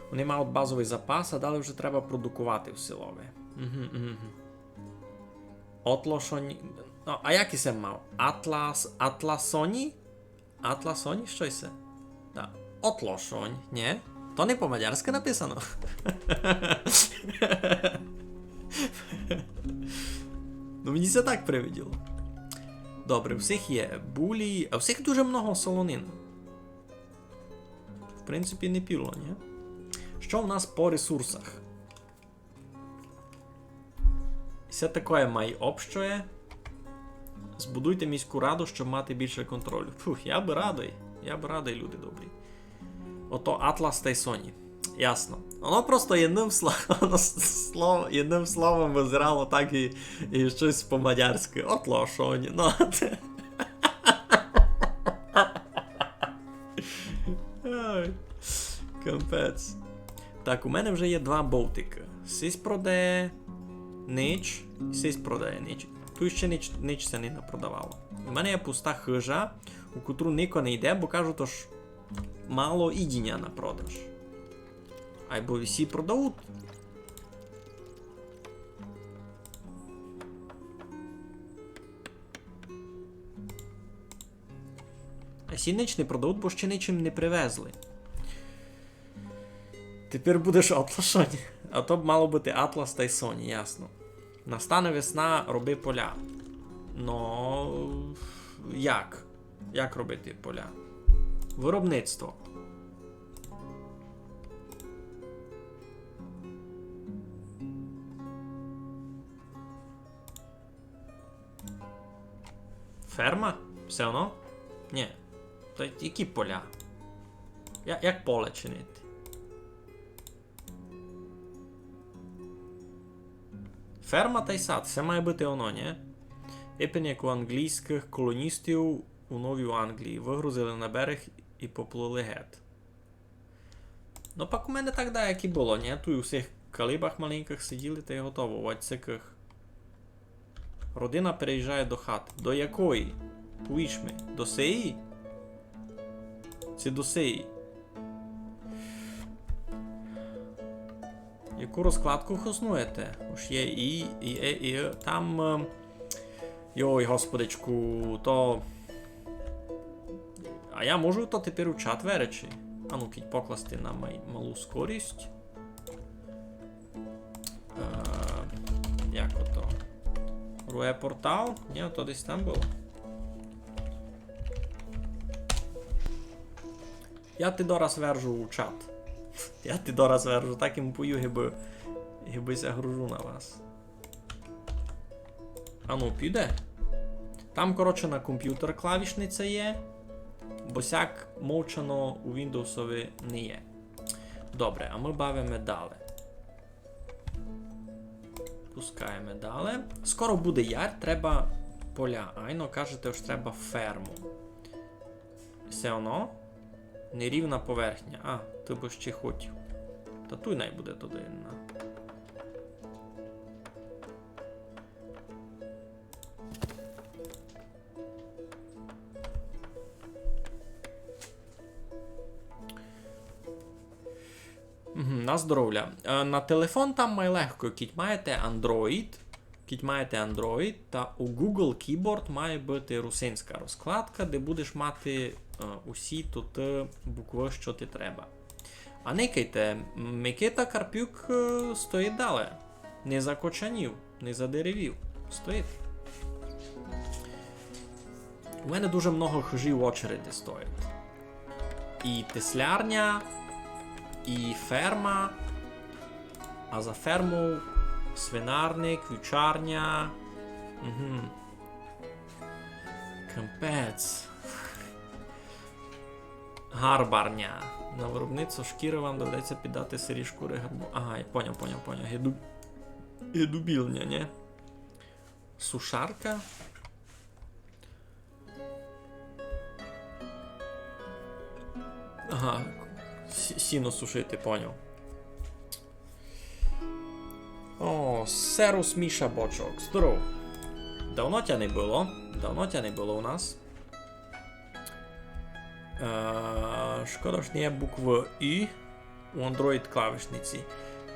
Вони мають базовый запас, а далі вже треба продукувати в селови. Угу, угу. Отлошонь. Ну, а якый се мав? Атлас, атласоні? Атласонь, што йсе? Да. Отлошонь, нє? То не по-мадярськы написано. Ну, мені ся так привиділо. Добре, у всіх є булі, а у всіх дуже много солонины. В принципі, не піло, нє? Што у нас по ресурсах? Се такоє май общоє. Збудуйте міську раду, щоб мати більше контролю. Фух, я бы радый. Я бы радый, люди добрі. Ото Атлас тай Соні. Ясно. Воно просто єдным сло-, воно с-, слово, єдным словом визирало так і, і штось по-мадярськы. Отлошонь. Ну, те. Ай, капець. Так, у мене вже є два бовтикы. Сись продає нич, сись продає нич. Туй ще нич, нич ся не напродавало. У мене є пуста хыжа, у котру нико не йде, бо кажуть, ож мало їдіня на продаж. Айбо всі продають. А сі нич не продають, бо ще ничим не привезли. Тепер будеш Атлашонь. А то б мало быти Атлас тай Соні, ясно. Настане весна, роби поля. Но, як? Як робити поля? Виробництво. Ферма? Всьо одно? Нї. Та які поля? Я, як поле чинити? Ферма тай сад, всьо має быти оно, нї? Ипен як у анґлійскых колоністів у Новій Анґлії. Выгрузили на берег і поплыли гет. Но пак у мене так даяк і было, нї? Туй у сих калибах маленькых сиділи тай готово, в отсеках. Родина переїжджає до хаты. До якої? Повіж ми. До сеї? Ци до сеї? Яку розкладку хоснуєте? Уж є і, і, е, і, е. Там, е, йой, господичку, то... А я можу то тепер у чат веречи? Ану, кідь покласти на май-, малу скорість. Е, як ото? Руе портал? Нї, то десь там было. Я ти дораз вержу у чат. Я ти дораз вержу, так им пою, гибы, гибы ся гружу на вас. Ану, піде. Там, коротше, на компютер клавішниця є, бо сяк мовчано у Віндовсови не є. Добре, а мы бавиме дале. Пускаєме дале. Скоро буде яр, треба поля. Айно, кажете, ож треба ферму. Всьо одно. Нерівна поверхня. А, ты бы ще хотів. Та туй най буде туды на. Мгм, на здоровля. Е, на телефон там май легко, кідь маєте Android, кідь маєте Android, та у Google Keyboard має быти русинська розкладка, де будеш мати, е, усі туты буквы, што ти треба. А никайте, Микита Карпюк, е, стоїть дале. Не закочанів, не задеревів. Стоїть. У мене дуже много хижі в очереди стоїть. І теслярня, і ферма. А за ферму свинарник, вівчарня. Угу. Капець. Гарбарня. На виробництво шкіри вам доведеться піддати сирі шкури гарбу. Ага, я поняв, поняв, поняв. Гиду... гидубілня, нї? Сушарка. Ага, сі-, сіно сушити, поняв. О, серус Міша Бочок. Здоров. Давно тя не было. Давно тя не было у нас. Е, шкода, што не є буквы І у Android клавішниці.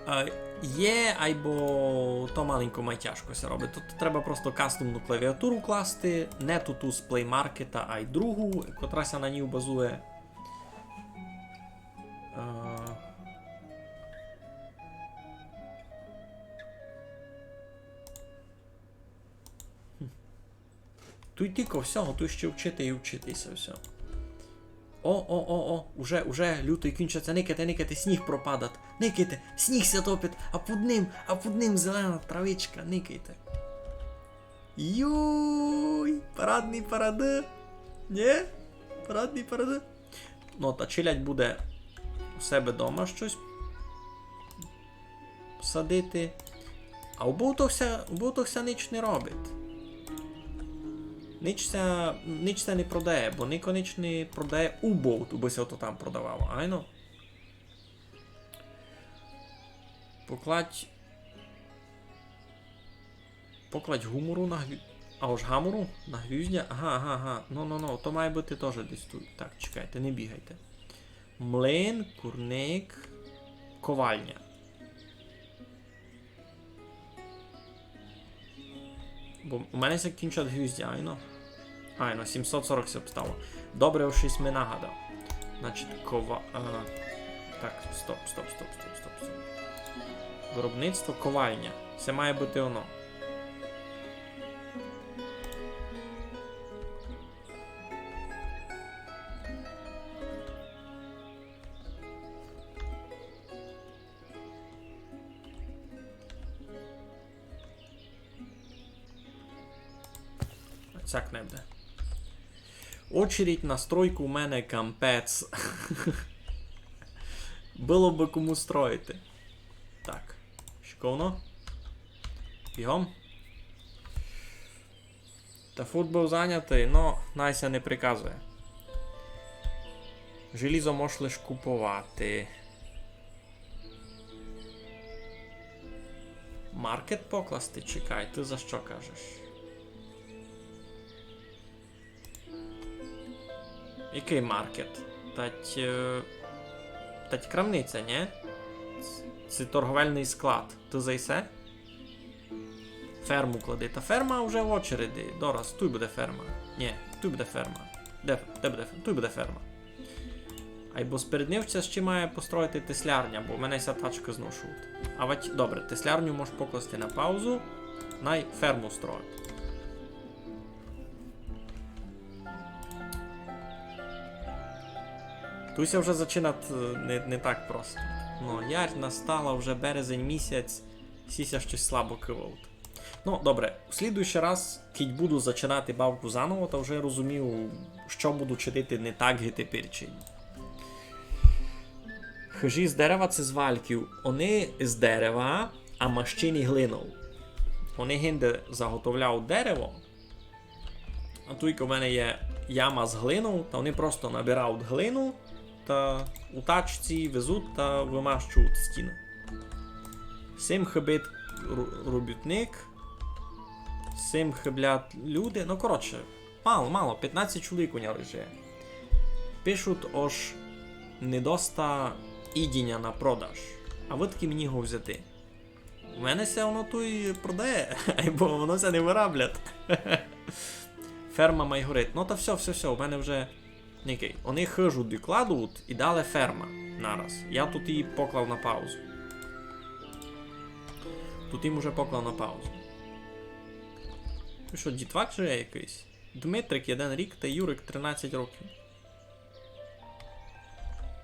Е, є, айбо то маленько май тяжко ся робить. Тут треба просто кастомну клавіатуру класти, не ту, ту з Play Market, ай другу, котра ся на ній базує. Е, Туй тілько всього, туй ще вчити і вчити се всьо. О, о, о, о, уже, уже лютый кінчиться, никайте, никайте, сніг пропадать. Никайте, сніг ся топить, а під ним, а під ним зелена травичка, никайте. Юй, парадный парады. Нє? Парадный парады. Ну, та челядь буде у себе дома штось садити. А убов то ся, убов то ся нич не робить. Нич ся, нич ся не продає, бо нико нич не продає убов, убы ся ото там продавало, айно? Покладь Покладь гумору на гві-, а ож гамору? На гвіздя? Ага, ага, ага. Ну, ну, ну, то має быти тоже десь туй. Так, чекайте, не бігайте. Млин, курник, ковальня. Бо у мене ся кінчать гвіздя, айно. Айно, сімсот сорок ся обстало. Добре, ож єсь ми нагадав. Значить, кова-, е, так, стоп, стоп, стоп. Виробництво ковальня. Се має быти оно. Сяк не буде. Очередь на стройку у мене кампець. Было бы кому строїти. Так, шиковно. Бігом. Та фурт быв занятый, но най ся не приказує. Желізо мож лиш куповати. Маркет покласти? Чекай, ты за што кажеш? Якый маркет? Тать, е, тать крамниця, нє? Ц-, ци торговельный склад. Ты за исе? Ферму клади. Та ферма вже в очереди. Дораз, туй буде ферма. Нє, туй буде ферма. Де, де буде ферма? Туй буде ферма. Айбо сперед ним ся ще має построїти теслярня, бо в мене ся тачкы зношують. А вать, добре, теслярню мож покласти на паузу, най ферму строїть. Туй ся вже зачинать, е, не, не так просто. Но, ярь настала, вже березень місяць, сі ся штось слабо кывають. Но, добре, у слідуючый раз, кідь буду зачинати бавку заново, та вже розумію, што буду чинити не так ги теперь чиню. Хыжі з дерева ци з вальків? Они з дерева, а мащені глинов. Они гинде заготовляють дерево, а туйка в мене є яма з глинов, та они просто набирають глину та у тачці везуть та вымащують стіну. Сим хыбить ру-, робітник, сим хыблять люди. Ну, коротше, мало, мало, пятнадцять чоловік у нього лише. Пишуть, ож недоста їдіня на продаж. А выдкы мені го взяти? У мене ся воно туй продає, айбо воно ся не выраблять. Ферма май горить. Ну та всьо, всьо, всьо, у мене вже никай. Они хыжу докладують і далі ферма нараз. Я туй її поклав на паузу. Туй їм уже поклав на паузу. Ты што, дітвак же якыйсь? Дмитрик єден рік та Юрик тринадцять років.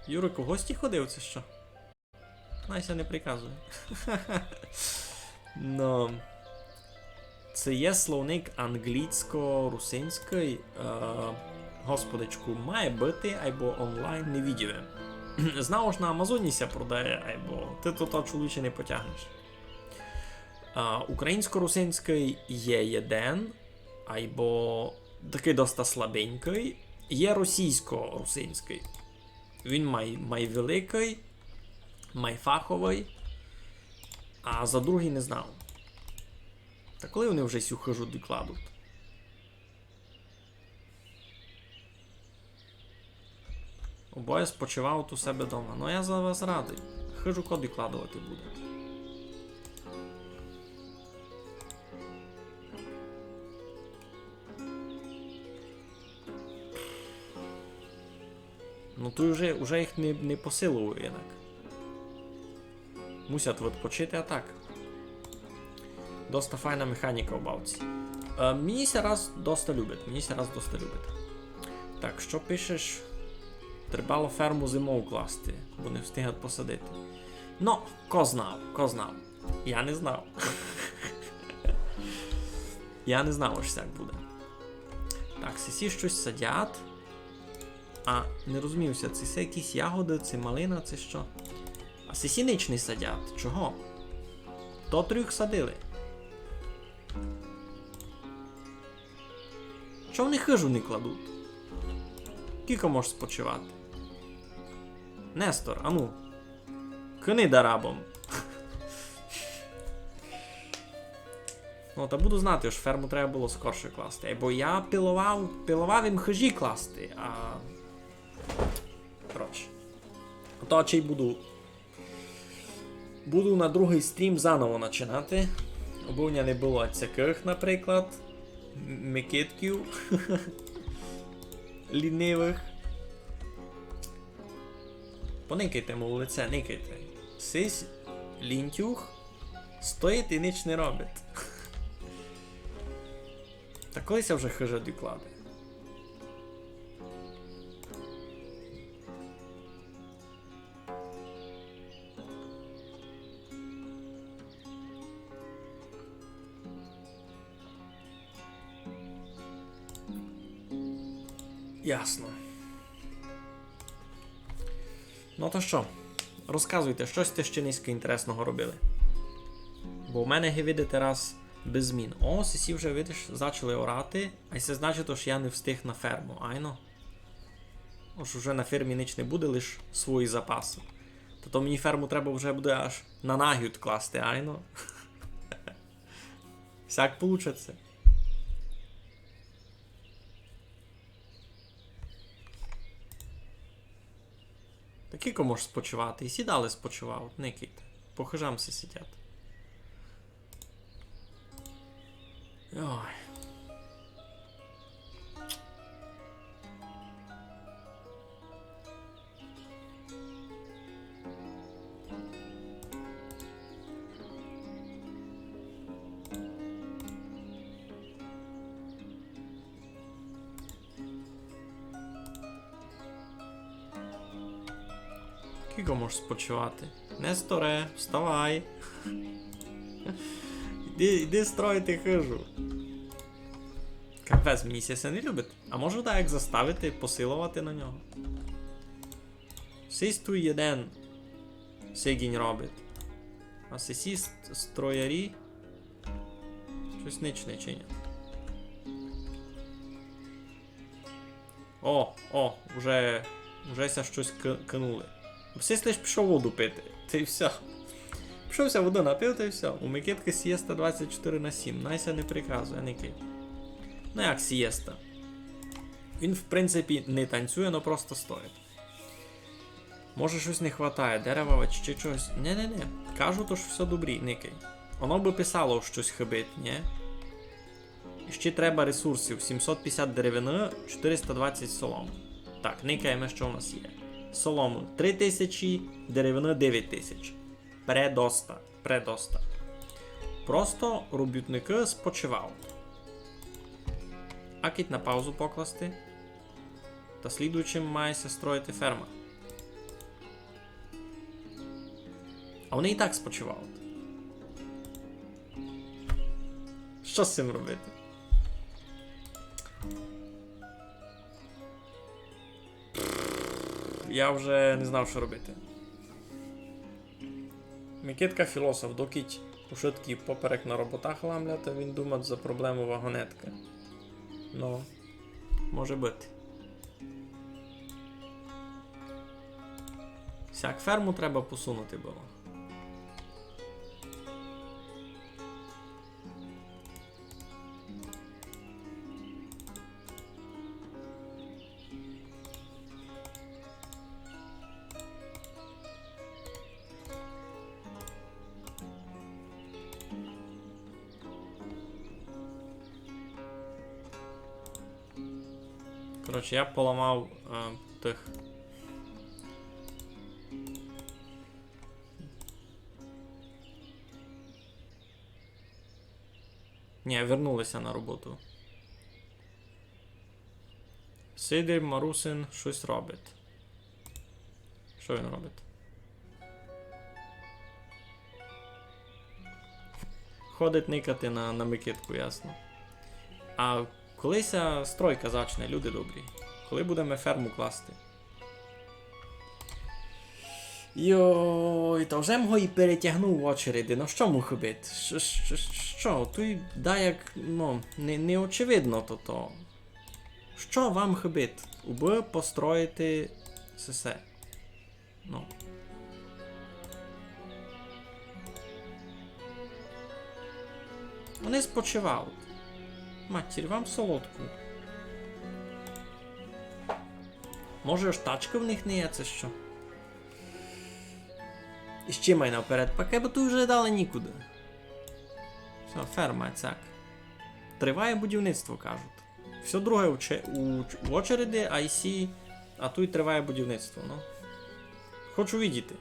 Юрик у гості ходив, ци што? Най ся не приказує. Но. Ци є словник англійсько-русинськый? Е, господичку, має быти, айбо онлайн не видів им. Знав, ож на Амазоні ся продає, айбо ты то, то, чоловіче, не потягнеш. Е, українсько-русинськый є єден, айбо такый доста слабенькый. Є російсько-русинськый. Він май, май великый, май фаховый, а за другый не знав. Та коли они вже сю хыжу докладуть? Обоє спочивають у себе дома. Ну, я за вас радый. Хыжу ко докладовати буде? Ну, туй уже, уже їх не, не посилову инак. Мусять відпочити, а так. Доста файна механіка у бавці. Е, мені ся раз доста любить, мені ся раз доста любить. Так, што пишеш? Треба было ферму зимов класти, бо не встигать посадити. Но, ко знав, ко знав. Я не знав. Я не знав, ож сяк буде. Так, сесі штось садять. А, не розумію ся, ци се якісь ягоды, ци малина, ци што. А сесі нич не садять. Чого? То трьох садили. Чого они хыжу не кладуть? Кілько мож спочивати? Нестор, ану. Кыни дарабом. Ну, та буду знати, ож ферму треба было скорше класти. Бо я пиловав, пиловав им хыжі класти, а... Коротше. То чей буду Буду на другый стрім заново начинати. Обы у мене не было цякых, наприклад, м-, микитків. Лінивых. Поникайте му в лице, никайте. Сись лінтюх стоїть і нич не робить. Та коли ся вже хыжа докладе? Ясно. Ну то што, розказуйте, што сьте ще нынька інтересного робили. Бо в мене, ги видите, раз без змін. О, сесі вже, видиш, зачали орати, а се значить, ож я не встиг на ферму, айно? Ож уже на фермі нич не буде, лиш свої запасы. Та то мені ферму треба вже буде аж на нагід класти, айно? Всяк получить ся. Та кіко можеш спочивати? І сі далі спочивав, никайте. По хижам сі сидять. Ой. Кіко можеш спочивати? Несторе, вставай. Іди, іди стройте хижу. Капець, мені ся се не любить. А можу так як заставити, посиловати на нього? Сись туй єден сигінь робить. А сесі ст-, строярі штось нич не чинять. О, о, уже, уже ся штось к-, кинули. Сись лиш пішов воду пити. Та й всьо. Пішов ся воду напив, та й всьо. У Микиткы сієста двадцять чотири на сім. Най ся не приказує, никай. Ну як сієста? Він, в принципі, не танцює, но просто стоїть. Може, штось не хватає, дерева, вадь ще чогось. Не-не-не, кажу, то ж всьо добрі, никай. Оно бы писало, штось хыбить, нї? І ще треба ресурсів. Сімсот пятдесят деревины, чотириста двадцять соломы. Так, никаєме, што у нас є. Соломы три тисячі, деревины девять тисяч. Предоста, предоста. Просто робітникы спочивають. А кидь на паузу покласти? Та слідуючим має ся строїти ферма. А вони і так спочивають. Што з сим робити? Я вже не знав, што робити. Микитка філософ, докіть ушыткі поперек на роботах ламлять, а він думать за проблему вагонеткы. Ну, може быти. Сяк ферму треба посунути было. Коротше, я поламав, е, тых. Нї, вернули ся на роботу. Сидить Марусин, штось робить. Што він робить? Ходить никати на, на Микитку, ясно. А коли ся стройка зачне, люди добрі? Коли будеме ферму класти? Йой, та вже м го і перетягнув в очереди, ну што му хыбить? Ш-, ш-, ш-, што? Туй даяк, ну, не, неочевидно тото. Што вам хыбить, убы построїти сесе? Ну. Вони спочивають. Матір, вам солодку. Може, ож тачкы в них не є, ци што? І ще май наперед пакет, бо туй вже далі нікуды. Всьо, ферма, цяк. Триває будівництво, кажуть. Всьо друге у че-, у ч-, в очереди, а й сі, а туй триває будівництво, ну. Хочу видіти.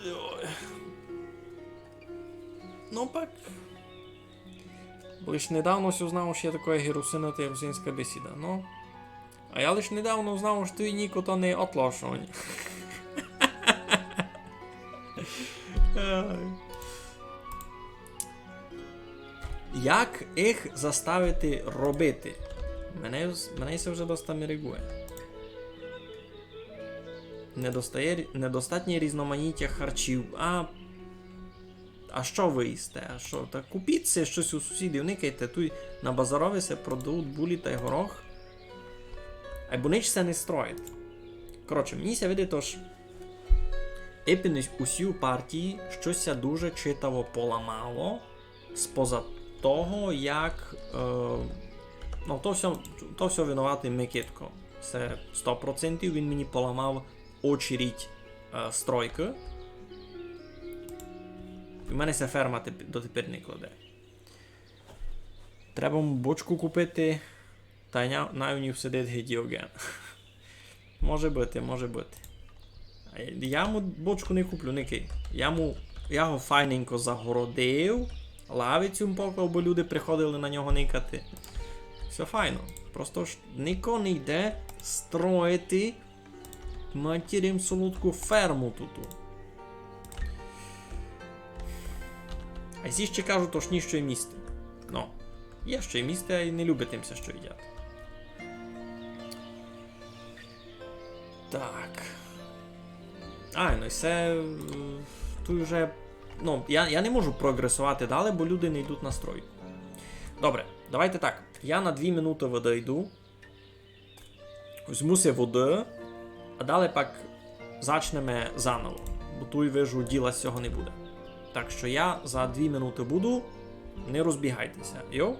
Йой. Ну пак. Лиш недавно ся узнав, што є такоє ги русины, та й русинська бесіда, ну. А я лиш недавно узнав, што туй ніко то не отлошонь. Ай. Як їх заставити робити? Мене, мене се вже доста мерегує. Не достає рі-, недостатнє різноманіття харчів. А, а што вы їсте? А што? Та купіть си штось у сусідів, никайте, туй на базарови се продавуть булі тай горох. Айбо нич се не строїть. Коротше, мені ся видить, ож епінь у сій партії штось ся дуже читаво поламало, споза того, як, е, ну, то всьо, то всьо винуватый Микитко. Се сто процентів, він мені поламав очередь, е, стройкы. І в мене ся ферма теп-, дотепер не кладе. Треба му бочку купити, та ня-, най у ній сидить ги Діоген. Може быти, може быти. А я му бочку не куплю, никай. Я му, я го файненько загородив, лавицю му поклав, бы люди приходили на нього никати. Всьо файно. Просто ж нико не йде строїти матірим солодку ферму туй. А сі ще кажуть, ож ні, што їм їсти. Ну, є што їм їсти, а й не любить їм ся, што їдять. Так. А, ну і се, е, туй вже, ну, я, я не можу прогресовати далі, бо люди не йдуть на строй. Добре, давайте так. Я на дві минуты выдойду. Возьму си воды, а далі пак зачнеме заново, бо туй, вижу, діла з сього не буде. Так што я за дві минуты буду, не розбігайте ся. Йо?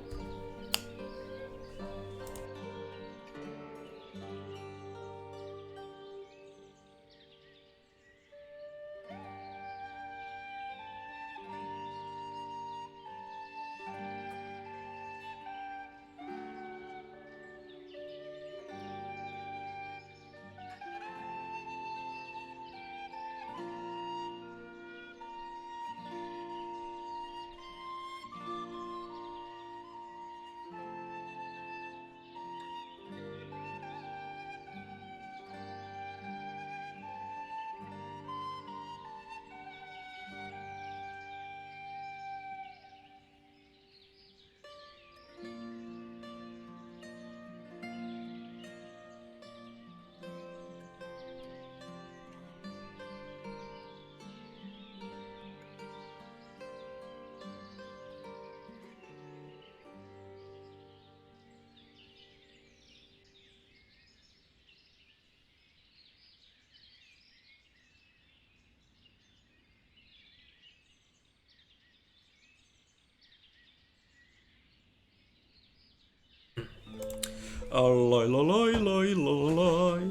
Лай-лай-лай-лай-лай-лай.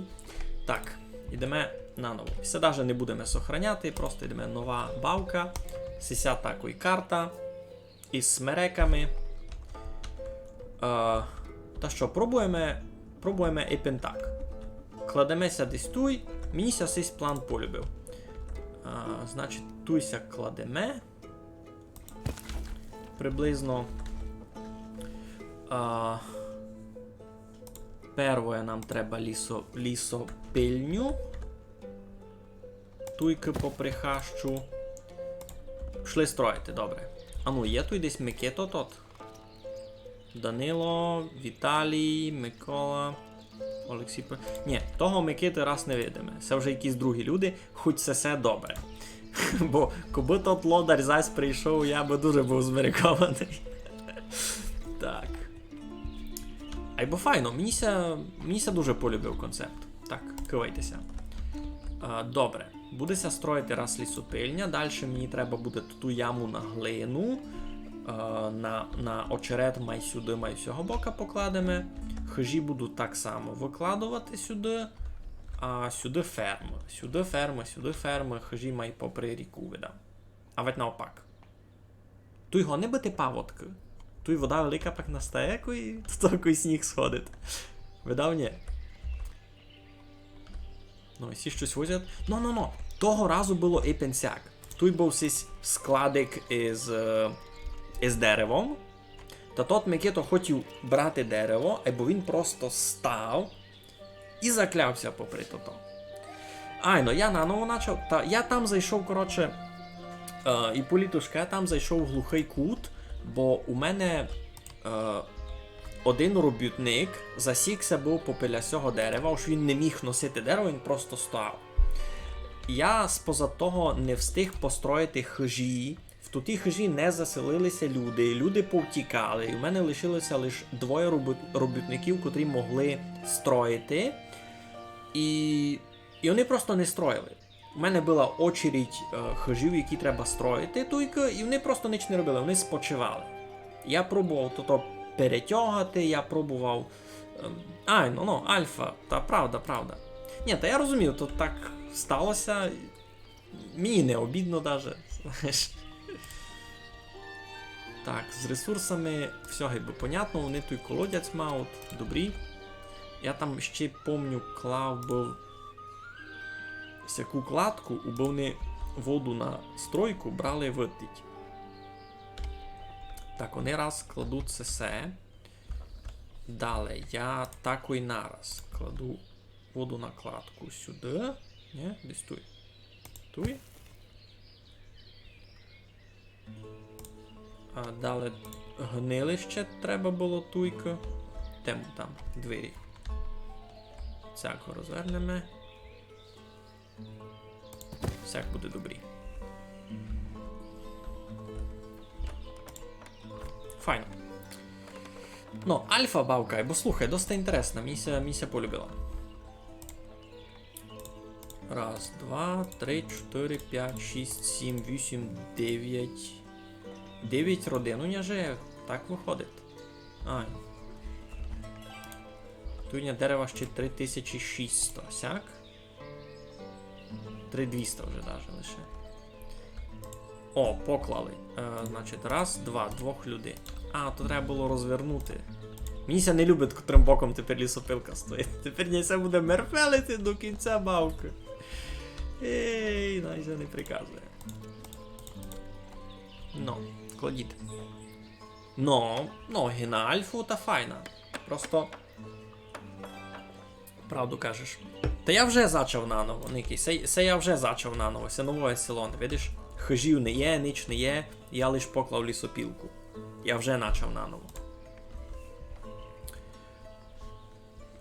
Так, ідеме наново. Се даже не будеме сохраняти, просто ідеме нова бавка. Сися такой карта. Із смереками. Е, та што, пробуєме, пробуєме епен так. Кладеме ся десь туй. Мені ся сись план полюбив. Е, значить, туй ся кладеме. Приблизно, е, первоє нам треба лісо-, лісопильню. Туйкы попри хащу. Пішли строїти, добре. А ну, є туй десь Микита тот? Данило, Віталій, Микола, Олексій Пе-, нї, того Микиты раз не видиме. Се вже якісь другі люди, хоть се, се добре. Бо кобы тот лодар зась прийшов, я бы дуже быв змерекованый. Так. Айбо файно, мені ся, мені ся дуже полюбив концепт. Так, кывайте ся. А, добре. Буде ся строїти раз лісопильня, дальше мені треба буде ту яму на глину, а, на, на очерет май сюды, май з сього бока покладеме. Хыжі буду так само выкладовати сюды, а сюды фермы. Сюды фермы, сюды фермы, хыжі май попри ріку, видав. А ведь наопак. Туй годні быти паводкы. Туй вода велика пак настає, кой, то кой сніг сходить. Видав, нї. Ну, і сі штось возять. Но, но, но. Того разу было епен сяк. Туй быв сись складик із, е, із деревом. Та тот Микита хотів брати дерево, айбо він просто став і закляв ся попри тото. Айно, я наново начав. Та я там зайшов, коротше, е, і політушка, я там зайшов в глухый кут, Бо у мене е, один робітник засікся быв попиля сього дерева, ож він не міг носити дерево, він просто стояв. Я споза того не встиг построїти хыжі. В тутій хыжі не заселили ся люди, люди повтікали, і в мене лишило ся лише двоє робіт- робітників, котрі могли строїти. І, і вони просто не строїли. У мене была очередь е, хыжів, які треба строїти, туйкы, і вони просто ніч не робили, вони спочивали. Я пробовав тото перетягати, я пробовав. Ем, ай, ну, ну, альфа, та правда, правда. Ні, та я розумію, то так стало ся. Мені не обідно даже, знаєш. Так, з ресурсами всьо гибы понятно, вони туй колодязь мають, добрі. Я там ще помню, клав быв сяку кладку, убы вони воду на стройку брали выдтіть. Так, вони раз кладуть сесе. Дале, я такой нараз кладу воду на кладку сюды. Ні? Десь туй. Туй. А дале гнилище треба было туйкы. Тему там двері. Сяко розвернеме. Всяк буде добрі. Файно. Ну, альфа бавка, бо слухай, доста інтересна, мені ся, мені ся полюбила. Раз, два, три, чотири, пять, шість, сім, вісім, девять. Девять родин у ня жиє, так выходить. Ай. Туй у ня дерева ще три тисячі шістсто, сяк? Три двіста вже даже лише. О, поклали. Е, значить, раз, два, двох людей. А, то треба было розвернути. Мені ся не любить, котрым боком тепер лісопилка стоїть. Тепер мені ся буде мерфелити до кінця бавкы. Ей, най ся не приказує. Ну, кладіть. Ну, ноги на альфу та файна. Просто правду кажеш. Та я вже зачав наново, Никі, се, се я вже зачав наново, се новоє село, видиш? Хыжів не є, ніч не є, я лиш поклав лісопілку. Я вже начав наново.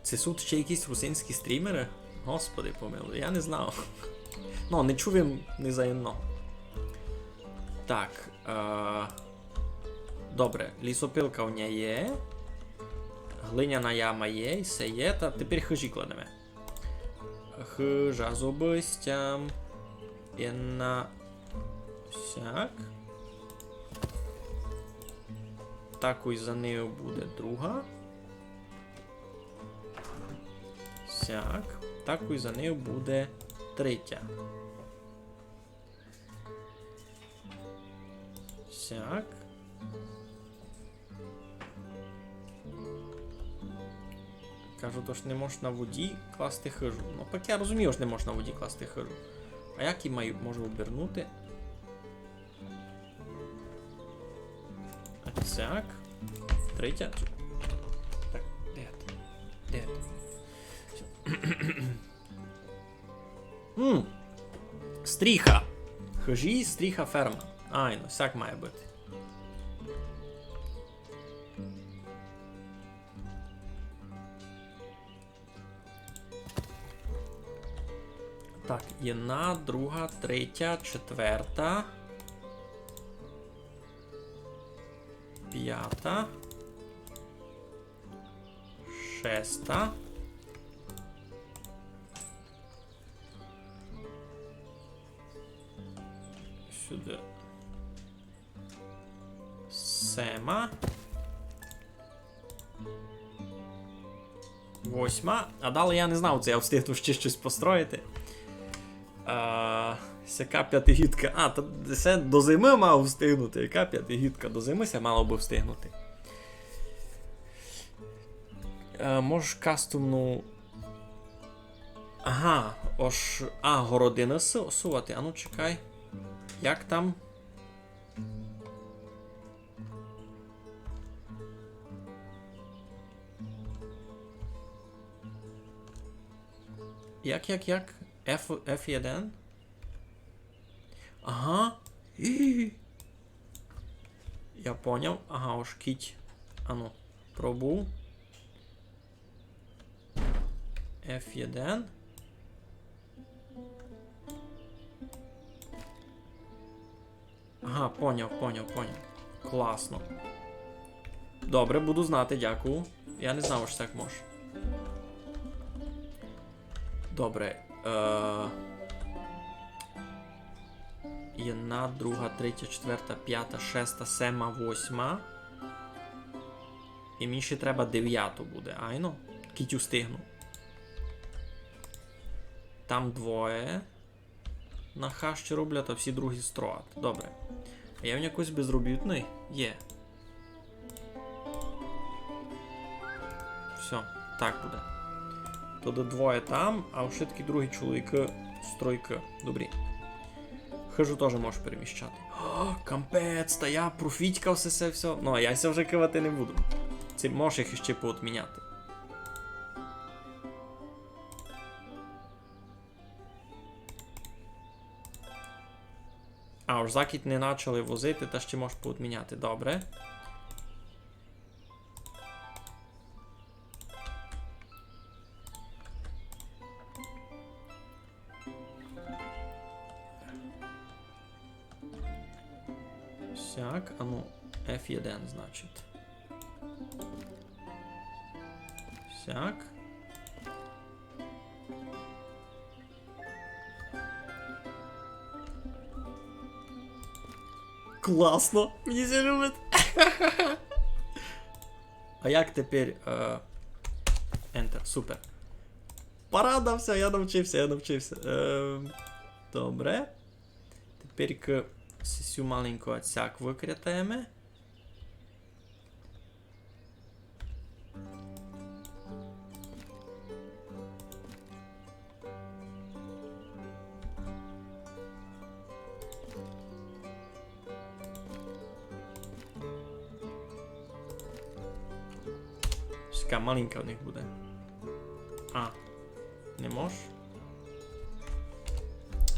Се суть ще якісь русинські стрімери? Господи помилуй, я не знав. Ну, не чув им ні за єдного. Так, е, добре, лісопилка в ня є. Глиняна яма є, і всьо є, та тепер хыжі кладеме. Хыжа з обыстям. Єдна. Сяк. Такой за нею буде друга. Сяк. Такой за нею буде третя. Сяк. Кажу, тож не мож на воді класти хыжу. Ну, так я розумію, ож не мож на воді класти хыжу. А як її маю, можу обернути? А сяк. Третя. Так, де ти? Де ти? Всьо. М. Стріха. Хыжі, стріха, ферма. Айно, сяк має быти. Так, єдна, друга, третя, четверта, пята, шеста. Сюды. Сема. Восьма. А далі я не знав, ци я встигну ще штось построїти. А, сяка пятигідка. А, та се до зимы мав встигнути. Яка пятигідка? До зимы ся мало бы встигнути. Е, можеш кастомну. Ага, ож. А, городины су-, сувати. Ану, чекай. Як там? Як, як, як? Ф, Ф один? Ага. І. Я поняв. Ага, ож кіть. Ану, пробув. Ф один. Ага, поняв, поняв, поняв. Класно. Добре, буду знати, дякую. Я не знав, ож так мож. Добре. Е, єдна, друга, третя, четверта, пята, шеста, сема, восьма. І мені ще треба девяту буде, айно? Кіть устигну. Там двоє. На хащі роблять, а всі другі строять. Добре. А є в нього якийсь безробітний? Є. Всьо, так буде. Тоді двоє там, а вшыткі другі чоловікы стройкы. Добрі. Хыжу тоже можеш переміщати. О, капець, та я профітькав се, се всьо. Ну, а я ся вже кывати не буду. Ци можеш їх іщи поотміняти. А, ож закіть не начали возити, та ще можеш поотміняти. Добре. Сяк, а ну, Ф один, значить. Сяк. Класно! Мені ся любить. А як тепер, е, Enter? Супер. Парада, всьо, я навчився, я навчився. Е, добре. Тепер к-, сесю маленько отсяк выкрятаєме. Така маленька в них буде. А, не мож?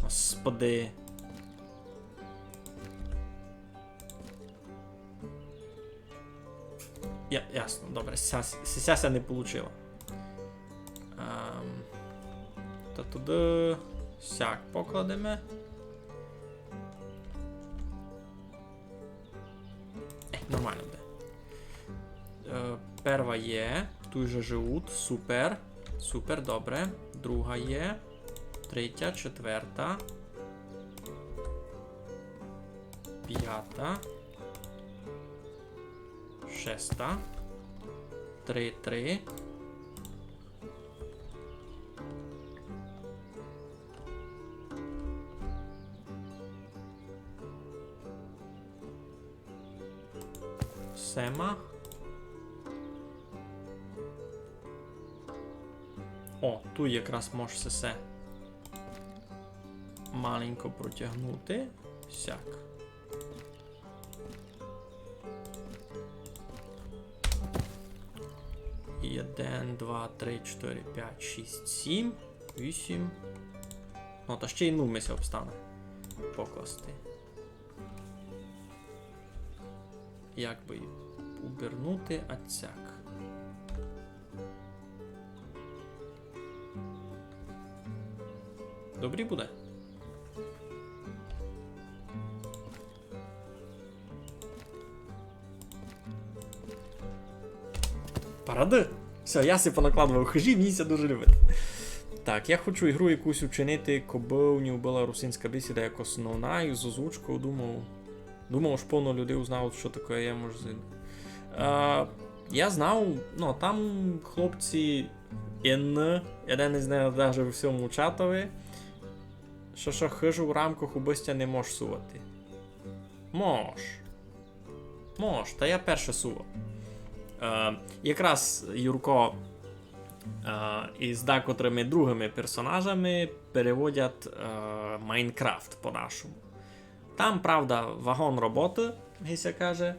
Господи. Я, ясно, добре, ся, ся, ся не получило. Ем, та туды сяк покладеме. Е, нормално буде. Е, перва є, туй же живуть, супер. Супер, добре. Друга є. Третя, четверта. Пята. Шеста. Три, три. Сема. О, туй якраз мож се, се маленько протягнути. Сяк. Єден, два, три, чотири, пять, шість, сім, вісім. Ну, та ще й ну ми ся обстане покласти. Як бы її обернути, а сяк. Добрі буде. Парады. Всьо, я си понакладував хыжі, мені ся дуже любить. Так, я хочу ігру якусь учинити, кобы у ній была русинська бесіда як основна, і з озвучкою, думав, думав, ож повно людей узнавуть, што таке є, може, з-, е, я знав, ну, там хлопці ін, єден із них даже у всьому чатови, што, што хыжу в рамках убыстя не мож сувати. Мож. Мож, та я перше сував. Е, якраз Юрко, е, із декотрыми другыми персонажами переводять, е, Майнкрафт по-нашому. Там, правда, вагон роботы, ги ся каже.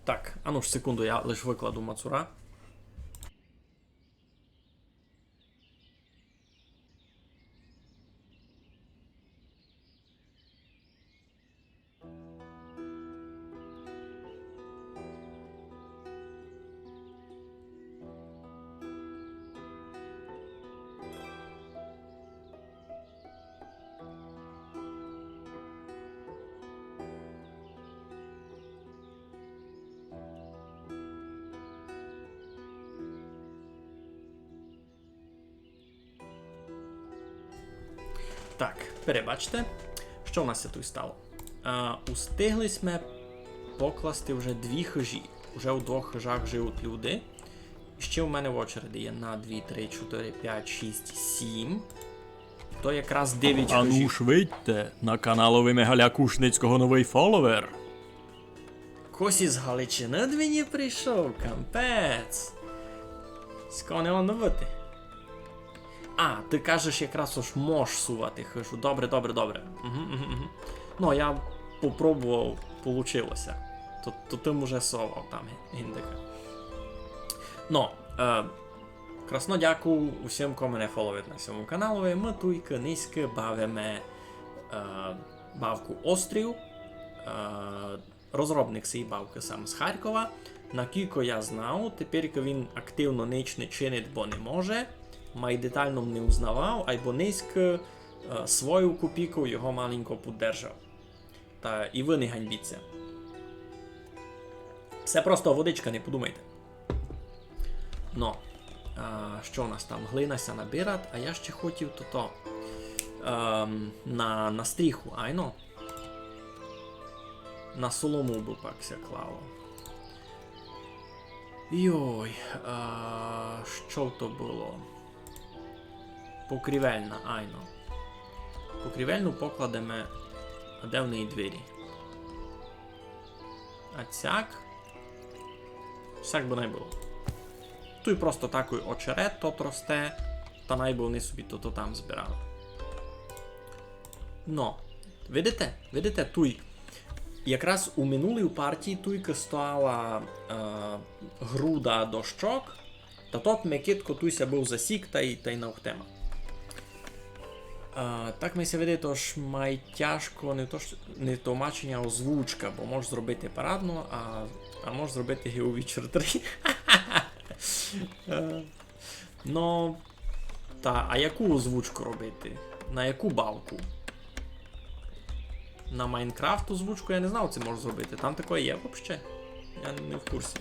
Так, ану ж секунду, я лиш выкладу мацура. Так, перебачте. Што в нас ся туй стало? А, устигли сьме покласти вже дві хыжі. Уже у двох хыжах живуть люди. І ще у мене в очереди є на дві, три, чотири, пять, шість, сім. То якраз девять хыжів. Ану ж видьте, на каналови Мигаля Кушницького новый фоловер. Кось із Галичины до мене прийшов, капець. Цікаво, не воно быти. А, ты кажеш, якраз ож мож сувати хыжу. Добре, добре, добре. Угу, угу, угу. Ну, я попробовав, получило ся. То, то ты м уже совав там, Гіндика. Ну, е, красно дякую усім, ко мене фоловить на сьому каналови. Мы туйкы нынька бавиме, е, бавку Острів. Е, Розробник сеї бавкы сам з Харкова. Накілько я знав, теперь він активно нич не чинить, бо не може. Май детално не узнавав, айбо нынька, е, свою копійку його маленько поддержав. Та і вы не ганьбіть ся. Се просто водичка, не подумайте. Но, а, што у нас там? Глина ся набират, а я ще хотів тото, ем, на, на стріху, айно? На солому бы пак ся клало. Йой, а, што то было? Покрівельна, айно. Покрівельну покладеме, а де в неї двері? А цяк? Сяк бы най было. Туй просто такый очерет тот росте, та най бы они собі тото там збирали. Но, видите? Видите, туй. Якраз у минулій партії туйка стояла, е, груда дощок, та тот Микитко туй ся быв засік, та й, та й навхтема. А, так ми ся видить, ож май тяжко не то, ш-, не товмаченя, озвучка, бо мож зробити парадно, а, а мож зробити Гео Вічер три. Е, ну, та, а яку озвучку робити? На яку бавку? На Майнкрафт озвучку я не знав, ци мож зробити. Там такоє є вообще? Я не в курсі.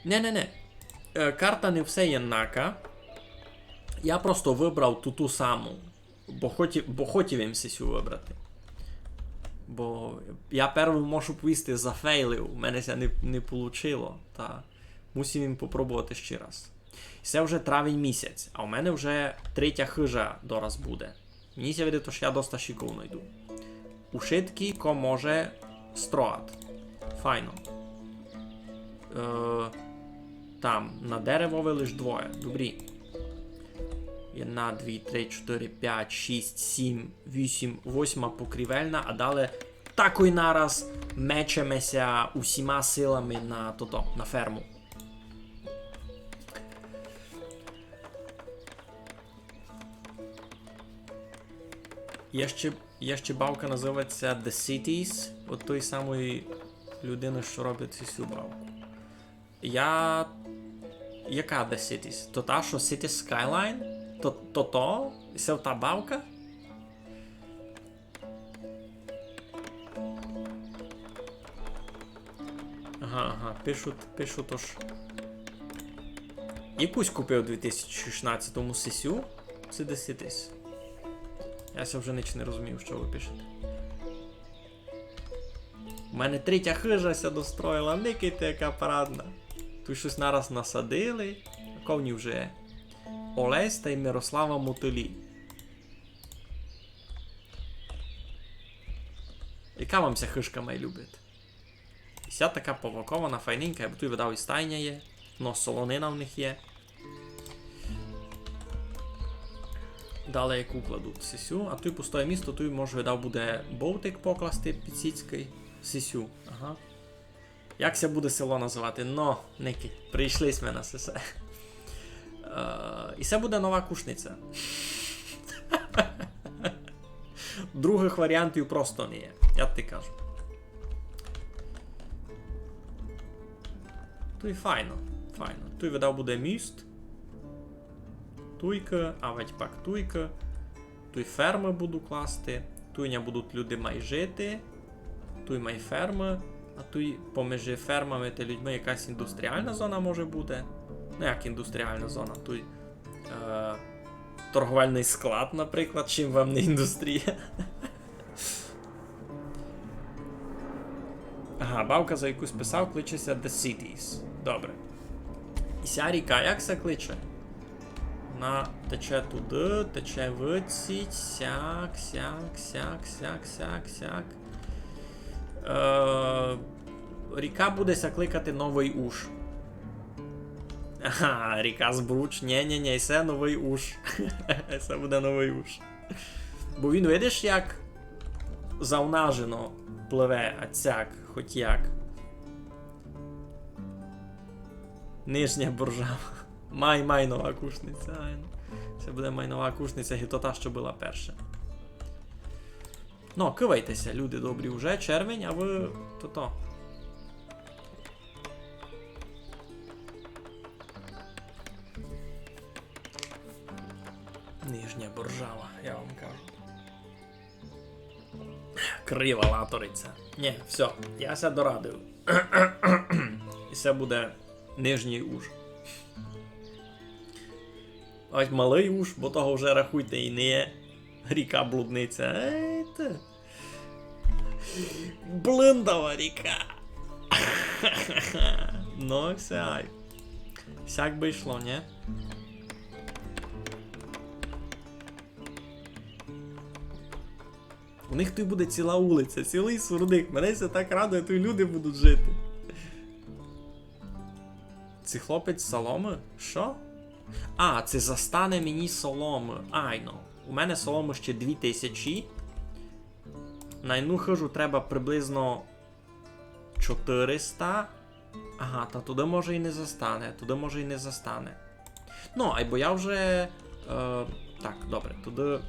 Не, не, не. Е, карта не все єднака. Я просто выбрав ту, ту саму. Бо хотів, бо хотів им сесю выбрати. Бо я первый, можу повісти, зафейлив. У мене ся не, не получило. Та мусив им попробовати ще раз. Се вже травень місяць, а у мене вже третя хыжа дораз буде. Мені ся видить, ож я доста шиковно йду. Ушыткі, ко може, строят. Файно. Е, там, на деревови лиш двоє. Добрі. Єдна, дві, три, чотири, пять, шість, сім, вісім, восьма покрівельна, а дале такой нараз мечеме ся усіма силами на тото, на ферму. Є ще, є ще бавка, називається The Cities, от той самої людини, що робить цю бавку. Я... Яка The Cities? То та, що City Skyline? То, то, то? Се та бавка? Ага, ага, пишуть, пишуть, ож якусь купив у дві тисячі шістнадцятому сесю. Це десь якийсь. Я ся вже ніч не розумію, що ви пишете. У мене третя хижа ся достроїла, никайте, яка парадна. Тут щось нараз насадили. Ковні вже Олесь та й Мирослава Мотилі. Яка вам ся хижка май любить? І ся така повакована, файненька, я бы туй видав, і стайня є, но солонина в них є. Далі яку кладуть сесю, а туй пустоє місто, туй, може, видав, буде бовтик покласти під сіцький. Сесю, ага. Як ся буде село називати? Но, ники, прийшли сьме на сесе. Е, і се буде Нова Кушниця. Другых варіантів просто не є, я ти кажу. Туй файно, файно. Туй видав буде міст. Туйка, а ведь пак туйка. Туй фермы буду класти. Туй ня будуть люди май жити. Туй май фермы. А туй поміж фермами та людьми якась індустріальна зона може бути. Ну, як індустріална зона, туй, е, торговельный склад, наприклад, чим вам не індустрія. Ага, бавка, за яку списав, кличе ся The Cities. Добре. І ся ріка як ся кличе? Она тече туды, тече выдсіть, сяк, сяк, сяк, сяк, сяк, сяк. Е, ріка буде ся кликати Новый Уж. Ага, ріка Збруч. Нє, нє, нє, се Новый Уж. Се буде Новый Уж. Бо він, видиш, як заунажено пливе, а сяк, хоть як. Нижня Боржава. Май, май нова Кушниця, айно. Се буде май нова Кушниця, і то та, што была перша. Но, кывайте ся, люди добрі, уже червень, а вы то-то. Нижня Боржава, я вам кажу. Крива латориця. Нє, всьо, я ся дорадив. І се буде Нижній Уж. Ось Малый Уж, бо того вже, рахуйте, і не є ріка Блудниця. Ей, ти. Блындава ріка. Ну, всяк. Всяк бы йшло, нє? У них туй буде ціла улиця, цілый сурдик. Мене се так радує, туй люди будуть жити. Ци хлопець соломы? Што? А, ци застане мені соломы. Айно. У мене соломы ще дві тисячі. На одну хыжу треба приблизно чотыриста. Ага, та туды може і не застане, туды може і не застане. Ну, айбо я вже, е, так, добре, туды.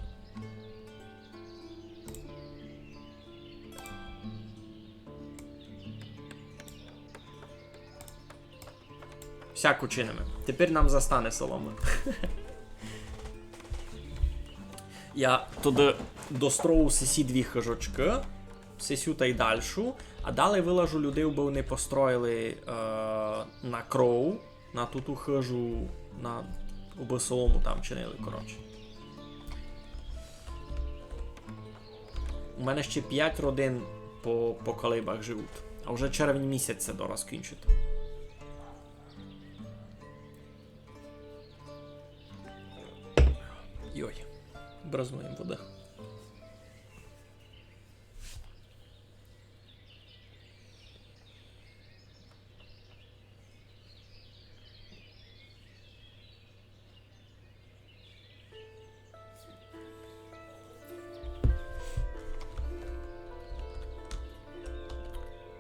Всяк учиниме. Тепер нам застане соломы. Я туды дострою сесі дві хыжочкы, сесю тай дальшу, а далі вылажу людей, убы они построїли, е, на кров, на туту хыжу, на, убы солому там чинили, коротше. У мене ще пять родин по, по колибах живуть, а вже червень місяць се дораз кінчити. Йой, брызнув им воды.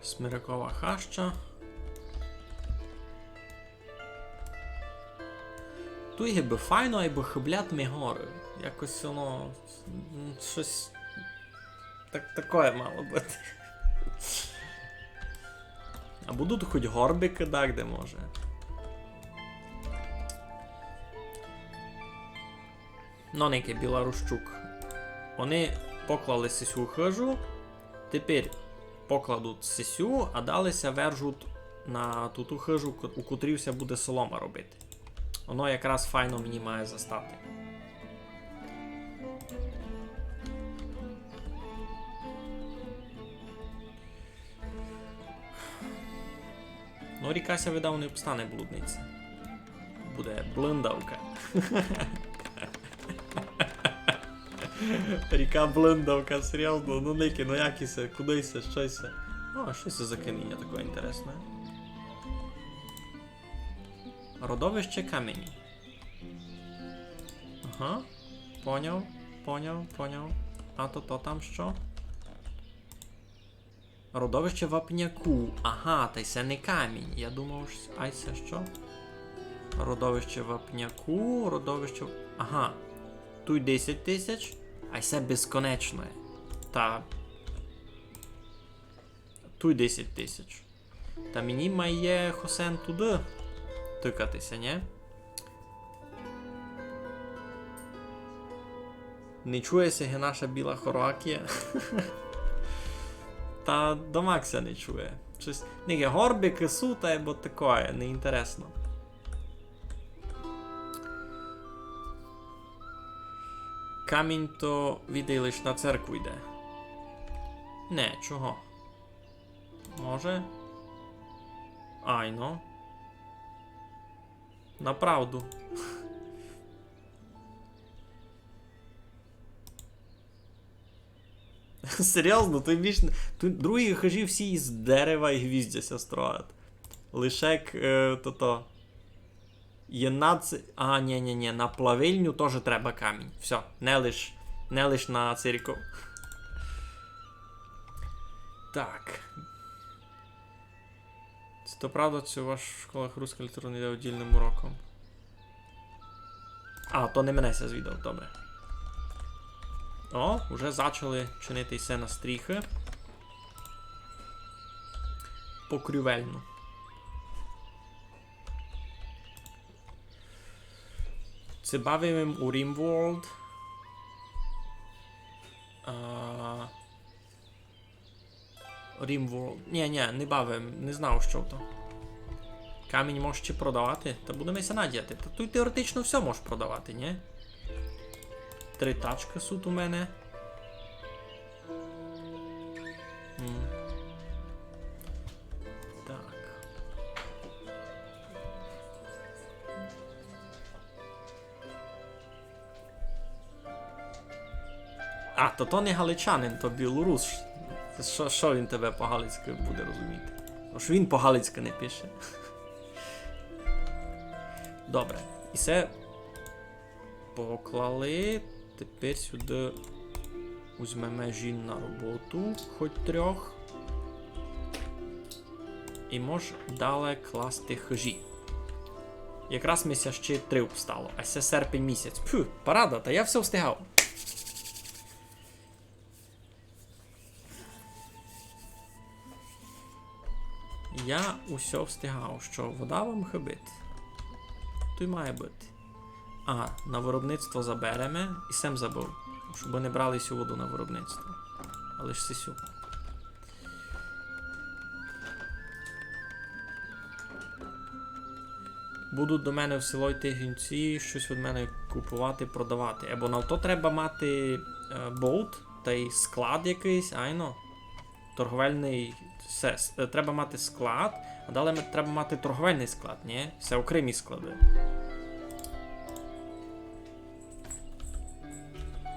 Смирякова хаща. Туй гибы файно, айбо хыблять ми горы. Якось воно, м, штось так, такоє мало быти. А будуть хоть горбикы дагде, може. Но, никай, Білорущук. Они поклали сесю хыжу, тепер покладуть сесю, а далі ся вержуть на туту хыжу, ко-, у котрій ся буде солома робити. Воно якраз файно мені має застати. Ну, ріка ся, видав, не обстане, Блудниця. Буде Блындавка. Ріка Блындавка, серйозно, ну, никай, ну, як і се, куды се, што й се? А, што се за каміня таке інтересне? Родовище камені. Ага. Поняв, поняв, поняв. А то, то там што? Родовище вапняку. Ага, тай се не камінь. Я думав, ш-, ай се што? Родовище вапняку, родовище в-, ага. Туй десять тисяч, ай се безконечне. Та туй десять тисяч. Та мені має хосен туды тыкати ся, нє? Не чує ся ги наша Біла Хорвакія. Та домак ся не чує. Штось, не, горбикы суть, айбо такоє, неінтересно. Камінь то, видай, лиш на церкву йде. Не, чого? Може? Айно. Направду. Серйозно, туй більш... Туй другі хыжі всі із дерева і гвіздя ся строять. Лише к-, е, тото. Єднац-, а, нї, нї, нї, на плавильню тоже треба камінь. Всьо, не лиш, не лиш на церков. Так. Ци то правда, ци у вашых школах руска література не йде оддільным уроком? А, то не мене ся звідав, добре. О, уже зачали чинити ся на стріхы. Покрівельно. Ци бавив им у RimWorld? А, RimWorld. Нї, нї, не бавив, не знав, што то. Камінь мож ще продавати? Та будеме ся надіяти. Та туй теоретично всьо мож продавати, нї? Три тачкы суть у мене. М. Так. А, то, то не галичанин, то білорус. Што, што він тебе по-галицькы буде розуміти? Ож він по-галицькы не пише. Добре. І се поклали. Тепер сюды возьмеме жін на роботу, хоть трьох. І мож дале класти хыжі. Якраз ми ся ще три обстало, а се серпень місяць. Пфу, парада, та я всьо встигав. Я усьо встигав, што вода вам хыбить. Туй має быти. А, на виробництво забереме. І сем забыв, щоб не брали сю воду на виробництво. А лиш сисю. Будуть до мене в село йти гінці, штось від мене купувати, продавати. Або на то треба мати, е, болт, тай склад якыйсь, айно. Торговельный, се, с-, е, треба мати склад, а дале м-, треба мати торговельный склад, нї? Се окремі склады.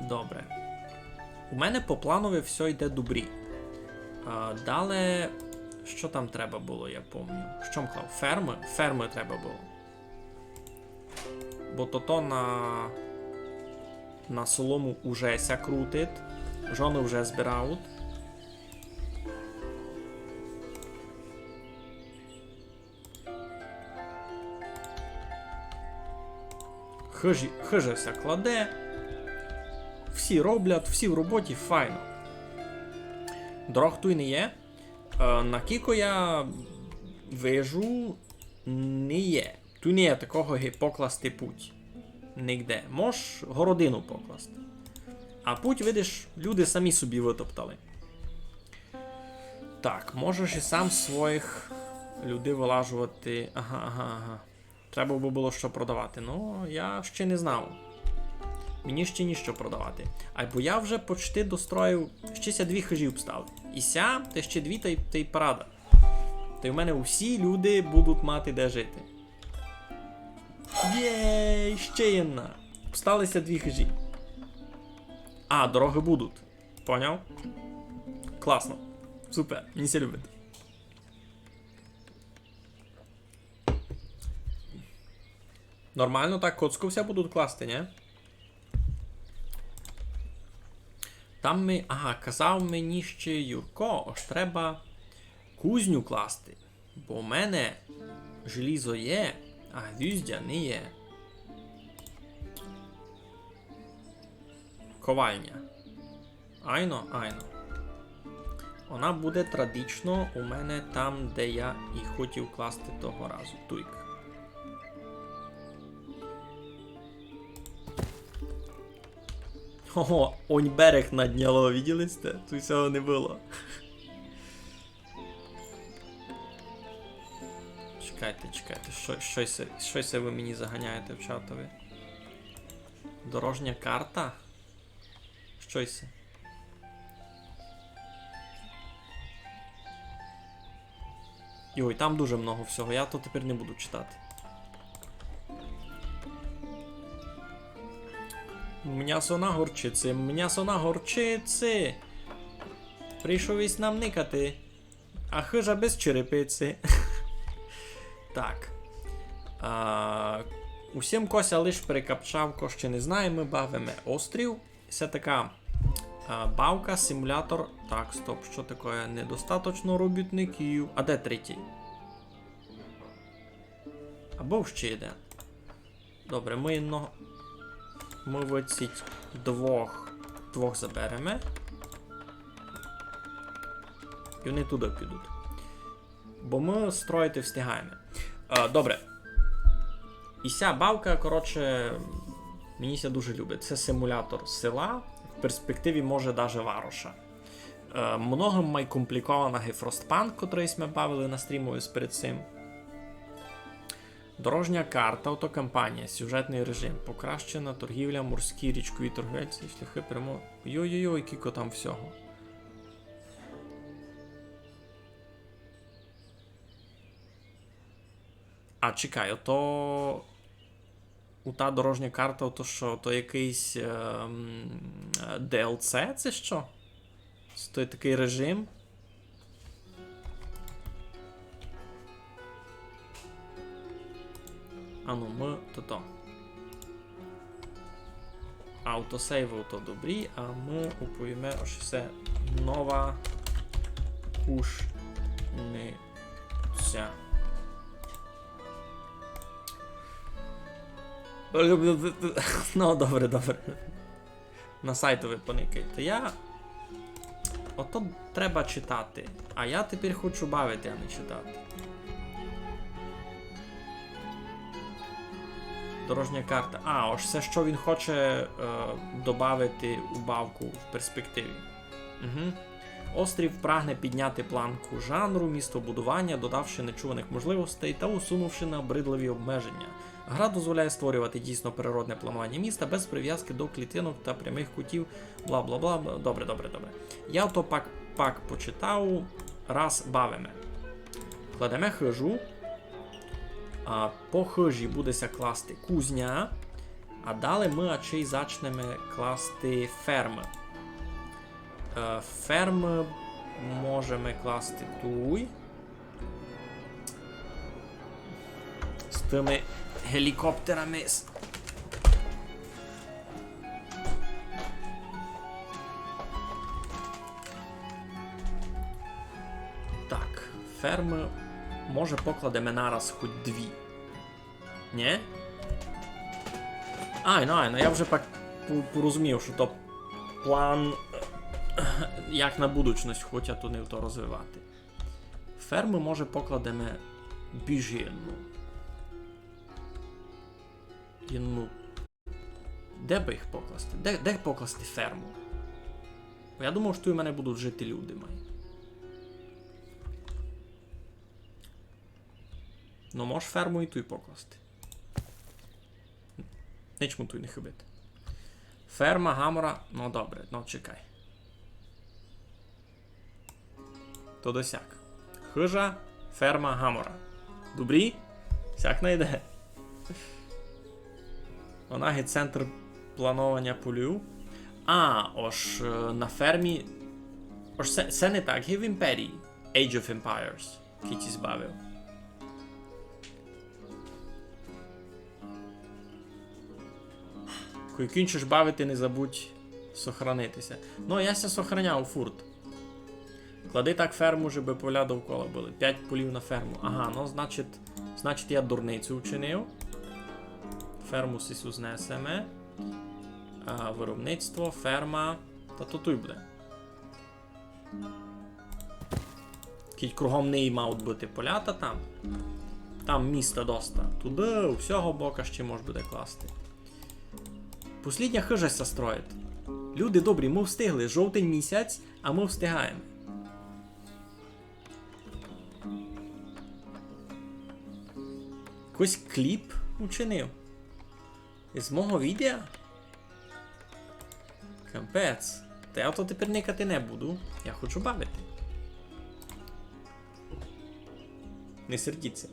Добре. У мене по планови всьо йде добрі. А, дале, што там треба было, я помню. Што м клав? Фермы? Фермы треба было. Бо тото на, на солому уже ся крутить. Жоны вже збирають. Хыжі, хыжа ся кладе. Всі роблять, всі в роботі, файно. Дорог туй не є. Е, накілько я вижу, не є. Туй не є такого, ги покласти путь. Нигде. Мож городину покласти. А путь, видиш, люди самі собі вытоптали. Так, можеш і сам своїх людей вылажовати. Ага, ага, ага. Треба бы было што продавати. Ну, я ще не знав. Мені ще нішто продавати. Айбо я вже почти достроїв, ще ся дві хыжі обстали. І ся, та ще дві, тай, тай парада. Тай в мене усі люди будуть мати де жити. Єй, ще єдна. Обстали ся дві хыжі. А, дорогы будуть. Поняв? Класно. Супер. Мені ся любить. Нормално так коцку ся будуть класти, нї? Там ми, ага, казав мені ще Юрко, ож треба кузню класти, бо в мене желізо є, а гвіздя не є. Ковальня. Айно, айно. Она буде традично у мене там, де я і хотів класти того разу. Туйк. Ого, онь берег надняло, виділи сьте? Туй сього не было. Чекайте, чекайте, што, што се, што се вы мені заганяєте в чатови? Дорожня карта? Чой се? Йой, там дуже много всього, я то тепер не буду читати. Мнясо на горчиці, мнясо на горчиці. Прийшов ись нам никати. А хыжа без черепиці. Так. А, усім кося лиш прикапчав, ко ще не знає, мы бавиме острів. Се така, а, бавка, симулятор. Так, стоп, што таке? Недостаточно робітників. А де третій? Або ще єден. Добре, мы єдного, мы выціть двох, двох забереме. І они туды підуть. Бо мы строїти встигаєме. Е, добре. І ся бавка, коротше, мені ся дуже любить. Се симулятор села. В перспективі, може, даже вароша. Е, много май комплікована ги Frostpunk, котрый сьме бавили на стрімови перед сим. Дорожня карта, ото кампанія, сюжетный режим, покращена торгівля, морські, річкові торговельці, шляхи прямо. Йой-йой-йой, кілько там всього. А чекай, ото у та дорожня карта, ото што, то якыйсь, ем, D L C, ци што? Це такый режим. Ану, мы тото. Автосейвы то добрі, а мы уповіме, што се нова кушниця. Ну, добре, добре. На сайтови поникайте. Я... Ото треба читати. А я тепер хочу бавити, а не читати. Дорожня карта. А, ож се, што він хоче, е, добавити у бавку в перспективі. Угу. Острів прагне підняти планку жанру містобудування, додавши нечуваних можливостей та усунувши набридливі обмеження. Гра дозволяє створювати дійсно природне планування міста без прив'язки до клітинок та прямих кутів. Бла-бла-бла. Добре, добре, добре. Я то пак, пак почитав. Раз бавиме. Кладеме хыжу. А, по хыжі буде ся класти кузня. А далі мы ачей зачнеме класти фермы. Е, фермы можеме класти туй. З тыми гелікоптерами. С- Так, фермы, може, покладеме нараз хоть дві. Нє? Айно, айно, я вже пак по-, порозумів, што то план, е, як на будучность, хотя то не то розвивати. Фермы, може, покладеме більш єдну. Єдну. Де бы їх покласти? Де, де покласти ферму? Бо я думав, што у мене будуть жити люди май. Ну, мож ферму і туй покласти. Нич му туй не хыбити. Ферма, гамора, ну добре, ну чекай. То досяк. Хыжа, ферма, гамора. Добрі? Сяк найде. Она є центр планованя полів. А, ож, е, на фермі. Ож се, се не так є в Імперії. Age of Empires. Кідь сь бавив. Кой кінчиш бавити, не забудь сохранити ся. Ну, я ся сохраняв фурт. Клади так ферму, жебы поля довкола были. Пять полів на ферму. Ага, ну, значить, значить, я дурницю вчинив. Ферму сисю знесеме. А, виробництво, ферма. Та то туй буде. Кідь кругом неї мають быти поля, та там. Там міста доста. Туды, у сього бока ще мож буде класти. Послідня хыжа ся строїть. Люди добрі, мы встигли. Жовтень місяць, а мы встигаєме. Якыйсь кліп учинив. Із мого відео? Капець. Та я то тепер никати не буду. Я хочу бавити. Не сердіться.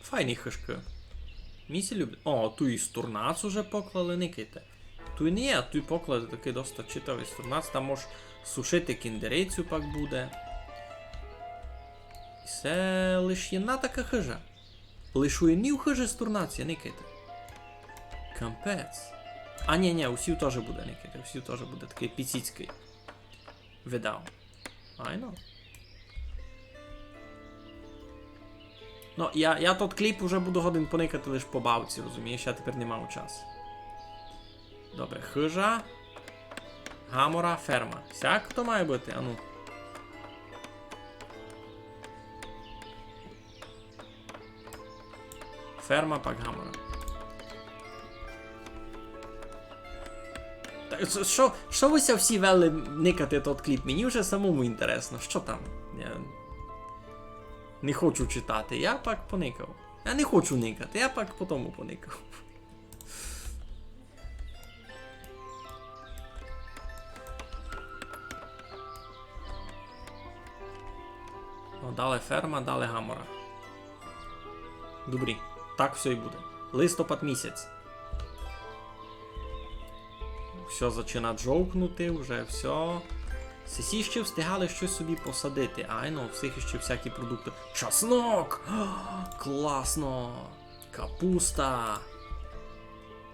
Файні хижкы. Мені ся любить. О, туй і стурнац уже поклали, никайте. Туй не є, а туй поклали такый доста читавый стурнац, там мож сушити кіндерицю пак буде. І се лиш єдна така хижа. Лиш у єдній хижі стурнац є, никайте. Капець. А, ні, ні, усів тоже буде, никайте, усів тоже буде такый піціцькый. Видав. Айно. Ну, я, я тот кліп уже буду годен поникати лиш по бавці, розумієш? Я тепер не мав часу. Добре, хижа. Гамора, ферма. Сяк то має быти, ану. Ферма, пак гамора. Та, што, што, што вы ся всі вели никати тот кліп? Мені вже самому інтересно, што там? Я не хочу читати, я пак поникав. Я не хочу никати, я пак потому поникав. О, далі ферма, далі гамора. Добрі, так всьо й буде. Листопад місяць. Всьо зачинать жовкнути, вже всьо. Сесі ще встигали штось собі посадити. Айно, у всіх ще всякі продукты. Часнок! Класно! Капуста,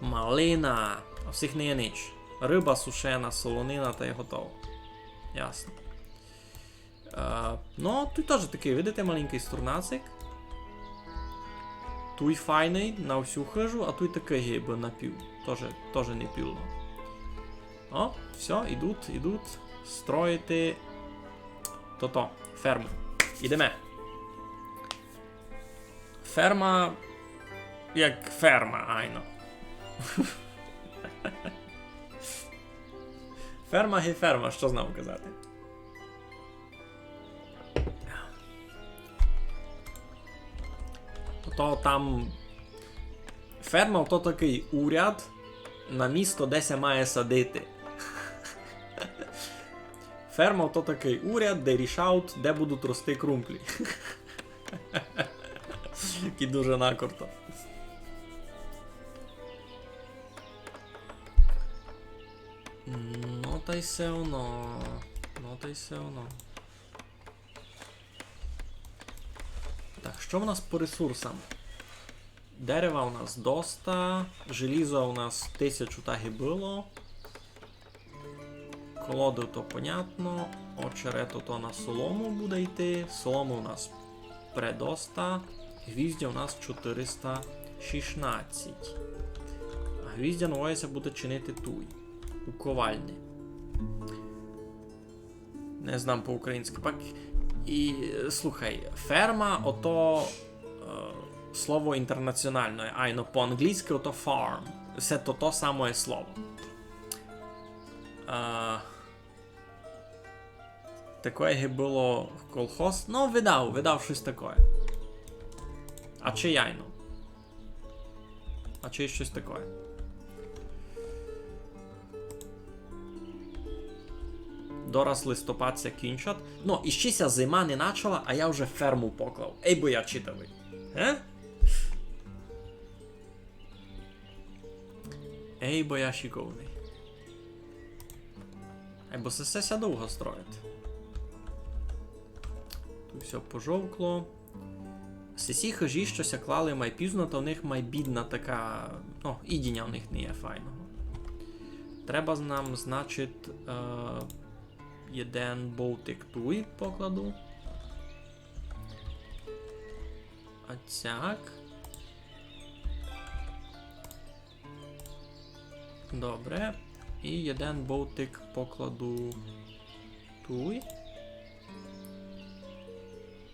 малина. А у всіх не є нич. Рыба сушена, солонина тай готово. Ясно. Е, ну, туй тоже такый, видите, маленькый стурнацик. Туй файный на всю хижу, а туй такый гибы на пів. Тоже, тоже не пів, но. О, всьо, ідуть, ідуть строїти тото, ферму. Ідеме. Ферма як ферма, айно. Ферма є ферма, што з ним казати. То там ферма, то такый уряд на місто, де ся має садити. Ферма то такый уряд, де рішають, де будуть рости крумплі. Який дуже накруто. Ну, тай всьо оно. Ну, тай всьо оно. Так, што в нас по ресурсам? Дерева у нас доста, желіза у нас тисячу так і было. Колоды то понятно, очерет то на солому буде йти, соломы у нас предоста, гвіздя у нас чотириста шістнадцять. А гвіздя новоє ся буде чинити туй, у ковальни. Не знам по-українськы. Пак, і, е, слухай, ферма, ото, е, слово інтернаціональне, айно по-англійськы ото farm. Всьо то, то самоє слово. Е, такоє ги было колхоз. Ну, видав, видав штось такоє. А чи айно? А чи штось такоє? Дораз листопад ся кінчат. Ну, і ще ся зима не начала, а я вже ферму поклав. Ей, бо я читавый. Е? Ей, бо я шиковный. Ей, бо се, се ся довго строїть. Туй всьо пожовкло. Сесі хыжі, што ся клали май пізно, та в них май бідна така, ну, їдіня в них не є файного. Треба з-, нам, значить, е, єден бовтик туй покладу. А цяк. Добре. І єден бовтик покладу туй.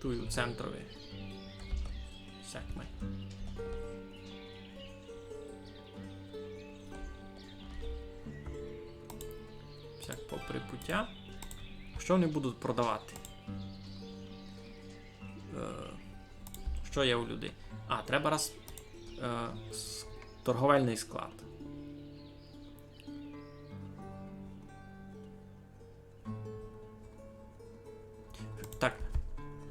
Туй у центрови. Сяк май. Сяк попри путя. Што они будуть продавати? Е, што є у людей? А, треба раз, е, с-, торговельный склад. Так,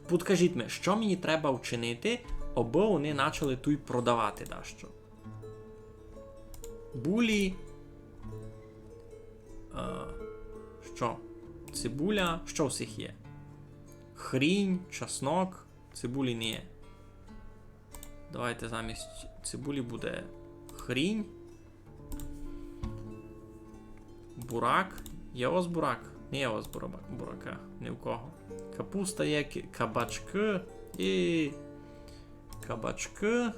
підкажіть ми, што мені треба вчинити, абы они почали туй продавати дашто? Булі. Е, што? Цибуля. Што у всіх є? Хрінь, чеснок. Цибулі не є. Давайте замість цибулі буде хрінь. Бурак. Є у вас бурак? Не є у вас бураба-, бурака. Ні в кого. Капуста є, кі-, кабачкы і кабачкы.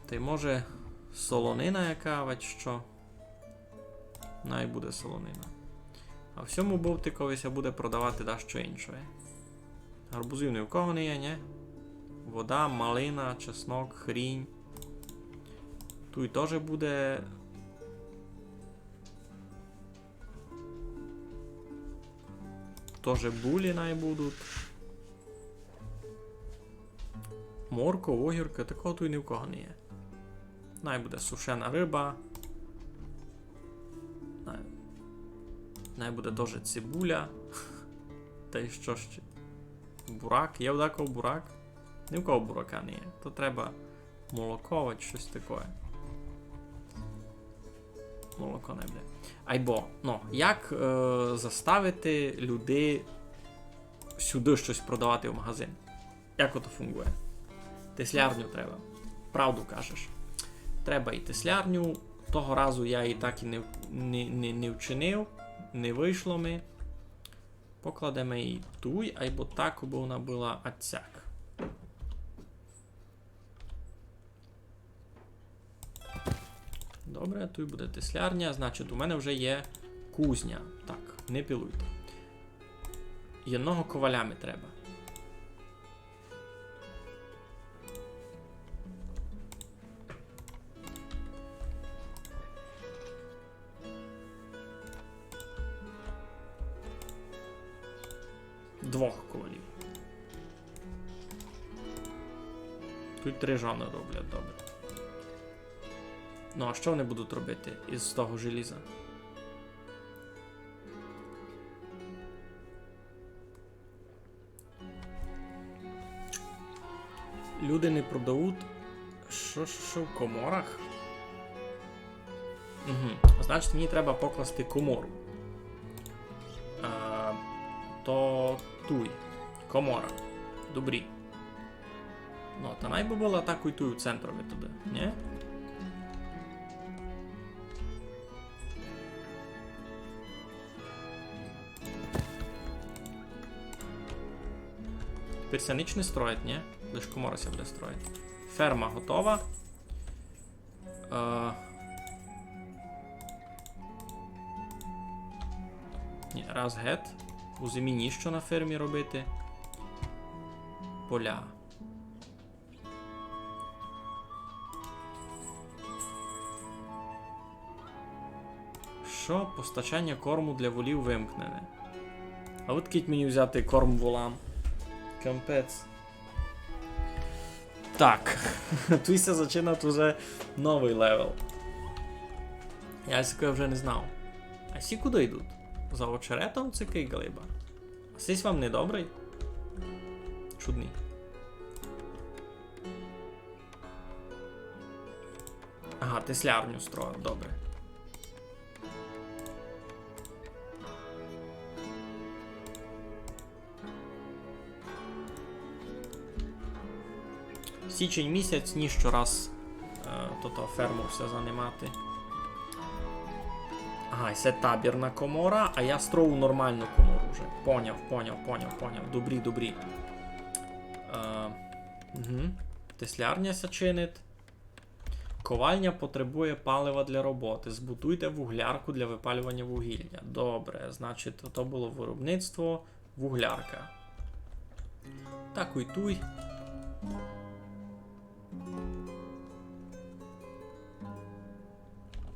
Тай може солонина яка, вать што. Най буде солонина. А в сьому бовтикови ся буде продавати дашто іншоє. Гарбузів ні в кого не є, нє? Вода, малина, чеснок, хрінь. Туй тоже буде. Тоже булі най будуть. Морква, огіркы, такого туй ні в кого не є. Най буде сушена рыба. Най, най буде тоже цибуля. Тай што ще? Бурак. Є у дакого бурак? Ні в кого бурака не є. То треба молоко, вать штось такоє. Молоко не буде. Айбо, ну, як, е, заставити людей сюды штось продавати в магазин? Як ото фунґує? Теслярню треба. Правду кажеш. Треба і теслярню. Того разу я її так і не в-, не, не, не вчинив, не вышло ми. Покладеме її туй, айбо так, абы она была ацяк. Добре, туй буде теслярня, значить, у мене вже є кузня. Так, не пилуйте. Єдного коваля ми треба. Двох ковалів. Туй три жона роблять, добре. Ну, а што они будуть робити із того желіза? Люди не продавуть. Што, што, што в коморах? Угу. Значить, мені треба покласти комору. А, то туй. Комора. Добрі. Ну, та най бы была такой туй у центрови туды, нє? Тепер ся ніч не строїть, нє? Лиш комора ся буде строїти. Ферма готова. Е, ні, раз гет. У зимі ніщо на фермі робити. Поля. Што? Постачання корму для волів вимкнене. А от кидь мені взяти корм волам. Капець. Так. Туй ся зачинать уже новый левел. Я сякоє вже не знав. А сі куды йдуть? За очеретом ци кый, ґалиба? А сись вам не добрый? Чудный. Ага, теслярню строят, добре. Січень місяць, ніщо раз, е, тото ферму все занимати. Ага, і се табірна комора, а я строю нормалну комору вже. Поняв, поняв, поняв, поняв. Добрі, добрі. Е, угу. Теслярня ся чинить. Ковальня потребує палива для роботы. Збудуйте вуглярку для выпалюваня вугілля. Добре, значить, то было виробництво, вуглярка. Так, уй туй.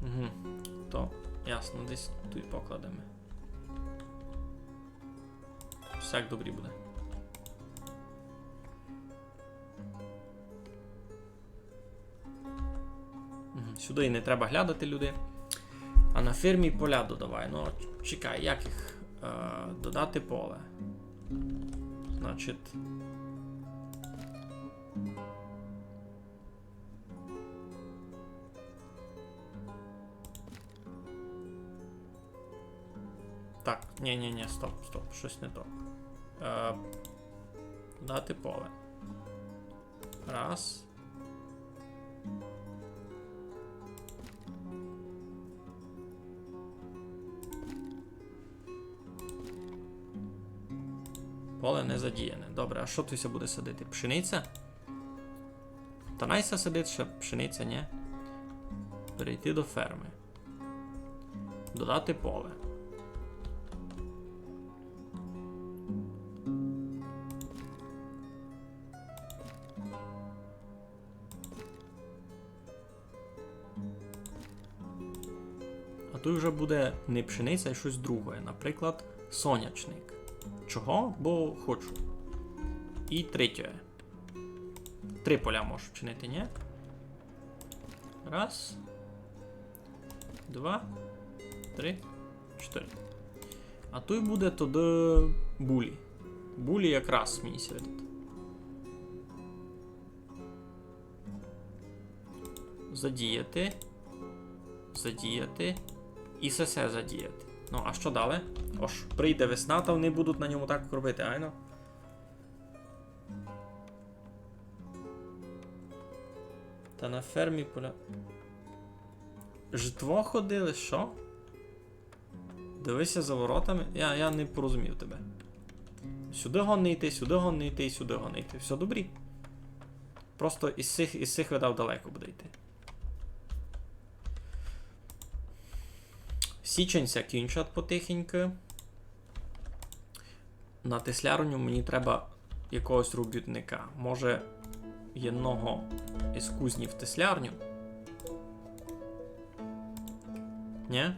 Угу, то ясно. Десь туй покладеме. Всяк добрі буде. Мгм, сюды і не треба глядати, люди. А на фермі поля додавай. Ну, ч-, чекай, як їх, е, додати поле? Значить. Так, ні, ні, ні, стоп, стоп, штось не то. Е, дати поле. Раз. Поле не задіяне. Добре, а што туй ся буде садити? Пшениця? Та най ся садить ще пшениця, ні? Перейти до фермы. Додати поле. А туй вже буде не пшениця, а штось друге. Наприклад, сонячник. Чого? Бо хочу. І третє. Три поля можу вчинити, ні? Раз. Два. Три. Чотири. А туй буде тоді булі. Булі якраз мені ся видить. Задіяти. Задіяти. І сесе задіяти. Ну, а што далі? Ож прийде весна, та вони будуть на ньому так робити, айно? Та на фермі поля-, житво ходили, што? Дивися за воротами. Я, я не порозумів тебе. Сюды годне йти, сюды годне йти і сюды годне йти. Всьо добрі. Просто із сих, із сих видав далеко буде йти. Січень ся кінчать потихеньку. На теслярню мені треба якогось робітника. Може, єдного із кузні в теслярню? Ні?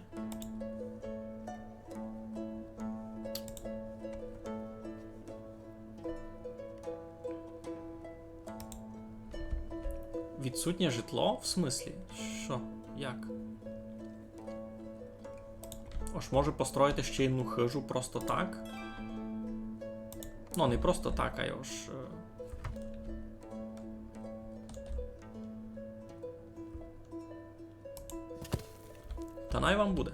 Відсутнє житло? В смыслі? Што? Як? Ож може построїти ще одну хижу просто так? Ну, не просто так, а ож, е. Та най вам буде.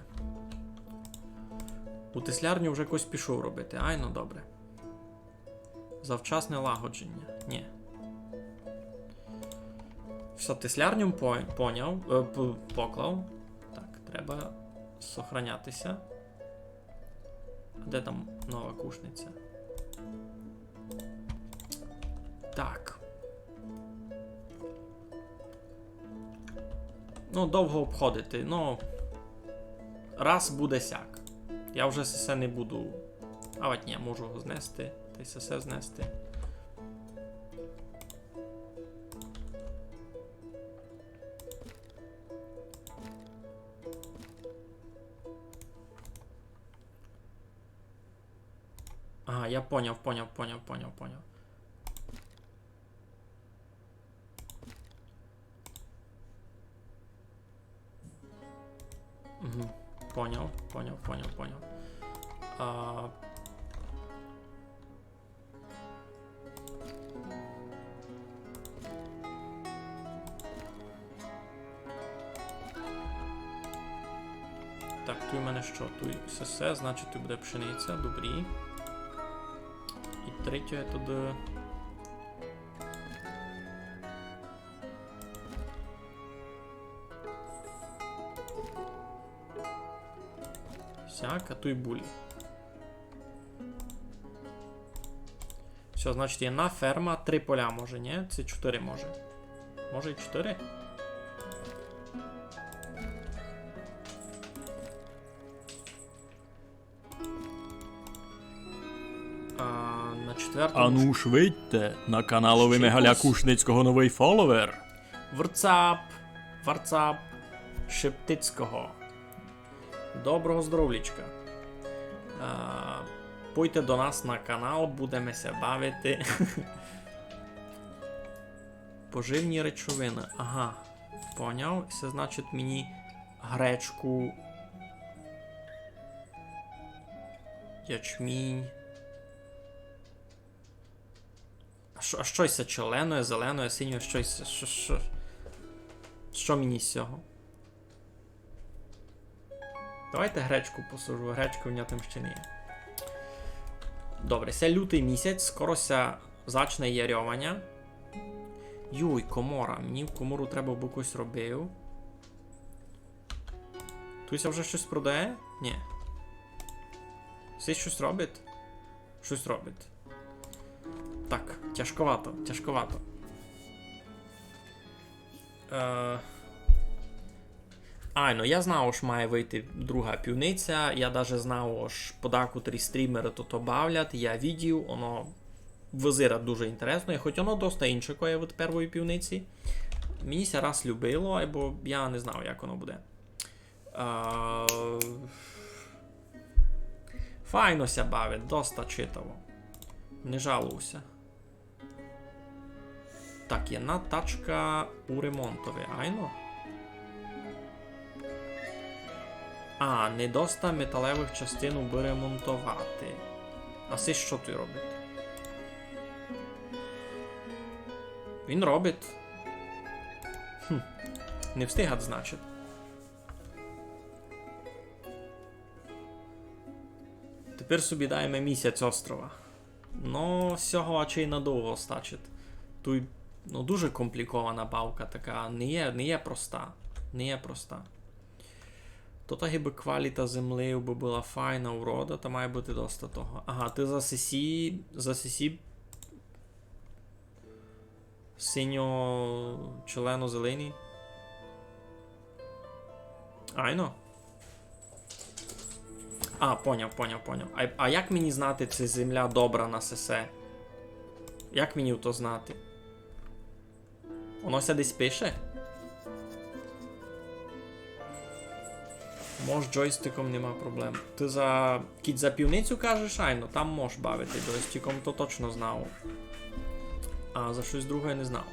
У теслярню вже хтось пішов робити. Айно, добре. Завчасне лагодження. Ні. Всьо, теслярню по-, поняв, е, п-, поклав. Так, треба сохранятися. А де там нова кушниця? Так. Ну, довго обходити. Ну, раз буде сяк. Я вже сесе не буду. А от ні, можу його знести. Та й сесе знести. Ага, я поняв, поняв, поняв, поняв, поняв. Угу. Поняв, поняв, поняв, поняв. А, Так, туй у мене што? Туй сесе, значить, туй буде пшениця, добрі. І третє туды. Сяк, а туй булі. Всьо, значить, є на ферма, три поля може, ні? Ци чотири може. Може і чотири? А, на четвертому... Ану ж видьте, на каналови Мигаля Кушницького новый фоловер. Варцап, варцап, Шептицького. Доброго здоровлічка. А, пойте до нас на канал, будеме ся бавити. Поживні речовины. Ага, поняв. Се значить мені гречку, ячмінь. А што, а што се червеноє, зеленоє, синє, што се, што, што, што мені з сього? Давайте гречку посажу, гречки в ня там ще не є. Добре, се лютый місяць, скоро ся зачне ярьованя. Юй, комора, мені в комору треба, бы когось робив. Туй ся вже штось продає? Нї. Се штось робить? Штось робить. Так, тяжковато, тяжковато. Е, Айно, я знав, ож має выйти друга пивниця, я даже знав, ож подакотрі стрімеры тото бавлять, я видів, оно визирать дуже інтересно, і хоть оно доста інше, як од первої пивниці. Мені ся раз любило, айбо я не знав, як оно буде. Е, файно ся бавить, доста читаво. Не жалую ся. Так, єдна тачка у ремонтови, айно? А, недоста металевых частин, убы ремонтовати. А се што туй робить? Він робить. Хм. Не встигать, значить. Тепер собі даєме місяць острова. Но, сього ачей надовго стачить. Туй, ну, дуже комплікована бавка така, не є, не є проста. Не є проста. То та гибы кваліта землі, бы была файна урода, та має быти доста того. Ага, ты за сесі, за сесі синьо-челено-зелені. Айно. А, поняв, поняв, поняв. А, а як мені знати, ци земля добра на сесе? Як мені то знати? Воно ся десь пише? Мож джойстиком, нема проблем. Ты за, кідь за пивницю кажеш, айно, там мож бавити джойстиком, то точно знав. А за штось друге не знав.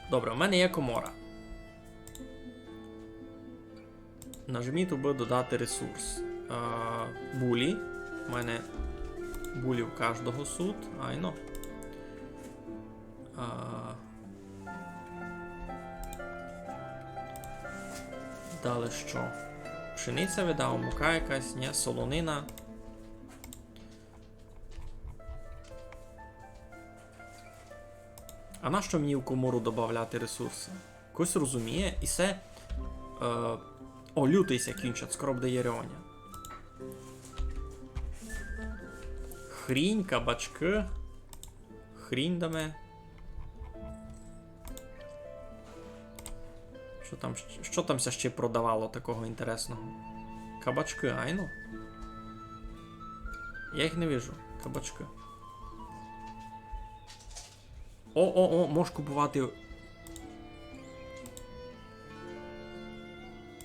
Добре, у мене є комора. Нажміть, убы додати ресурс. А, булі. У мене булі у каждого сут. Айно. А, далі што? Пшениця, видав, мука якась, нє, солонина. А нащо мені в комору добавляти ресурсы? Хтось розуміє? І се, е, о, лютый ся кінчать, скоро буде ярьованя. Хрінь, кабачкы. Хрінь даме. Што там, што там ся ще продавало такого інтересного? Кабачкы, айно? Я їх не вижу. Кабачкы. О, о, о, мож купувати.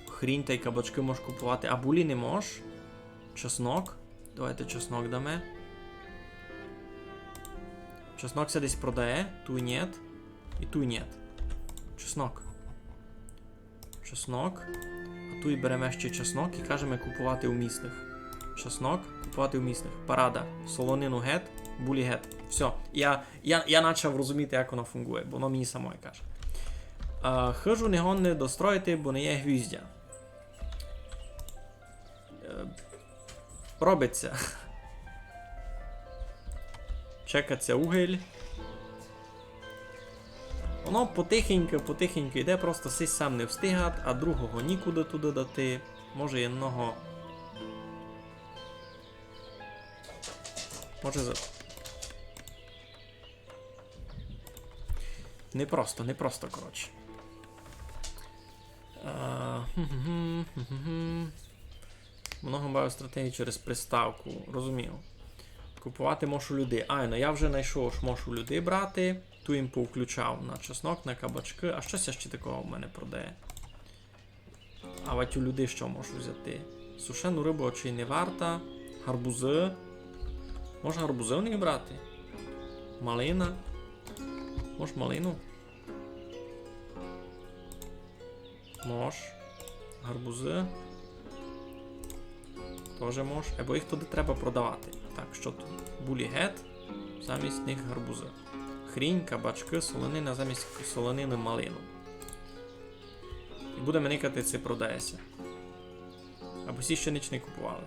Хрінь тай кабачкы мож купувати, а булі не мож. Чеснок. Давайте чеснок даме. Чеснок ся десь продає. Туй нєт. І туй нєт. Чеснок. Чеснок. А туй береме ще чеснок і кажеме купувати у місных. Чеснок, купувати у місных. Парада. Солонину гет, булі гет. Всьо. Я, я, я начав розуміти, як воно фунґує, бо воно мені самоє каже. А, хыжу не годні достроїти, бо не є гвіздя. Е, робить ся. Чекать ся угель. Воно потихеньку, потихеньку йде, просто сись сам не встигать, а другого нікуды туды дати. Може єдного. Може за... Непросто, непросто, коротше. Е, хм-хм-хм, хм-хм-хм. Много бавив стратегію через приставку, розумію. Купувати можу людей. Айно, я вже знайшов, ож можу людей брати. Ту їм повключав на чеснок, на кабачкы. А штось ще такого в мене продає? А вать у людей што можу взяти? Сушену рыбу очей не варта. Гарбузы. Мож гарбузы в них брати? Малина. Мож малину? Мож. Гарбузы. Тоже мож. Айбо їх туды треба продавати. Так, што туй? Булі гет. Замість них гарбузы. Хрінь, кабачкы, солонина, замість солонины малину. І будеме никати, ци продає ся. Айбо сі ще нич не купували.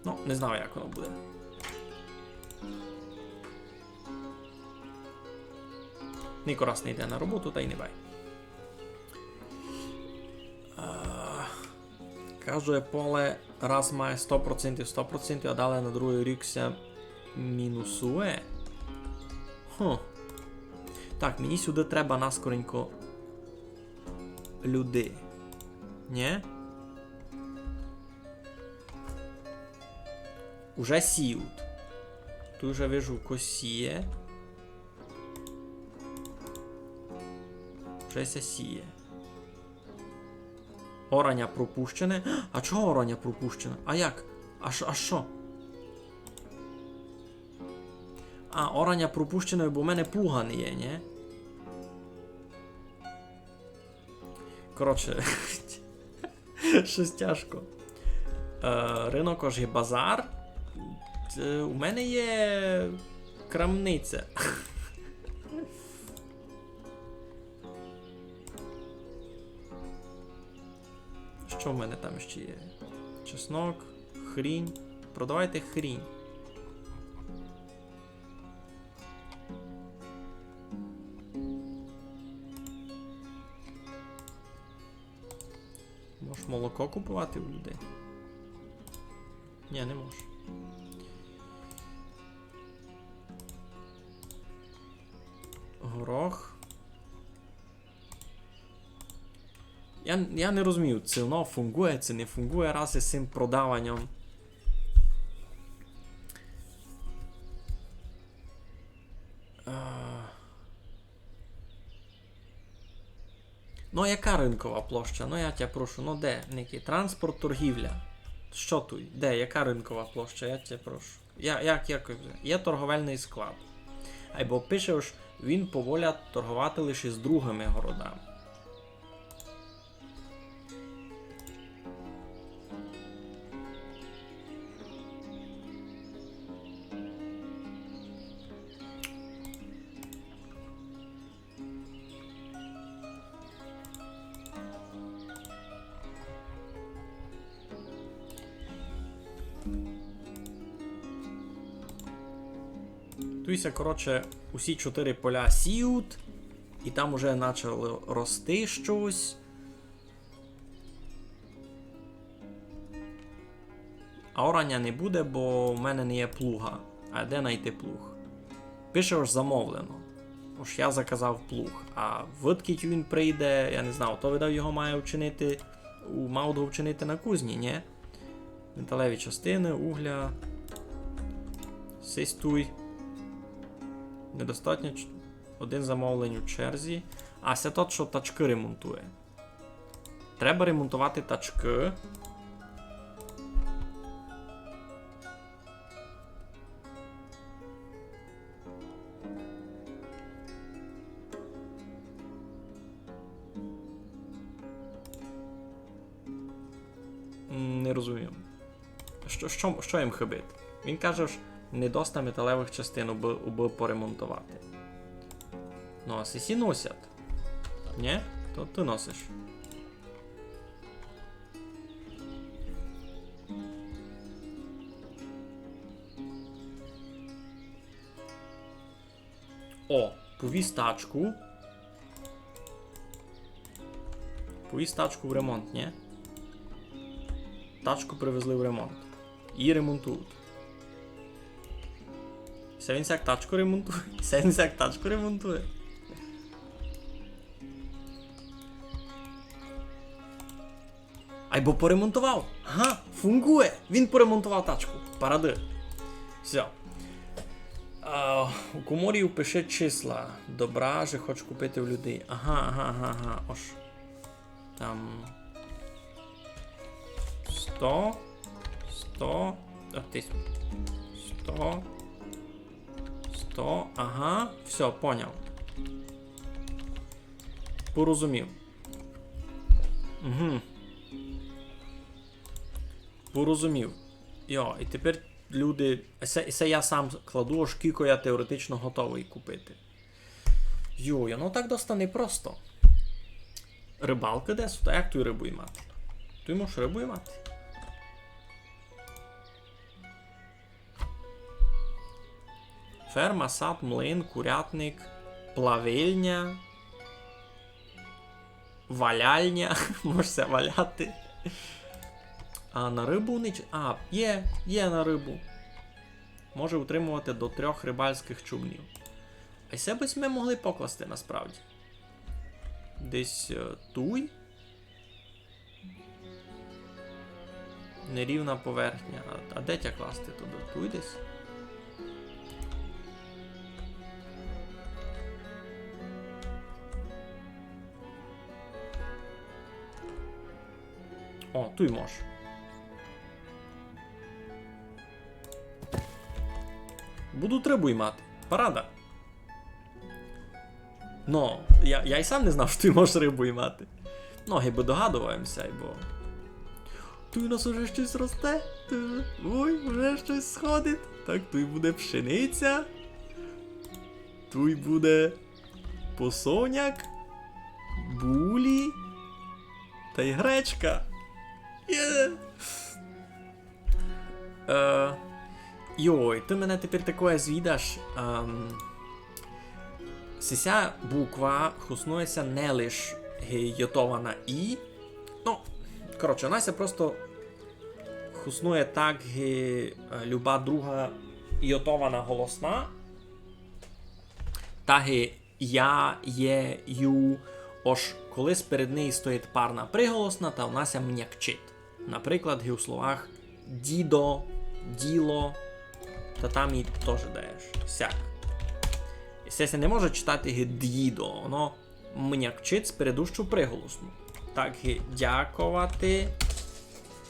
Ну, не знаю, як воно буде. Нико раз не йде на роботу, та й не бай. А, каждоє поле раз має сто процентів, сто процентів, а дале на другый рік ся мінусує. Хм. Так, мені сюды треба наскоренько люди. Нє? Уже сіють. Туй уже вижу, ко сіє. Уже ся сіє. Ораня пропущене. А чого ораня пропущене? А як? А шо, а шо? А, ораня пропущене, бо в мене плуга не є, нє? Коротше, штось тяжко. Е, рынок ож є базар. Е, у мене є крамниця. Што в мене там ще є? Чеснок, хрінь. Продавайте хрінь. Можеш молоко купувати у людей? Ні, не можеш. Горох. Я, я не розумію, ци воно фунґує, ци не фунґує, раз із сим продаваньом. Е, ну, яка рынкова площа? Ну, я тя прошу, ну де, Нікі? Транспорт, торгівля. Што туй? Де, яка рынкова площа? Я тя прошу. Я, як, як, є торговельный склад. Айбо пише, ож він поволять торговати лише з другыми городами. Туй ся, коротше, усі чотири поля сіють, і там уже начало рости штось. А ораня не буде, бо в мене не є плуга. А де найти плуг? Пише, ож замовлено. Ож я заказав плуг. А выдкіть він прийде, я не знаю, то, видав, його має вчинити, у-, мав го вчинити на кузні, нє? Металеві частины, угля. Сись туй. Недостатньо ч-, один замовлень у черзі. А се тот, што тачкы ремонтує. Треба ремонтовати тачкы. М, не розумію. Што, што, што їм хыбить? Він каже, ож не доста металевых частин, убы, убы поремонтовати. Ну, а сесі носять. Нє? То ты носиш. О, повіз тачку. Повіз тачку в ремонт, нє? Тачку привезли в ремонт. Її ремонтують. Се він сяк тачку ремонтує? Се він сяк тачку ремонтує? Айбо поремонтовав. Ага, фунґує. Він поремонтовав тачку. Парады. Всьо. А, у коморі пиши числа. Добра, же хочу купити в людей. Ага, ага, ага, ага. Ож. Там. Сто. Сто. А ти. Сто. Сто. Ага. Всьо, поняв. Порозумів. Угу. Порозумів. Йо, і тепер люди. Се, се я сам кладу, ож кілько я теоретично готовый купити. Йой, ну так доста непросто. Рыбалка десь? Та як туй рыбу ймати? Туй можеш рыбу ймати? Ферма, сад, млин, курятник, плавильня, валяльня. Можеш ся валяти. А на рыбу нич-, а, є, є на рыбу. Може утримовати до трьох рыбальськых човнів. А се бы сьме могли покласти насправді. Десь, е, туй. Нерівна поверхня. А, а де тя класти туды? Туй десь? О, туй мож. Буду рыбу ймати. Парада. Но, я, я й сам не знав, што ты можеш рыбу ймати. Но, гибы догадовав им ся, бо. Туй у нас уже штось росте. Туй, ой, уже штось сходить. Так, туй буде пшениця. Туй буде посоняк, булі тай гречка. Є! Е, йой, ты мене тепер такоє звідаш. Ем, сися буква хоснує ся не лиш ги йотована і. Ну, коротше, она ся просто хоснує так, ги, е, люба друга йотована голосна. Та ги я, є, ю. Ож коли сперед неї стоїть парна приголосна, та она ся мнякчить. Наприклад, ги у словах дідо, діло, та там і тоже даєш сяк. І се ся не може читати ги дїдо, воно мнякчить спередущу приголосну. Так ги дяковати,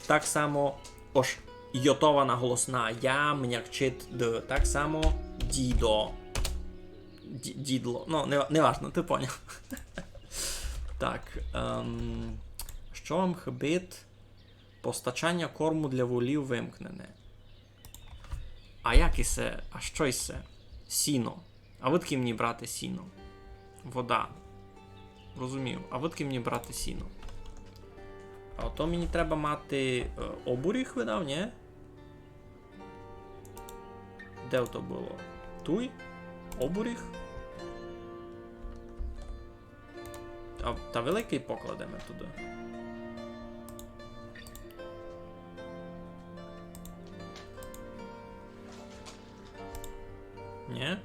так само ож йотована голосна я мнякчить д, так само дідо. Ді-, дідло. Ну, не, неважно, ты поняв. Так, ем, што вам хыбить? Постачання корму для волів вимкнене. А як і се? А што і се? Сіно. А выдкы мені брати сіно? Вода. Розумів. А выдкы мені брати сіно? А ото мені треба мати, е, обуріг, видав, нї? Де ото было? Туй? Обуріг? А, та великый покладеме туды. Нї?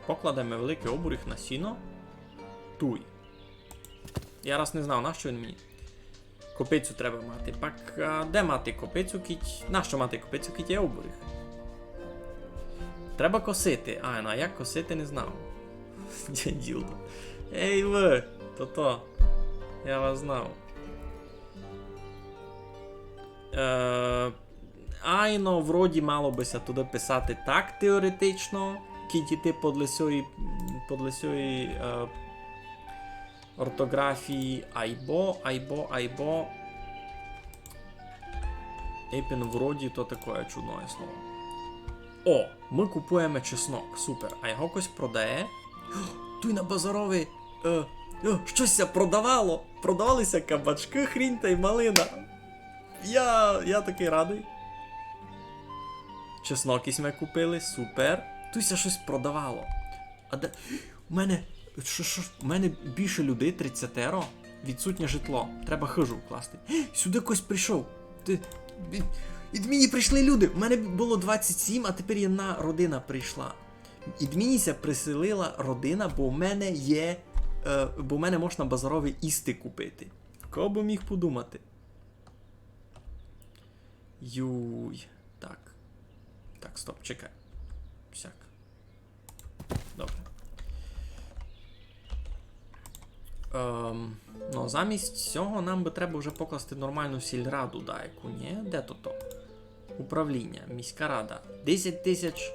Покладеме великый обуріг на сіно. Туй. Я раз не знав, нащо він мені. Копицю треба мати. Пак, а де мати копицю, кіть? Нащо мати копицю, кіть є обуріг? Треба косити. А, ну, а як косити, не знав. Дідо. Ей вы, то-то. Я вас знав. Е, айно, вроді мало бы ся туды писати так теоретично, кіть іти подле сьої, подле сьої, е, ортографії, айбо, айбо, айбо. Епен вроді то такоє чудноє слово. О, мы купуєме чеснок, супер. А його хтось продає? Туй на базарови, е, е, штось ся продавало. Продавали ся кабачкы, хрінь тай малина. Я, я такый радый. Чеснок сьме купили, супер. Туй ся штось продавало. А де, у мене, што, што, у мене більше людей, тридцятеро. Відсутнє житло. Треба хыжу вкласти. Сюды хтось прийшов. Ты, ід, ід мені прийшли люди. У мене было двадцять сім, а тепер єдна родина прийшла. Ід мені ся приселила родина, бо в мене є, е, бо в мене можна на базарови їсти купити. Хто бы міг подумати? Юй. Так. Так, стоп, чекай. Сяк. Добре. Ем, Ну, замість сього нам бы треба вже покласти нормалну сільраду даяку, нї? Де то то? Управління, міська рада. Десять тисяч.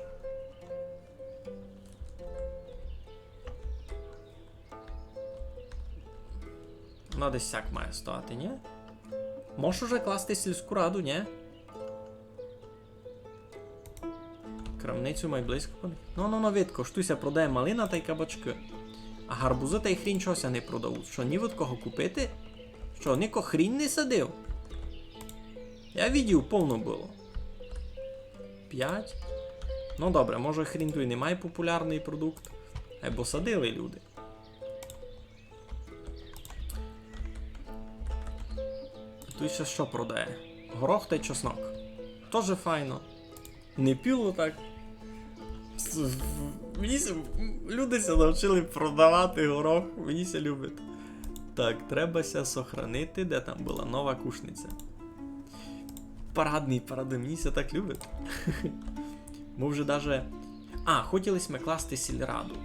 Она десь сяк має стояти, нї? Можеш уже класти сільську раду, нї? Крамницю май близько. Ну, ну, ну, видко, ож туй ся продає малина тай кабачкы. А гарбузы тай хрін чого ся не продавуть. Што, ні від кого купити? Што, нико хрін не садив? Я видів, повно было. Пять. Ну, добре, може, хрін туй не май популярный продукт, айбо садили люди. Туй ся што продає? Горох тай чеснок. Тоже файно. Не піло так. С-, в-, мені ся, люди ся навчили продавати горох, мені ся любить. Так, треба ся сохранити. Де там была нова кушниця? Парадный, парадный, мені ся так любить. Мы вже даже... А, хотіли сьме класти сільраду.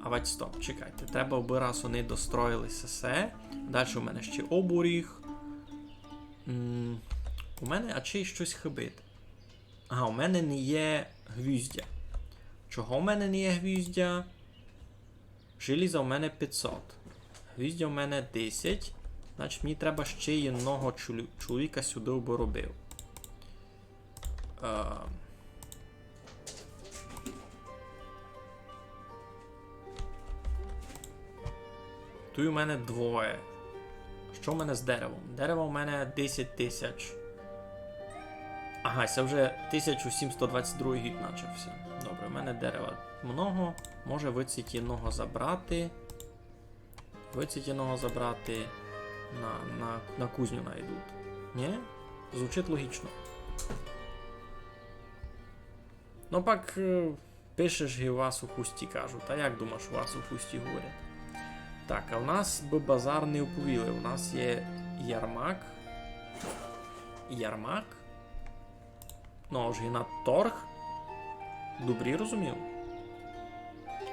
А вать, стоп, чекайте. Треба, обы раз они достроїли сесе. Дальше у мене ще обуріг. М, у мене ачей штось хыбить. Ага, у мене не є гвіздя. Чого у мене не є гвіздя? Желіза у мене пятьсот. Гвіздя у мене десять. Значить, мені треба ще єдного чолу-, чоловіка сюды, обы робив. Е, Туй у мене двоє. Што у мене з деревом? Дерева у мене десять тисяч. Ага, се вже тисяча сімсот двадцять другый гік начався. Добре, у мене дерева много. Може, двадцять єдного забрати. Двадцять єдного забрати на, на, на кузню найдуть. Нї? Звучить логічно. Ну пак, е, пишеш, ги у вас у Хусті кажуть. А як думаш, у вас у Хусті говорять? Так, а у нас бы базар не оповіли. У нас є ярмак. Ярмак. Ну, ож ги на торг. Добрі розумів.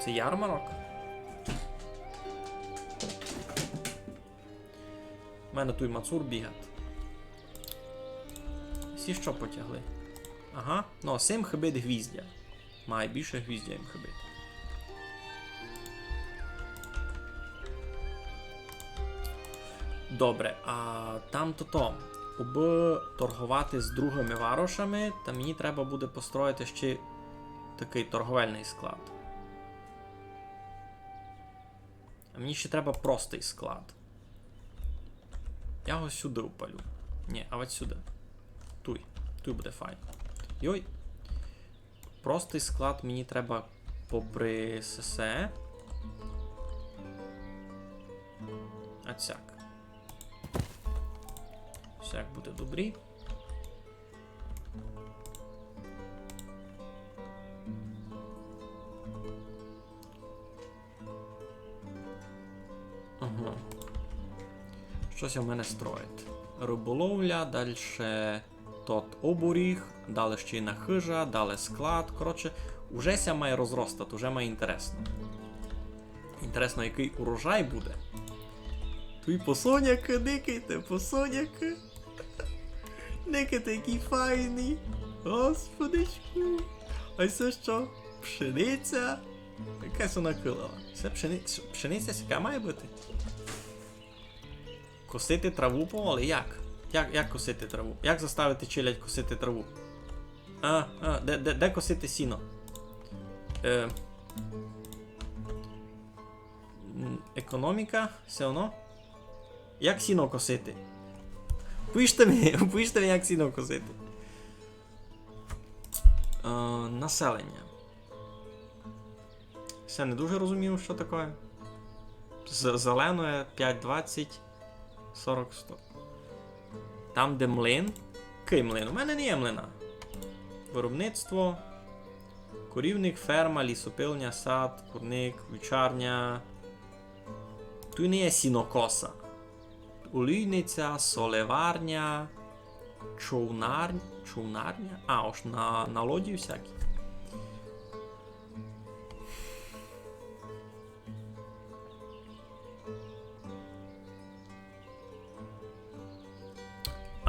Се ярмарок. У мене туй мацур бігать. Всі што потягли? Ага. Ну, сим хыбить гвіздя. Май більше гвіздя їм хыбить. Добре, а там то то. Обы торговати з другыми варошами, та мені треба буде построїти ще такый торговельный склад. А мені ще треба простый склад. Я го сюды впалю. Нї, а от сюды. Туй. Туй буде файно. Йой. Простый склад мені треба попри сесе. А цяк. Всяк буде добрі. Ага. Штось у мене строїть. Рыболовля, дальше тот обуріг, далі ще й на хыжа, далі склад. Коротше, уже ся має розростати, уже має інтересно. Інтересно, якый урожай буде. Туй посоняка, никайте, посоняка. Никайте, якый файный. Господичку. А се што? Пшениця. Якась она килава. Се пшени-, пшениця сяка має быти? Косити траву поволі? Як? Як, як косити траву? Як заставити челядь косити траву? А, а, де, де, де косити сіно? Е, м, економіка, всьо одно. Як сіно косити? Повіжте ми, повіжте ми, як сіно косити. Е, населення. Всьо не дуже розумію, што таке. З-, зелене, пять двадцять, сорок, сто. Там, де млин. Кый млин? У мене не є млина. Виробництво. Корівник, ферма, лісопильня, сад, курник, вівчарня. Туй не є сінокоса. Олійниця, солеварня, човнар-, човнарня? А, ож на, на лоді всякі.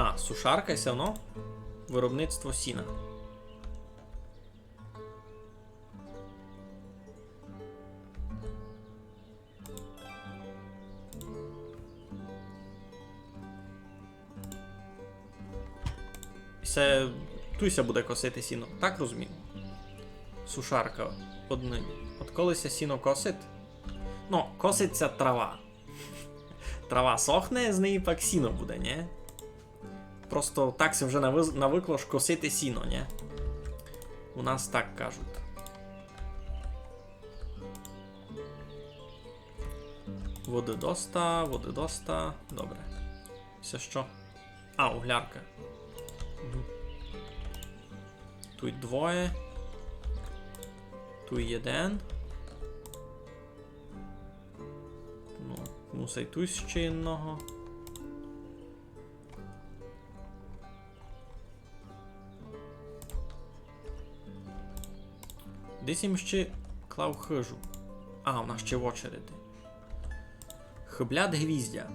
А, сушарка, і всьо одно. Виробництво сіна. Се туй ся буде косити сіно, так розумію? Сушарка одним. От коли ся сіно косить? Ну, косить ся трава. Трава сохне, з неї пак сіно буде, нї? Просто так ся вже навиз-, навикло ж косити сіно, нї? У нас так кажуть. Воды доста, воды доста. Добре. Се што? А, углярка. Мгм. Туй двоє. Туй єден. Ну, мусить туй ще єдного. Десь им ще клав хыжу. А, вона ще в очереди. Хыблят гвіздя.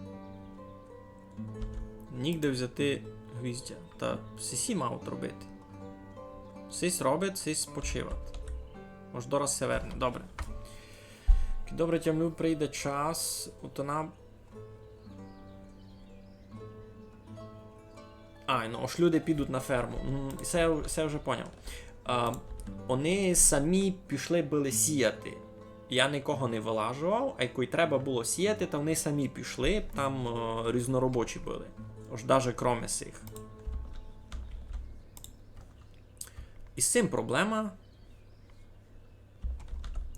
Нігде взяти гвіздя. Та сисі мають робити. Сись робить, сись спочивать. Ож дораз ся верне. Добре. Добре, тямлю, прийде час. От вона А, ну, ож люди підуть на ферму. М, се, се я вже поняв. А, они самі пішли были сіяти. Я никого не вылажовав, а коли треба было сіяти, та они самі пішли, там, е, різноробочі были. Ож даже кроме сих. І з сим проблема.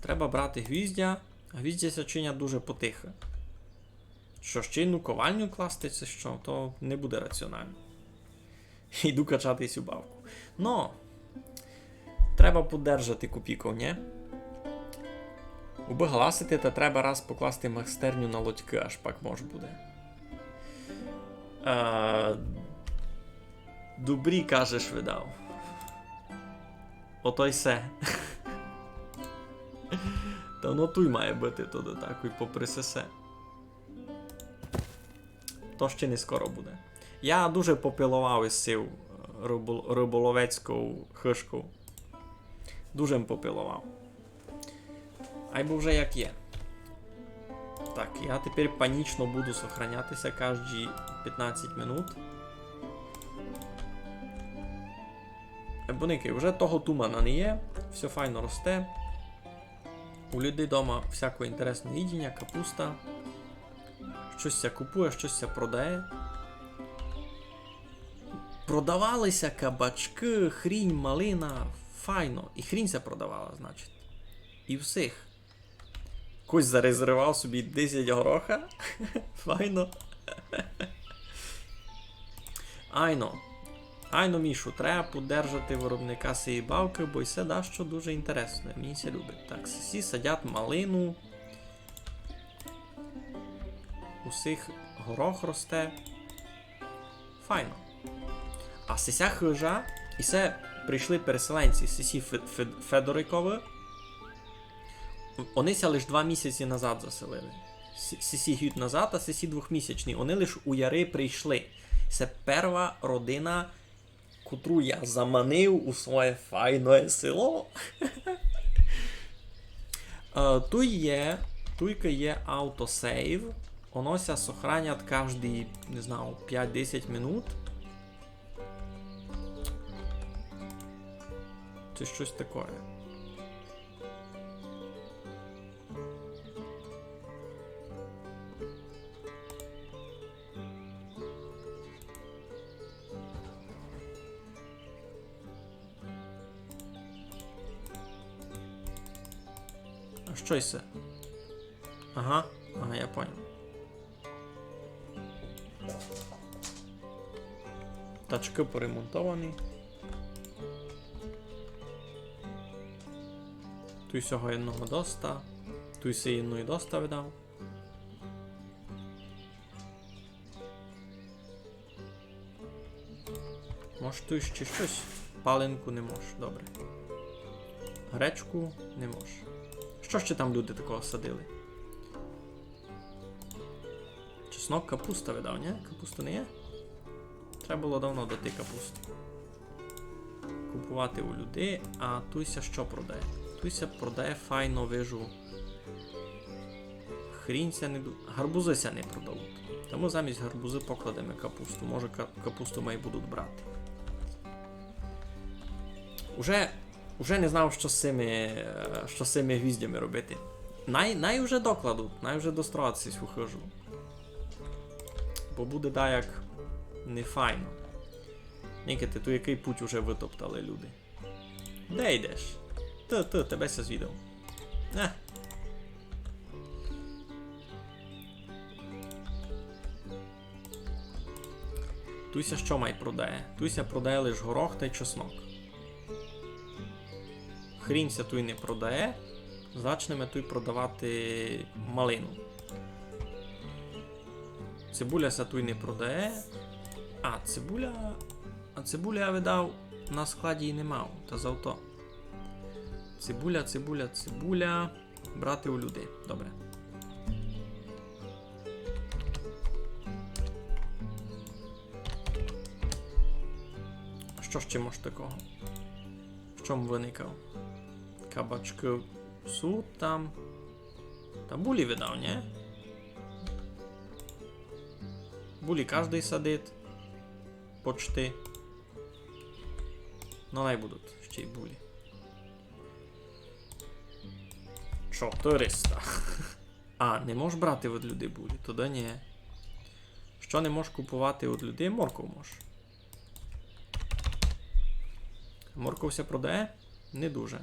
Треба брати гвіздя, а гвіздя ся чинять дуже потихо. Што, ще й одну ковальню класти, ци што, то не буде раціонално. Йду качати сю бавку. Но, треба подержати копійку, нї? Убы гласити, та треба раз покласти майстерню на лодькы, аж пак мож буде. Е, добрі, кажеш, видав. Ото й се. Та воно туй має быти, то до такой, попри сесе. То ще не скоро буде. Я дуже попиловав із сив, е, рибол-, риболовецьков хыжков. Дуже м попиловав. Айбо вже як є. Так, я тепер панічно буду сохраняти ся каждї пятнадцять минут. Е, бо никай, вже того тумана не є, всьо файно росте. У людей дома всяке інтересне їдіня, капуста. Штось ся купує, штось ся продає. Продавали ся кабачкы, хрінь, малина. Файно. І хрінь ся продавала, значить. І всіх. Хтось зарезервовав собі десять гороха. Файно. Айно. Айно, Мішу, треба подержати виробника сеї бавкы, бо й се дашто дуже інтересне. Мені ся любить. Так, сесі садять малину. У сих горох росте. Файно. А сися хыжа, і се прийшли переселенці, сесі Фе-, Фе-, Федориковы. Они ся лиш два місяці назад заселили. С-, сесі гід назад, а сесі двохмісячні. Они лиш у яри прийшли. Се перва родина, котру я заманив у своє файне село. Е, туй є, туйка є автосейв. Оно ся сохранять каждї, не знаю, пять-десять минут. Ци штось такоє. А што се? Ага, ага, я поняв. Тачкы поремонтовані. Туй сього єдного доста. Туй сеї єдної доста видав. Мож туй ще штось? Паленку не мож, добре. Гречку не мож. Што ще там люди такого садили? Чеснок, капуста видав, нї? Капуста не є? Треба было давно дати капусту. Купувати у людей, а туй ся што продає? Туй ся продає файно, вижу. Хрінь ся не ду-, гарбузы ся не продавуть. Тому замість гарбузы покладеме капусту. Може, ка-, капусту май будуть брати. Уже, уже не знав, што з сими, е, што з сими гвіздями робити. Най, най уже докладуть, най уже достроять сись у хыжу. Бо буде даяк нефайно. Никайте, ту якый путь уже вытоптали люди. Де йдеш? Ты, ты, тебе ся звідав. Е. Туй ся што май продає? Туй ся продає лиш горох тай чеснок. Хрінь ся туй не продає. Зачнеме туй продавати малину. Цибуля ся туй не продає. А, цибуля. А цибуля я видав на складі і не мав. Та зато. Цибуля, цибуля, цибуля. Брати у людей. Добре. Што ще мож такого? Што м выникав? Кабачкы суть там. Та булі видав, нї? Булі каждый садить. Почти. Но, най будуть ще й булі. Чотыриста. А, не мож брати од людей булі, тогды нї. Што не мож купувати од людей? Морков мож. Морков ся продає? Не дуже.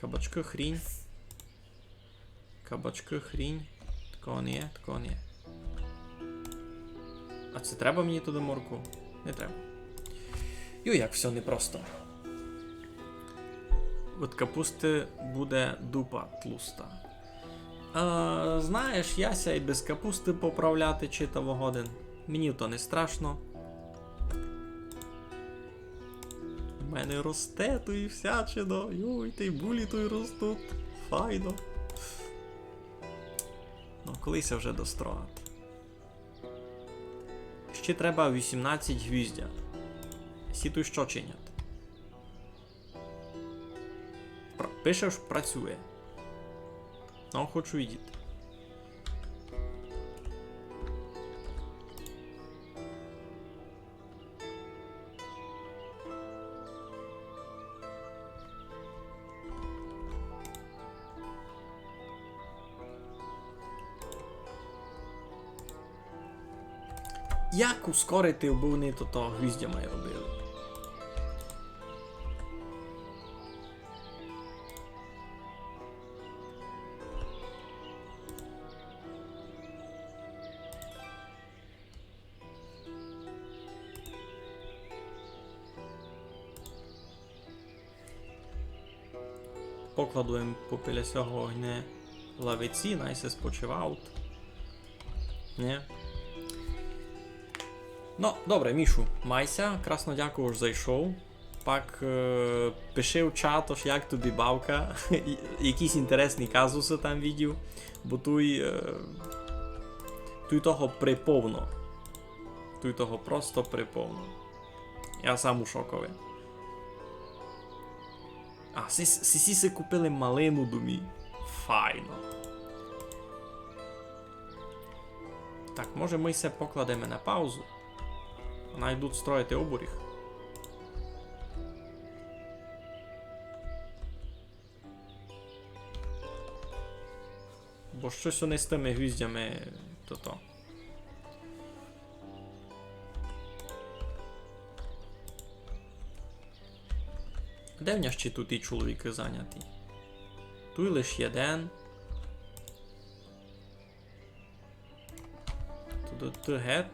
Кабачкы, хрінь. Кабачкы, хрінь. Такого не є, такого не є. А ци треба мені туды моркву? Не треба. Йой, як всьо непросто. Од капусты буде дупа тлуста. А, знаєш, я ся й без капусты поправляти читаво годен. Мені то не страшно. У мене росте туй всячино. Йой, тай булі туй ростуть. Файно. Но, коли ся вже достроїти? Ще треба вісімнадцять гвіздя. Сі туй што чинять? Пр-, пише, што працює. Но, хочу видіти. Як ускорити, абы они то, то гвіздя май робили? Покладу им попіля сього огня лавиці, най се спочивають. Нї? Но, добре, Мішу, май ся, красно дякую, ож зайшов. Пак, е, пиши в чат, ож як тобі бавка, і-, якісь інтересні казусы там видів, бо туй, е, туй того приповно. Туй того просто приповно. Я сам у шокови. А, сі, сі, сі си купили малину домі. Файно. Так, може, мы се покладеме на паузу? Най йдуть строїти оборіг. Бо штось они з тыми гвіздями, то-то. Де в ня ще туй ті чоловікы заняті? Туй лиш єден. Туй, туй гет,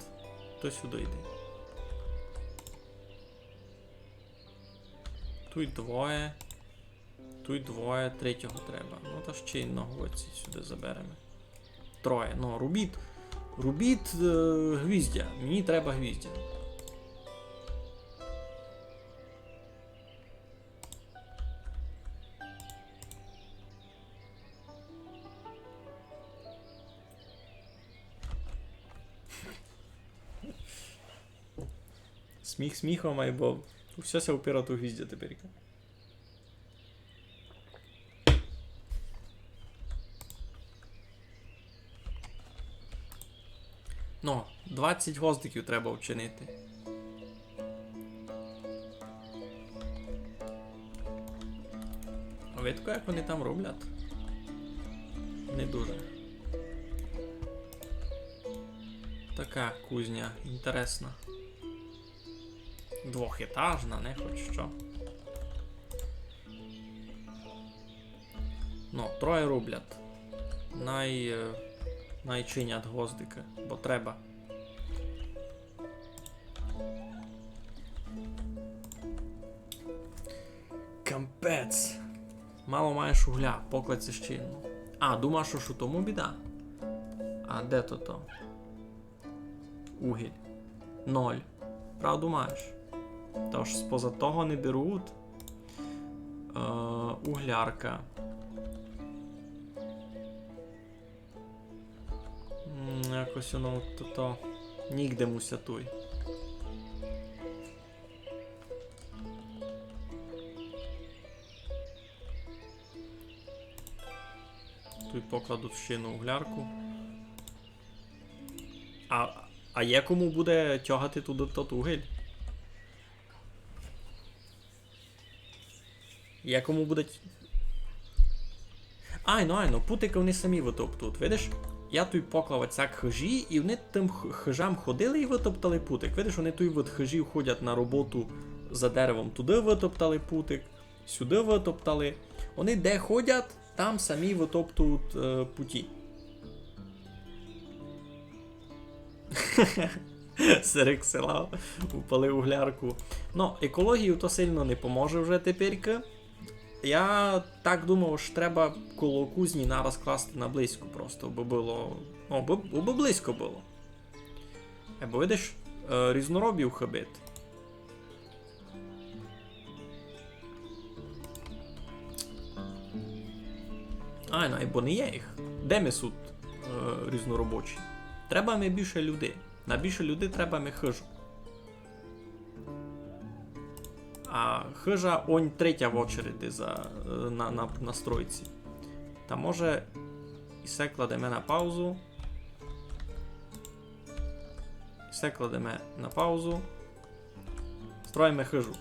туй сюды йде. Туй двоє. Туй двоє, третього треба. Но, та ще й одного сюды забереме. Троє. Но, рубіт. Рубіт, е, гвіздя. Мені треба гвіздя. Сміх сміхом, айбо всьо ся упирать у гвіздя теперька. Ну, двадцять гвоздиків треба вчинити. А видко, як вони там роблять? Не дуже. Така кузня інтересна. Двохетажна, не хоч што. Ну, троє роблять. Най, е, най чинять гвоздикы, бо треба. Капець. Мало маєш угля, покладь ся ще єдну. А, думаш, ож у тому біда? А де то то? Угіль. Ноль. Правду маєш. Тож споза того не беруть. Е, углярка. М, якось воно то, то. Нігде муся туй. Туй покладуть ще на углярку. А, а є кому буде тягати туды тот угіль? Є кому буде т-, айно, айно, путикы вони самі вытоптують, видиш? Я туй поклав оцяк хыжі, і вони тым х-, хыжам ходили і вытоптали путик. Видиш, вони туй від хыжів ходять на роботу за деревом, туды вытоптали путик. Сюды вытоптали. Вони де ходять, там самі вытоптують, е, путі. Серед села упали углярку. Ну, екології то сильно не поможе вже теперька. Я так думав, ож треба коло кузні нараз класти на близько просто, бо было, ну, бо, бо близько было. Е, бо видиш, е, різноробів хыбить. Ай, ну, бо не є їх. Де ми суть, е, різноробочі? Треба ми більше людей. На більше людей треба ми хыжу. А хыжа онь третя в очереди за, е, на, на, на стройці. Та може і се кладеме на паузу. Все кладеме на паузу. Строїме хыжу.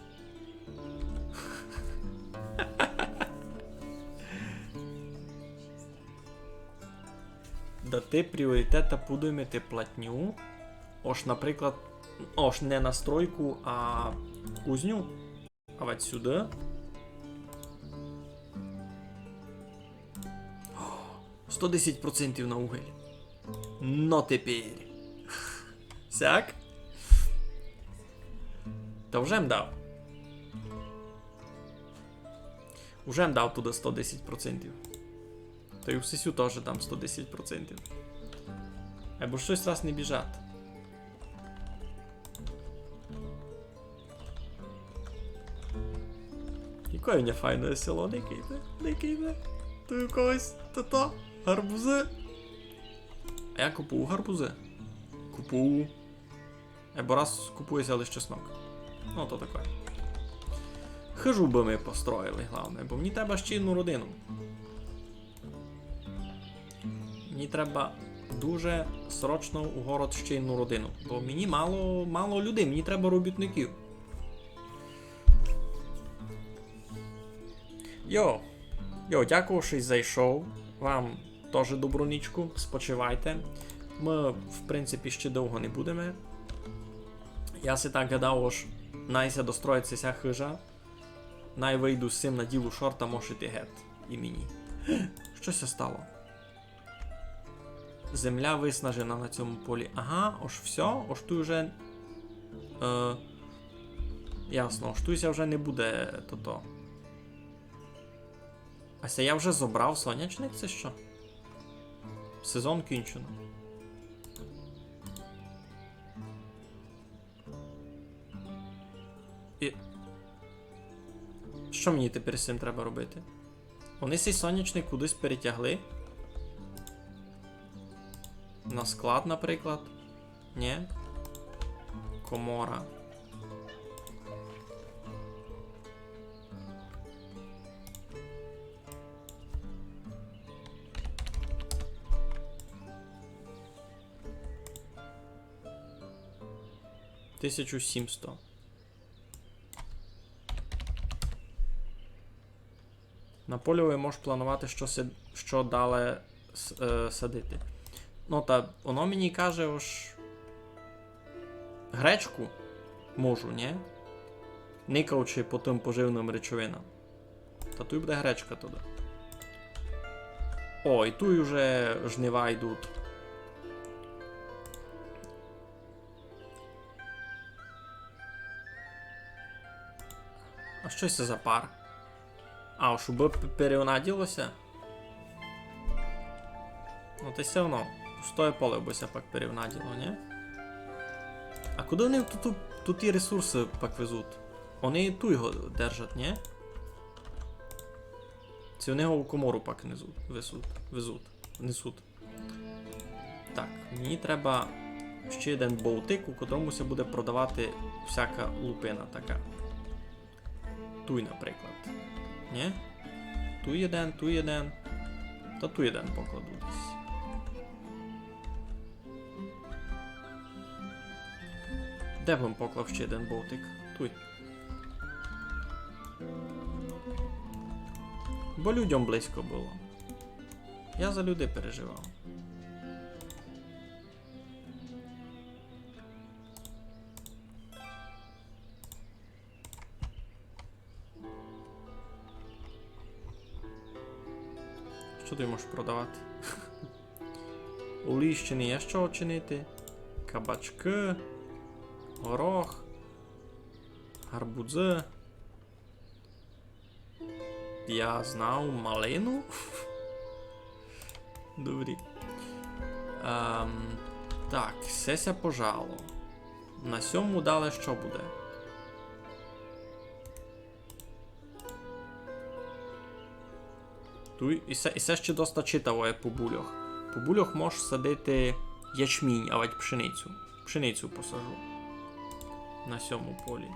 Дати пріоритет та будуєме ти платню. Ож, наприклад, ож не на стройку, а кузню. А от сюды. О, сто десять процентів на уголь. Но тепер. Сяк? Та вже м дав. Уже м дав туды сто десять процентів. Та й у сесю тоже дам сто десять процентів. Айбо штось раз не біжать. Якоє в ня файне село, никайте, никайте. Туй у когось тото, гарбузы. А я купую гарбузы? Купую. Айбо раз купує ся лиш чеснок. Ну, то таке. Хыжу бы ми построїли, главне, бо мені треба ще єдну родину. Мені треба дуже срочно у город ще єдну родину, бо мені мало, мало людей, мені треба робітників. Йо, йо, дякую, што зайшов. Вам тоже добру нічку, спочивайте. Мы, в принципі, ще довго не будеме. Я си так гадав, ож най ся достроїть ся хыжа. Най выйду з сим, надіну шорта, мож іти гет. І мені. Што ся стало? Земля виснажена на цьому полі. Ага, ож всьо, ож туй уже, е, ясно, ож туй ся вже не буде тото. А ся я вже зобрав сонячник, ци што? Сезон кінчено. І што мені тепер з цим треба робити? Вони сей сонячник кудись перетягли? На склад, наприклад? Нє? Комора. Тисячу сімсто. На польови можеш планувати, што, си- што дале с- е, садити. Ну, та воно мені каже, ож гречку можу, нї? Никаючи по тым поживным речовинам. Та туй буде гречка тогды. О, і туй уже жнива йдуть. А што се за пар? А, ож убы п- переунаділо ся? Ну, та всьо одно. Пустоє поле бы ся пак переунаділо, нї? А куды они ту- ту- туй ті ресурсы пак везуть? Они туй го держать, нї? Ци они го у комору пак несуть, везуть, везуть, несуть. Так, мені треба ще єден бовтик, у котрому ся буде продавати всяка лупина така. Туй, наприклад. Нї? Туй єден, туй єден. Та туй єден покладу десь. Де б им поклав ще єден бовтик? Туй. Бо людям близько было. Я за людей переживав. Што ты можеш продавати? У Львівщині є што чинити. Кабачкы, горох, гарбузы. Я знав малину. Добрі. Ем, так, се ся пожало. На сьому дале што буде? Туй, і се, і се ще доста читаво є по бульох. По бульох можеш садити ячмінь, авадь пшеницю. Пшеницю посажу на сьому полі.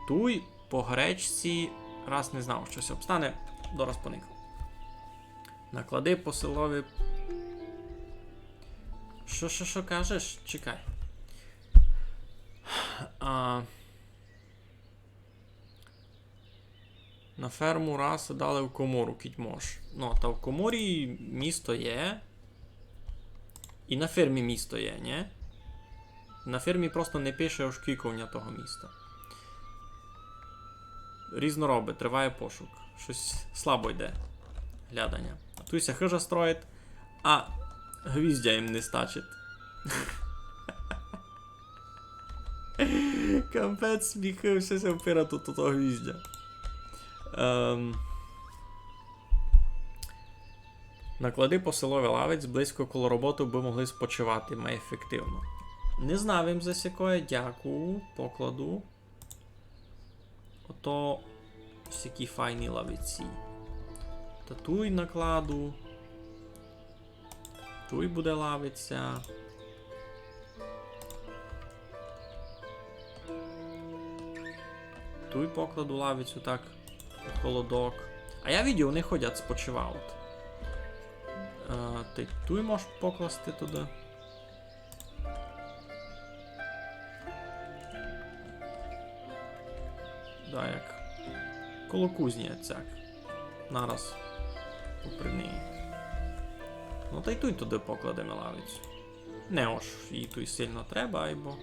Туй по гречці раз не знав, што ся обстане, дораз поникав. Наклади по селови. Што, што, што кажеш? Чекай. А, на ферму раз, а дале в комору кідь мож. Ну, та в коморі місто є. І на фермі місто є, нї? На фермі просто не пише, ож кілько в ня того міста. Різнороби, триває пошук. Штось слабо йде гляданя. А туй ся хижа строїть, а гвіздя їм не стачить. Капець, сміхи, всьо ся впирать у того гвіздя. Ем. Наклади по селови лавиць близько коло роботы, бы могли спочивати май ефективно. Не знав им за сякоє, дякую, покладу. Ото всякі файні лавиці. Та туй накладу. Туй буде лавиця. Туй покладу лавицю так, у холодок. А я видів, они ходять, спочивають. Е, ты туй можеш покласти туды. Да, як коло кузні, цяк. Нараз попри неї. Ну, та й туй туды покладеме лавицю. Не ож її туй сильно треба, айбо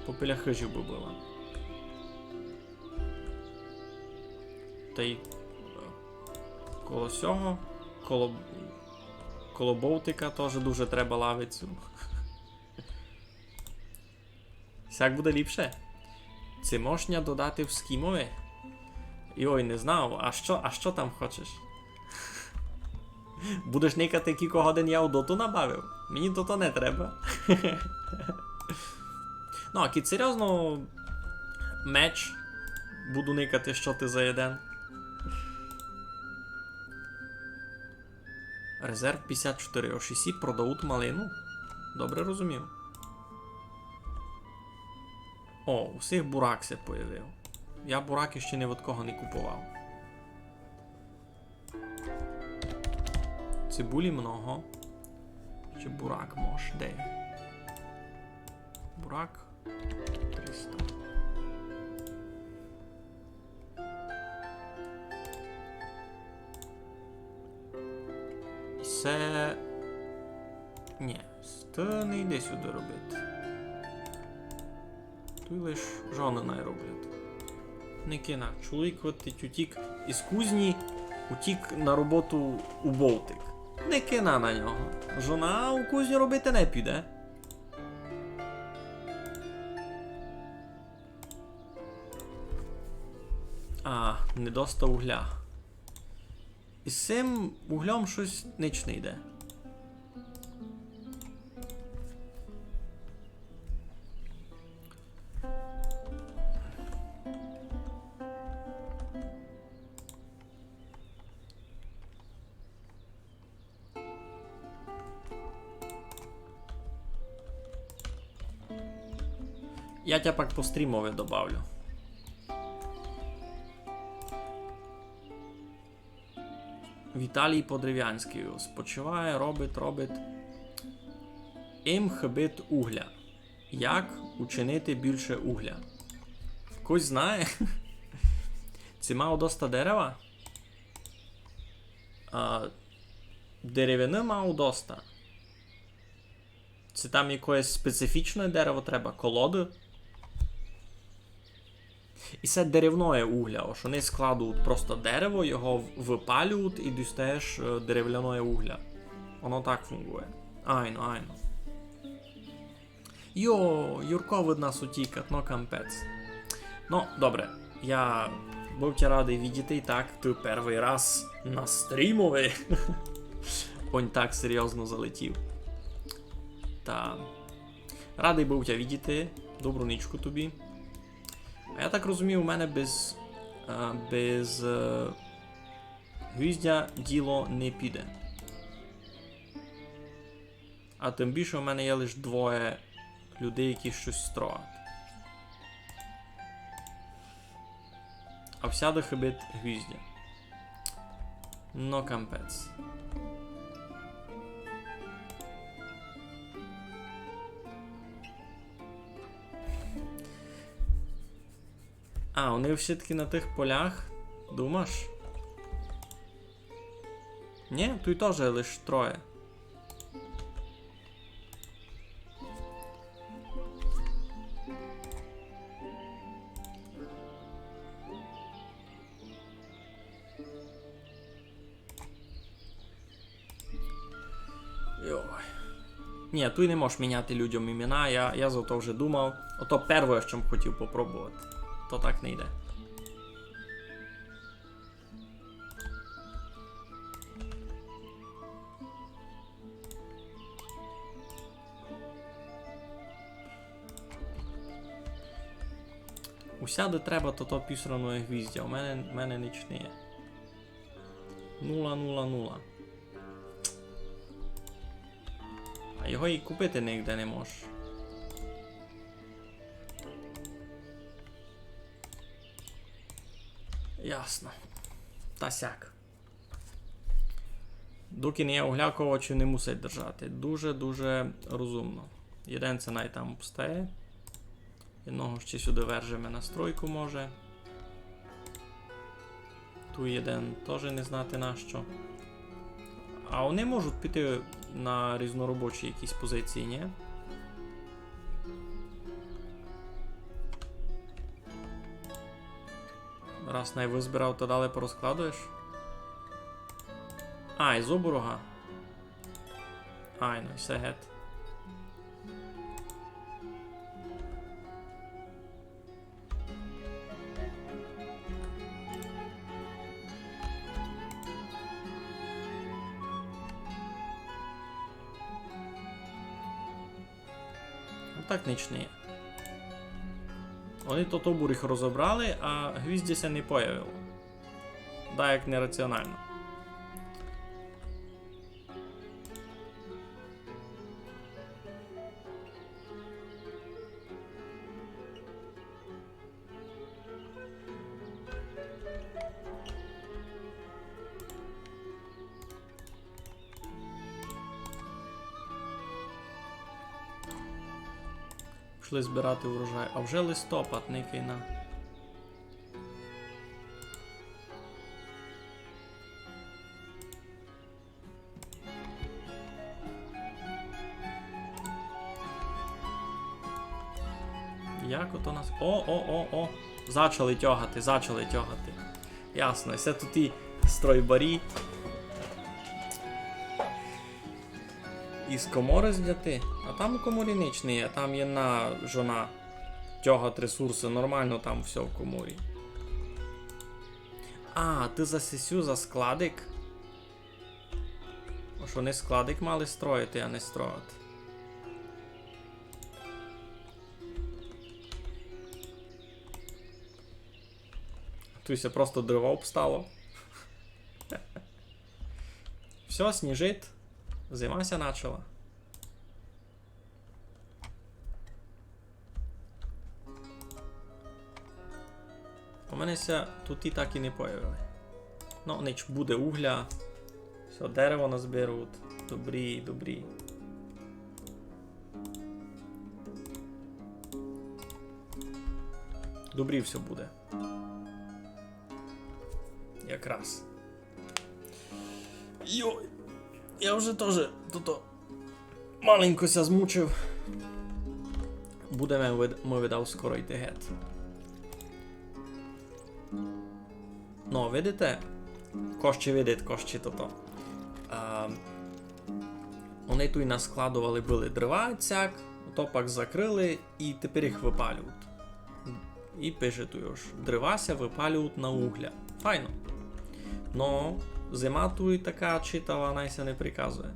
попіля хижі бы была. Та й, е, коло сього, коло, коло бовтика тоже дуже треба лавицю. Сяк буде ліпше. Ци можна додати в скімови? Йой, не знав. А што, а што там хочеш? Будеш никати, кілько годин я у доту набавив? Мені тото не треба. Ну, а кідь серйозно, меч буду никати, што ти за єден. Резерв пятдесят чотири, ож усі продають малину. Добре розумів. О, у сих бурак ся появив. Я бурак іщи ні від кого не куповав. Цибулі много. Ще бурак мож, де? Бурак. Триста. І се... Нї, се не йде сюды робити. Туй лиш жоны най роблять. Не кина. Чоловік, видить, утік із кузні, утік на роботу у Балтик. Не кина на нього. Жона у кузню робити не піде. А, не доста угля. Із сим угльом штось нич не йде. Я тя пак по стрімови добавлю. Віталій Подеревянськый спочиває, робить, робить. Им хыбить угля. Як учинити більше угля? Хтось знає? Ци мав доста дерева? А, деревины мав доста. Ци там якоєсь специфічне дерево треба, колоды? І се деревноє угля, ож они складують просто дерево, його в-, выпалюють і дістаєш, е, деревляноє угля. Воно так фунґує. Айно, айно. Йо, Юрко від нас утікать, но кампець. Но, добре, я быв тя радый видіти, так, ты первый раз на стрімови. Онь так серйозно залетів. Та радый быв тя видіти. Добру нічку тобі. А я так розумію, у мене без, е, без, е, гвіздя діло не піде. А тым більше у мене є лиш двоє людей, які штось строять. А всяды хыбить гвіздя. Но кампець. А, они всі-таки на тых полях, думаш? Нї, туй тоже лиш троє. Йой. Нї, туй не можеш міняти людям імена, я, я за то вже думав. Ото первоє, што м хотів попробовати. То так не йде. Усяды треба тото пісраноє гвіздя, у мене, у мене нич не є. Нула, нула, нула. А його і купити нигде не можеш. Ясно. Та сяк. Доки не є угля, ковачів не мусить держати. Дуже-дуже розумно. Єден се най там обстає. Єдного ще сюды вержеме на стройку, може. Туй єден тоже не знати нащо. А они можуть піти на різноробочі якісь позиції, нї? Раз най вызбирав, то далі порозкладуєш. А, і з оборога. Айно, всьо гет. А так нич не є. Они тот оборіг розобрали, а гвіздя ся не появило. Даяк нераціонално. Пішли збирати урожай. А вже листопад, никай на. Як ото нас. О, о, о, о. Зачали тьогати, зачали тьогати. Ясно, і се туй і стройбарі. Із коморы зняти. А там у коморі нич не є, там єдна жона тьогат ресурсы, нормално там всьо в коморі. А, ты за сесю, за складик? А што, они складик мали строїти, а не строїти? Туй ся просто дрова обстало. Всьо, сніжить. Зима ся начала. У мене ся туй і так і не появили. Ну, нич, буде угля. Всьо, дерево назберуть. Добрі, добрі. Добрі всьо буде. Якраз. Йой, я вже тоже туй маленько ся змучив. Будеме, вид-, мы, видав, скоро йти гет. Но, видите? Кошчі видить, кошчі тото. А, они туй наскладовали были дрова, цяк, то пак закрыли і тепер їх выпалюють. І пише туй, ож дрова ся выпалюють на угля. Файно. Но, зима туй така читава, най ся не приказує.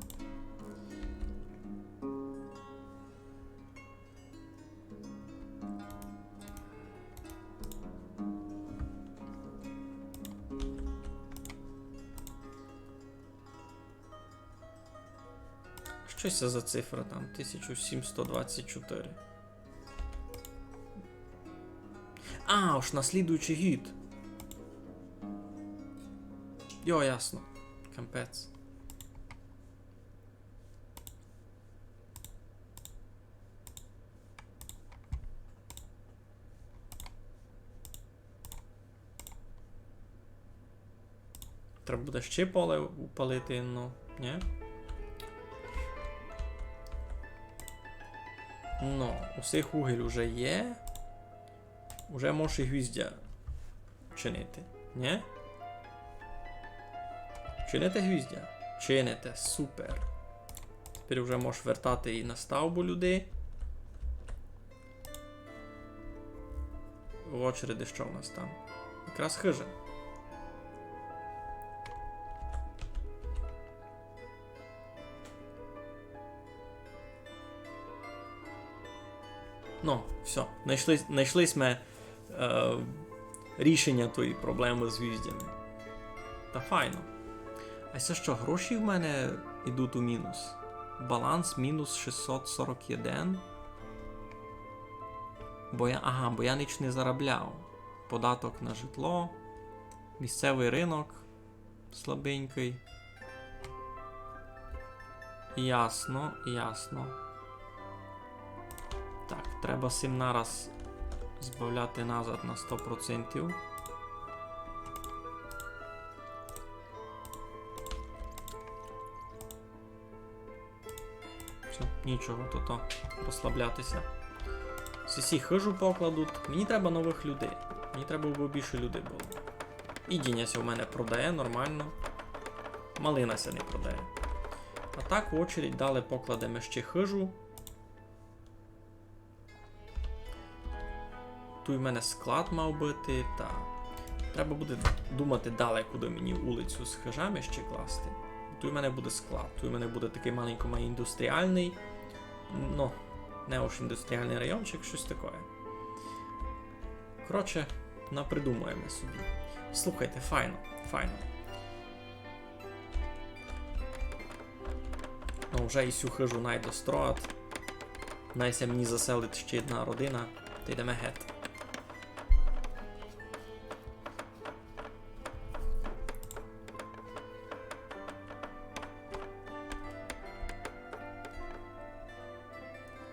Што се за цифра там? Тисяча сімсот двадцять чотири. А, ож на слідуючий гід. Йо, ясно. Капець. Треба буде ще поле упалити, ну, нї? Ну, усіх угіль уже є. Уже можеш і гвіздя чинити, нї? Чините гвіздя? Чините, супер. Тепер уже можеш вертати і на ставбу людей. В очереди што в нас там? Якраз хыжа. Ну, всьо. Найшли, найшли сьме, е, рішеня тої проблемы з гвіздями. Та файно. А се што, гроші в мене йдуть у мінус? Баланс мінус шістсот сорок один. Бо я, ага, бо я ніч не заробляв. Податок на житло, місцевый рынок слабенькый. Ясно, ясно. Так, треба сим нараз збавляти назад на сто процентів. Всьо, нічого, то, то, розслабляти ся. Сесі хыжу покладуть. Мені треба новых людей. Мені треба, абы більше людей было. Їдіня ся в мене продає нормално. Малина ся не продає. А так, в очередь далі покладеме ще хыжу. Туй в мене склад мав быти, та треба буде думати далі, куды мені улицю з хыжами ще класти. Туй в мене буде склад, туй в мене буде такый маленько май індустріалный, ну, не уж індустріалный райончик, штось такоє. Коротше, напридумуєме собі. Слухайте, файно, файно. Ну, вже і сю хыжу най достроят. Най ся мені заселить ще одна родина, та йдеме гет.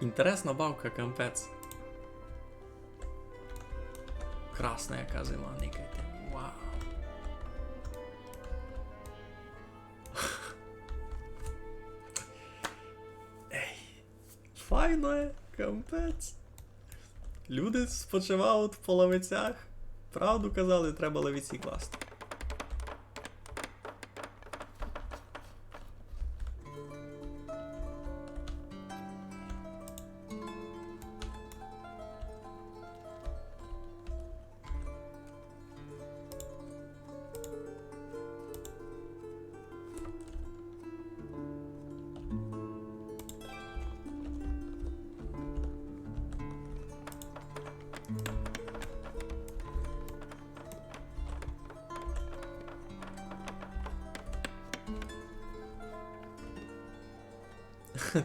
Інтересна бавка, капець. Прекрасна яка зима, никайте. Вау. Ей. Файно є, капець. Люди спочивають по лавицях. Правду казали, треба лавиці класти.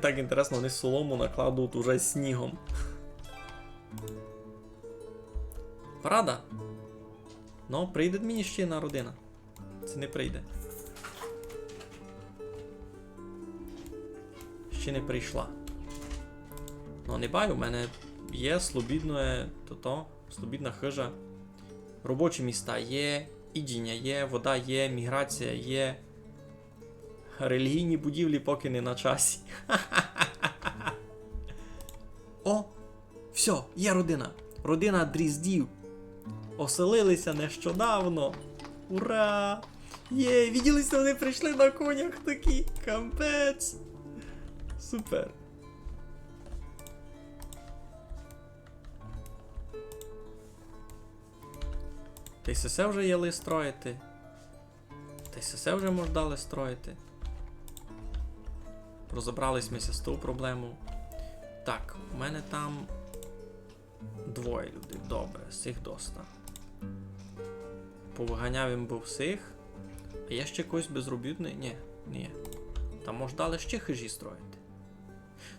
Так інтересно, они солому накладуть уже снігом. Парада. Ну, прийде мені ще одна родина. Ци не прийде? Ще не прийшла. Ну, не бай, у мене є слобідне, то-то, слобідна хыжа. Робочі міста є, їдіня є, вода є, міграція є. Релігійні будівлі поки не на часі. О! Всьо, є родина. Родина Дріздів. Оселилися нещодавно. Ура! Є, виділи сьте, они прийшли на конях такі. Капець. Супер. Та й се вже є ли строїти. Та й се вже мож далі строїти. Розобрали сьме ся з тою проблемою. Так, у мене там двоє людей. Добре, сих доста. Повыганяв им быв сих. А є ще когось безробітный? Ні, не є. Та мож далі ще хыжі строїти.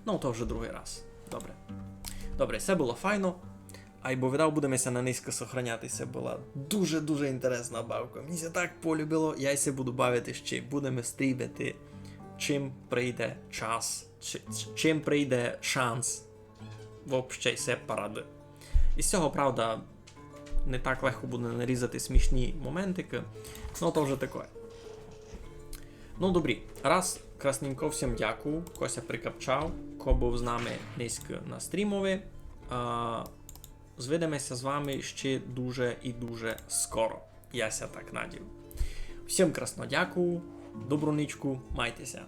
Ну, то вже другый раз. Добре. Добре, се было файно. Айбо видав, будеме ся на нынька сохраняти. Се была дуже-дуже інтересна бавка. Мені ся так полюбило, я ся буду бавити ще, будеме стрімити, чим прийде час, чи, чим прийде шанс. Вообще, се парада. Із сього, правда, не так легко буде нарізати смішні моментикы. Ну, то вже таке. Ну, добрі, раз красненько, всім дякую, ко ся прикапчав, ко быв з нами нынька на стрімови. А, звидиме ся з вами ще дуже і дуже скоро. Я ся так надію. Всім красно дякую, добру ничку, майте ся.